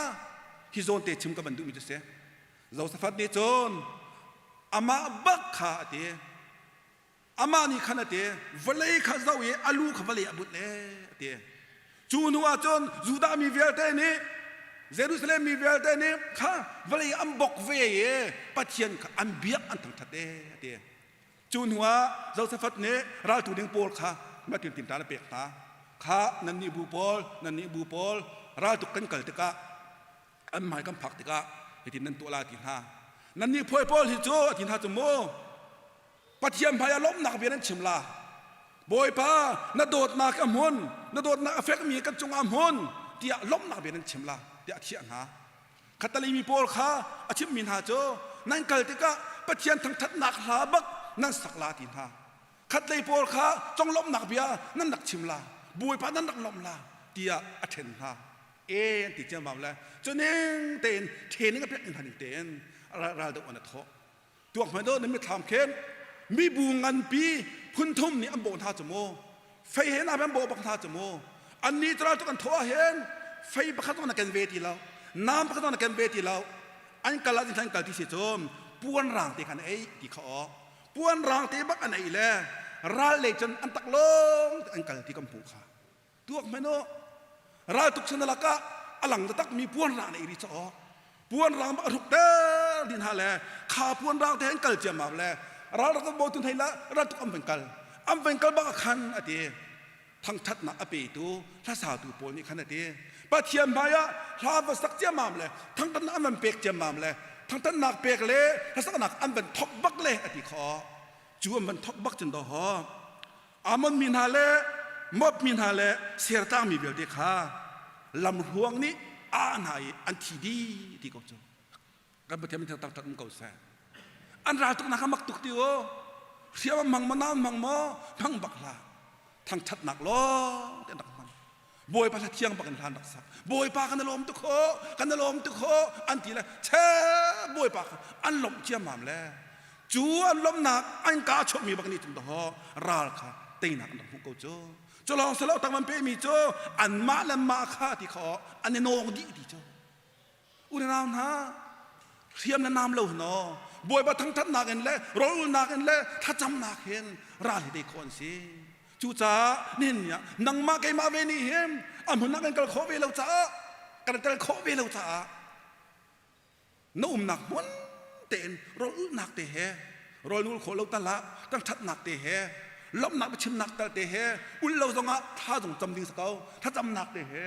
Hi zawn te chim ka van duhmi cu si. Jehoshaphat nih cun amah bak kha a ti. Amah nih khan a ti, vawlei kha zoh i a lu kha vawlei a bunh le a ti. Cu hnu ah cun Judah mi vialte nih Jerusalem mi vialte nih kha vawlei an bok ve i Pathian kha an biak an thangṭhat e a ti. Cu hnu ah Jehoshaphat nih raltu ding pawl kha matin tinṭan a pek hna. Kha nannih bu pawl, nannih bu pawl raltuk kan kal tikah an hmai kan phak tikah hitin nan tuah la ti hna. Nannih phuai pawl hi cu a ti hna cu mu Pathian hmai ah lawmhnak bia nan chim la. Bawipa na dawtnak a hmun, na dawtnak a fekmi kan cungah a hmun tiah lawmhnak bia nan chim la tiah a thiah hna. Khattalei mi pawl kha a chimmi hna cu nan kal tikah Pathian thangṭhatnak hla bak nan sak la ti hna. Khatlei pawl kha conglawmhnak bia nan rak chim la, Bawipa nan rak lawmh la tiah a ṭhen hna. E an ti ciammam le cuning tein training a pek hna ning tein ral doh an a thawh. Tuak hmanh dawh nan mitthlam khin mibu nganpi phunthum nih an bawh hna cu mu. Fei he nam an bawh bak hna cu mu. Annih cu ral tuk an thawh ah hin fei pakhat zong na ken ve ti lo, nam pakhat zong na ken ve ti lo. An kal ah an kal ti si cun puan rang te khan ei ti kha aw. Puan rang te bak an ei le ral lei cun an tak lawng an kal ti kan hmuh kha. Tuak hmanh u, raltuk chan lakah a lang taktak mi puan rang na iri caw. Puan rang bak a hruk ter din ha le kha puan rang te an kal ciammam le ral rak bo tun hei la raltuk an van kal. An van kal bak khan a ti. Thangthatnak a petu hlasatu pawl nih khan a ti. Pathian hmai ah hla va sak ciammam le thangthatnak an van pek ciammam le thangthatnak pek le hlasaknak an van thok bak le a ti kho. Cu an van thok bak cun do ho. Ammon mi hna le Moab mi hna le Seir tlangmi vialte kha lamhruang nih a hna i an thi dih ti ko cu. Kan Pathian min taktak um ko seh. An ral tuknak kha mak tuk ti u. Hriam an hmang maw nam hmang maw hmang bak hlah. Thangṭhatnak lawng te an rak hmang. Bawipa hla thiang bak in hlan rak sak. Bawipa kan i lawm tuk ho, kan i lawm tuk ho an ti le che Bawipa kha an lawmh ciammam le cu an lawmhnak an kaa chuahmi bak nih cun dawh ral kha teinak an rak hmuh ko cu. Cu lawng si lo tang man pemi cu anmah le mah kha ti kha an i nawng dih ti cu. Unau hna hriam le nam lo hin aw Bawipa thangthatnak in le rawlulnak in le thlacamnak hin ral hi tei khawh an si. Cucaah nihin ni ah nangmah keimah ve nih hin a hmun ah kan kal khawh ve lo caah kan tel khawh ve lo caah na umnak hmun tein rawlulnak te he rawl khawh lo tal ah kan ṭhatnak te he lawmhnak biachimnak tal te he ul lo zongah thla zong cam ding si ko thlacamnak te he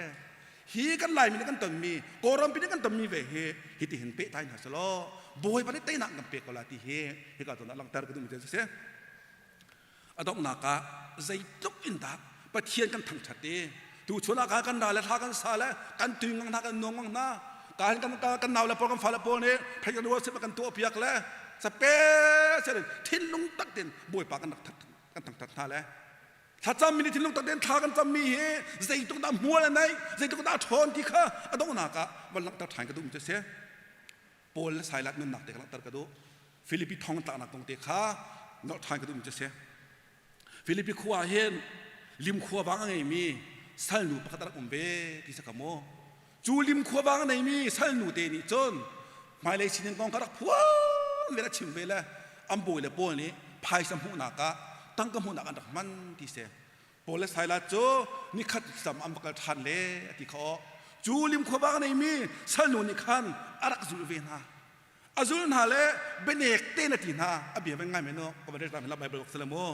hi kan Laimi nih kan tonmi Kawlrampi nih kan tonmi ve hi hitihin pehtlai hna selaw Bawipa nih teinak kan pek ko la ti hi hika zawn ah langhter ka duhmi cu si. A donghnak ah zeitluk in dah Pathian kan thangṭhat i tuchun ah kan ra le thla kan sa le kan tuing ngang hna kan nuam ngang hna kan kan kan nau le pawl kan fale pawl nih phei kan worship kan tuah piak le sape sen thinlung tak tin Bawipa kan rak kan thangṭhat hna le Thlacam mi nih thinlung tak tein thla kan cammi hi zeitluk dah hmual a neih, zeitluk dah a ṭhawn ti kha a donghnak ah van langhter ṭhan ka duhmi cu a si. Paul le Silas nunnak te ka langhter ka duh. Filipi thong tlaknak kong te kha nolh ṭhan ka duhmi cu a si. Filipi khua ah hin lim khua vang a ngeimi salnu pakhat a rak um ve ti si ka mu. Cu lim khua vang a neimi salnu te nih cun hmailei sining kong kha rak phuan ve le chim ve le an bawi le pawl nih phaisa hmuhnak ah tangka hmuhnak an rak hman ti si. Paul le Silas cu nikhat sam an va kal ṭhan le a ti kha cu lim khua vang a neimi salnu nih khan a rak zulh ve hna. A zul hna le bianek te na ti hna a bia van ngai men u ka van rel ta Bible bak sala mu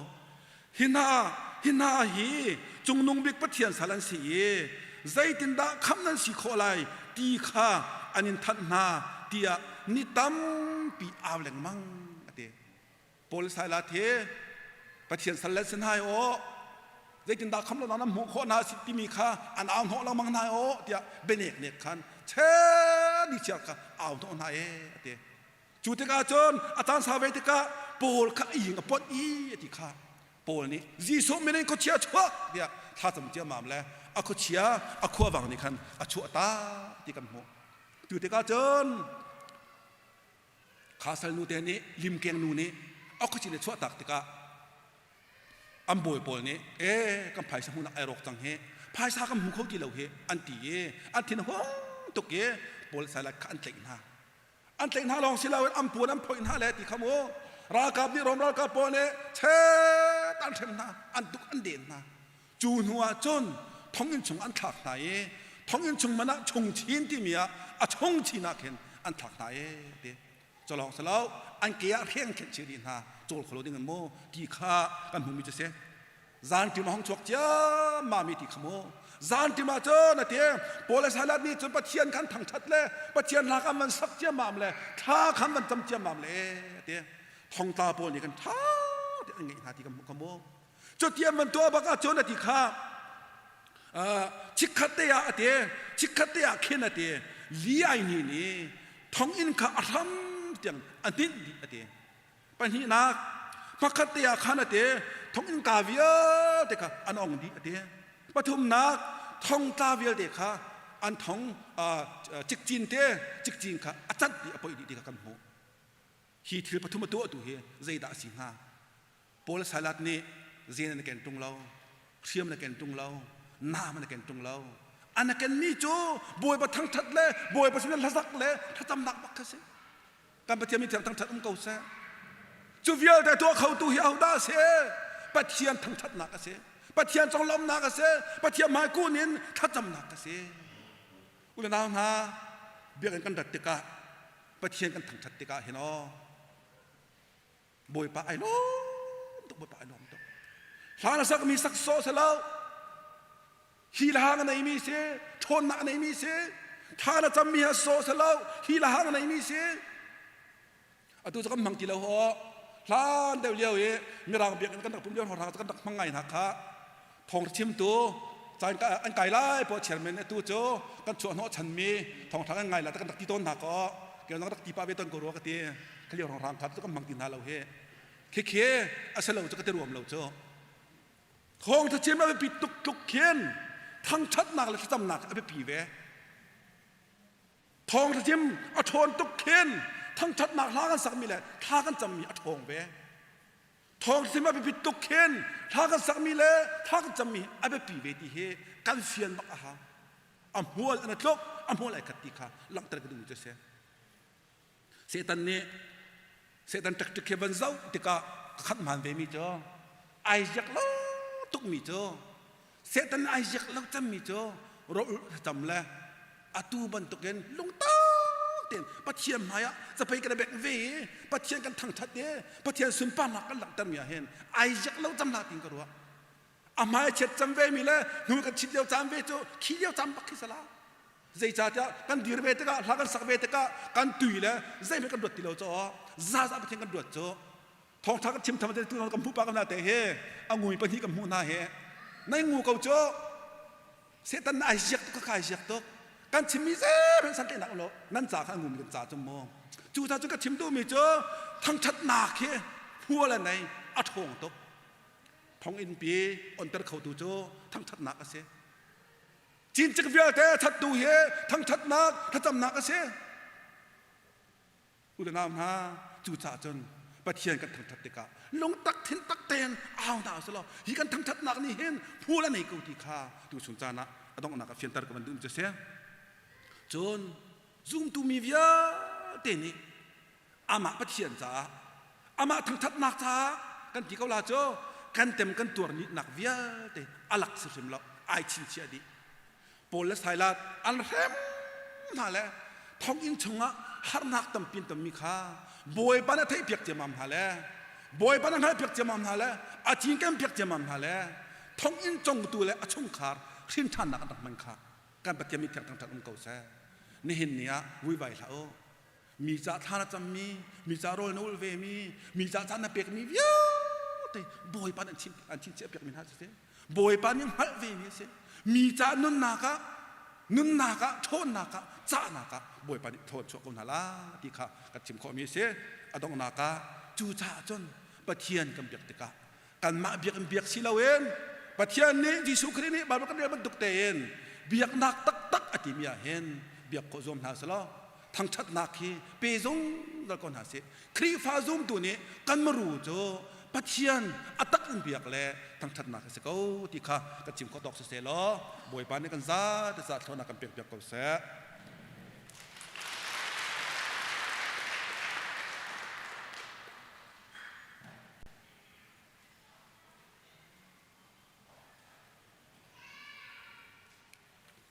hi hna hi hna hi cungnung bik Pathian sal an si i zeitindah khamh nan si khawh lai ti kha an in thanh hna tiah ni tampi au lengmang a ti Paul Silas hi Pathian sal le sin hai aw zeitindah kham lo nan hmuh khawh hna si timi kha an au hnawh lengmang hna aw tiah bianek nek khan che ni chiar kha au hnawh hna e ati cu tikah cun a caan sau ve tikah Paul kha a ing a ponh i ati kha Paul nih Jesuh min in khuachia chuak tiah thlacam ciammam le a khuachia a khuavang nih khan a chuah ta ti kan hmuh cu tikah cun Kha salnu te nih limkeng nu nih a khuachin a chuahtak tikah an bawi pawl nih e kan phaisa hmuhnak ai rawk cang hi phaisa kan hmu kho ti lo hi an ti i an thin hung tuk i Paul Silas kha an tlaih hna an tlaih hna lawng si loin an puan an phoih hna le ti kha mu ralkap nih Rom ralkap pawl nih chet an hrem hna an tuk an den hna Cu hnu ah cun thonginn chung an thlak hna i thonginn chung man ah chungchin timi ah a chungchin ah khin an thlak hna e ti. Culawng si lo an ke ah hreng khenh chih rih hna cawl kho lo ding in mu ti kha kan hmuhmi cu si. Zanṭim a hung chuak ciammam i ti kha mu. Zanṭim ah cun a ti Paul le Silas nih cun Pathian khan thangṭhat le Pathian hla khan van sak ciammam le thla khan van cam ciammam le a ti. Thongtla pawl nih kan ṭha te an ngeih hna ti kan hmuh kha mu. Cuti an van tuah bak ah cun a ti kha chikkhat te ah a ti chikkhat te ah khin a ti li ai ni nih thonginn kha a hram tiang a hninh dih a ti. Pahnihnak, hmakhat te ah khan a ti, thonginn ka vialte kha an ong dih a ti. Pathumnak, thongtla vialte kha an thong cikcin te cikcin kha a cat dih a poih dih ti kha kan hmuh. Hi thil pathum a tuahtu hi zeidah a si hnga? Paul Salat nih zen an ken ṭung lo, hriam na ken ṭung lo, naam na ken ṭung lo. An kenmi cu Bawipa thangṭhat le Bawipa sin hlasak le thlacamnak bak kha si. Kan Pathian min thiang thangṭhat um ko seh. Cu vialte tuah khotu hi ahodah a si? Pathian thangṭhatnak a si. Pathian conglawmhnak a si. Pathian hmaikun in thlacamnak a si. U le nau hna, biakinn kan rat tikah Pathian kan thangṭhat tikah hin aw Bawipa ai lawm tuk Bawipa ai lawm tuk. Hla na sakmi sak sawh selo hi la na neimi si ṭhawnnak na neimi si thla na cammi ha sawh selo hi la na neimi si atu cu kan hmang ti lo ho hlan deuh lio i mirang biakinn kan rak pum lio hrawng kan rak hmang ngai hna kha thawng chimtu caan an kai lai po chairman atu cu kan chuah hnawh chanmi thawngtha kan ngai la kan rak ti tawn hna ko ke rak ti pa ve ton ko rua ka ti khalio rong rang kha cu kan hmang ti hna lo he khikhi asalo cu ka ti ruam lo cu Thawngṭha chim a biapi tuk tluk khin thangṭhatnak le thlacamnak a biapi ve. Thawngṭha chim a ṭhawn tuk khin thangṭhatnak hla kan sakmi le thla kan cammi a ṭhawng ve. Thawngṭha chim a biapi tuk khin thla kan sakmi le thla kan cammi a biapi ve ti hi kan fian bak a hau. A hmual an a tluk, a hmual ai khat ti kha langhter ka duhmi cu a si. Satan nih Satan ṭekṭek khi van zoh tikah ka khat hmaan vemi cu ai ziak lo tukmi cu Satan ai ziak lo cemmi cu rawlulh thlacam le atu bantukin lungtak tein Pathian hmaiah capei kan i bek ve i Pathian kan thangṭhat i Pathian sunparnak kan langhtermi ah hin ai ziak lo cem hlah tiin ka ruah. A hmai chiat cem vemi le hnu kan chit lio caan ve cu khi lio caan bak khi sala. Zeicahtiah kan dir ve tikah hla kan sak ve tikah kan tui le zeihmanh kan ruat ti lo caw zaza Pathian kan ruat cu thawngtha kan chim tham te tu kan hmuh pa kan te he a ngui pahnih kan hmuh hna he nai ngu ko cu Satan na ai ziak tuk ka ai ziak tuk kan chimmi zeihmanh san nak lo nan ca kha ngumi kan ca cu mu cu ca cu ka chim duhmi cu thangthatnak hi hmual a nei a ṭhawng tuk thonginn pi onter khotu cu thangthatnak a si Cincik vialte thattu hi thangthatnak thlacamnak a si. U le nau hna, cucaah cun Pathian kan thangthat tikah lungtak thintak tein au hna usih law hi kan thangthatnak nih hin hmual a nei ko ti kha tuchun caan ah a donghnak ah fianter ka van duh mi cu a si. Cun zumtu mi vialte nih amah Pathian caah amah thangthatnak caah kan ti ko la cu kan tem kan tuar nak vialte alak si hrim lo ai chinchiah dih Paul le Silas an hrem hna le thonginn chungah harnak tampi tammi kha Bawipa na theih piak ciamam hna le Bawipa na hngalh piak ciamam hna le a cinken piak ciamam hna le thonginn congtu le a chungkhar hrin ṭhannak an rak hman kha kan Pathian mi thiang thangṭhat um ko seh nihin ni ah vuivai hlah u Mi ca thla na cammi, mi ca rawl na ulh vemi, mi ca caan na pekmi vialte Bawipa nih an chim an chimchiah piakmi hna cu si. Bawipa nih hngalh vemi a si. Mi ca nunnak ah nunnak ah ṭhawnnak ah cahnak ah Bawipa nih thawn chuah ko hna la ti kha kan chim khawhmi a si. A donghnak ah cucaah cun Pathian kan biak tikah kanmah biak in biak si loin Pathian nih Jesuh Khrih nih Bible kan rel bantuk tein biaknak taktak a timi ah hin biak khawh zuam hna selaw thangṭhatnak hi pe zungzal ko hna sih Khrihfa zumtu nih kan maru cu Pathian a tak in biak le thangṭhatnak a si ko ti kha kan chim khawh tawk si seh law Bawipa nih kan za te za thlawnak kan pek piak ko seh.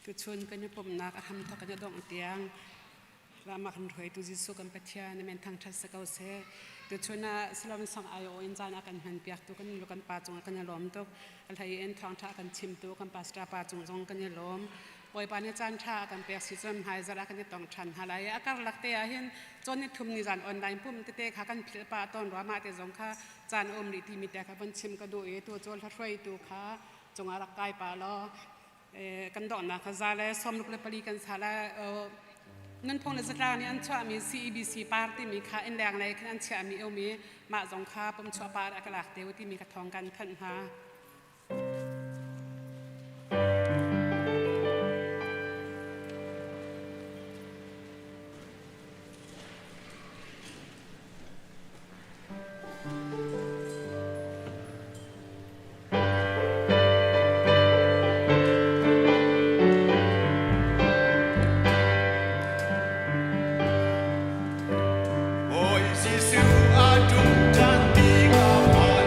Tuchun kan i pumhnak a hramthawk in a dongh tiang. Rama kan hruaitu Jesuh kan Pathian amen thangṭhat si ko seh. Tuchun ah Salom sang aiawh in caan a kan hman piaktu kan lu kan pa cungah kan i lawm tuk. A hlei in thawngṭha kan chimtu kan pastor pa cung zong kan i lawm. Bawipa nih caan ṭha a kan pek si cun hmaizarh ah kan i tong ṭhan hna lai. A karlak te ah hin cawn ni thum ni zan online pum tete kha kan philh pah tawn rua mah te zong kha caan um rih timi te kha vun chim ka duh i tu cu hla-hruaitu kha cungah rak kai pah law kan donghnak kha za le 64 kan sa le nunphung le zatlang nih an chuahmi CEBC par timi kha innleng lei khin an chiahmi um i mah zong kha pumchuah par a ka lak te u timi ka thawng kan thanh hna. Bawi Jesuh a ṭum ṭhan ti ka phan.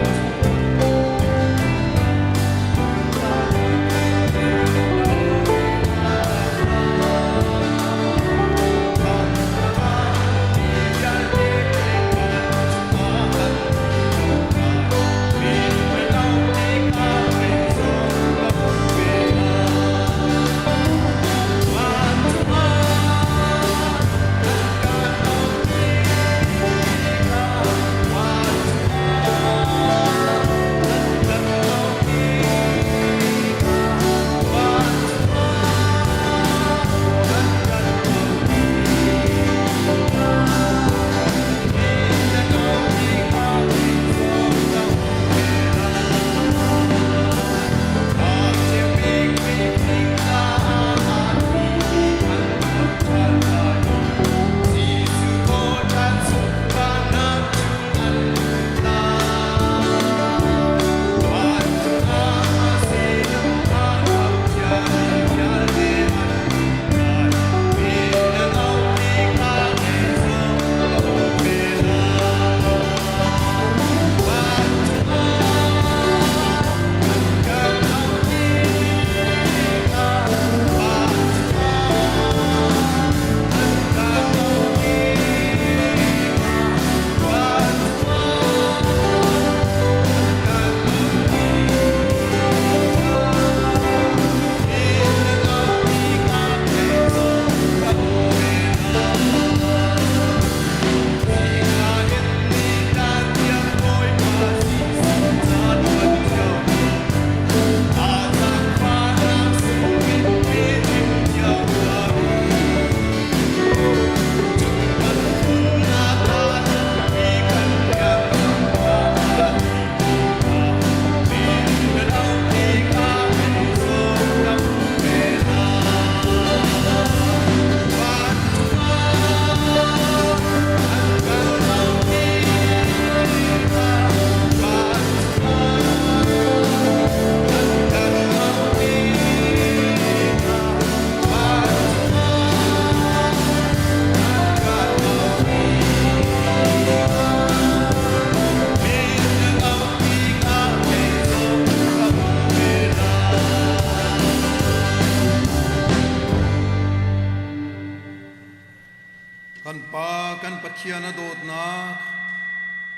Kan Pa kan Pathian a dawtnak,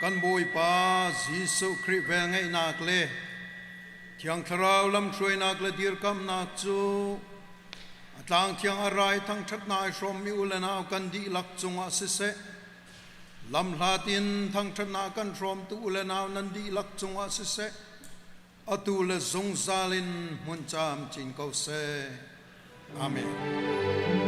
kan Bawipa Jesuh Khrih velngeihnak le Thiang Thlarau lamhruainak le dirkamnak cu a tlang thiang a rai thangṭhatnak ai hrawmmi u le nau kan dihlak cungah siseh, lamhlat in thangṭhatnak kan hrawmtu u le nau nan dihlak cungah siseh, atu le zungzal in hmun camcin ko seh. Amen.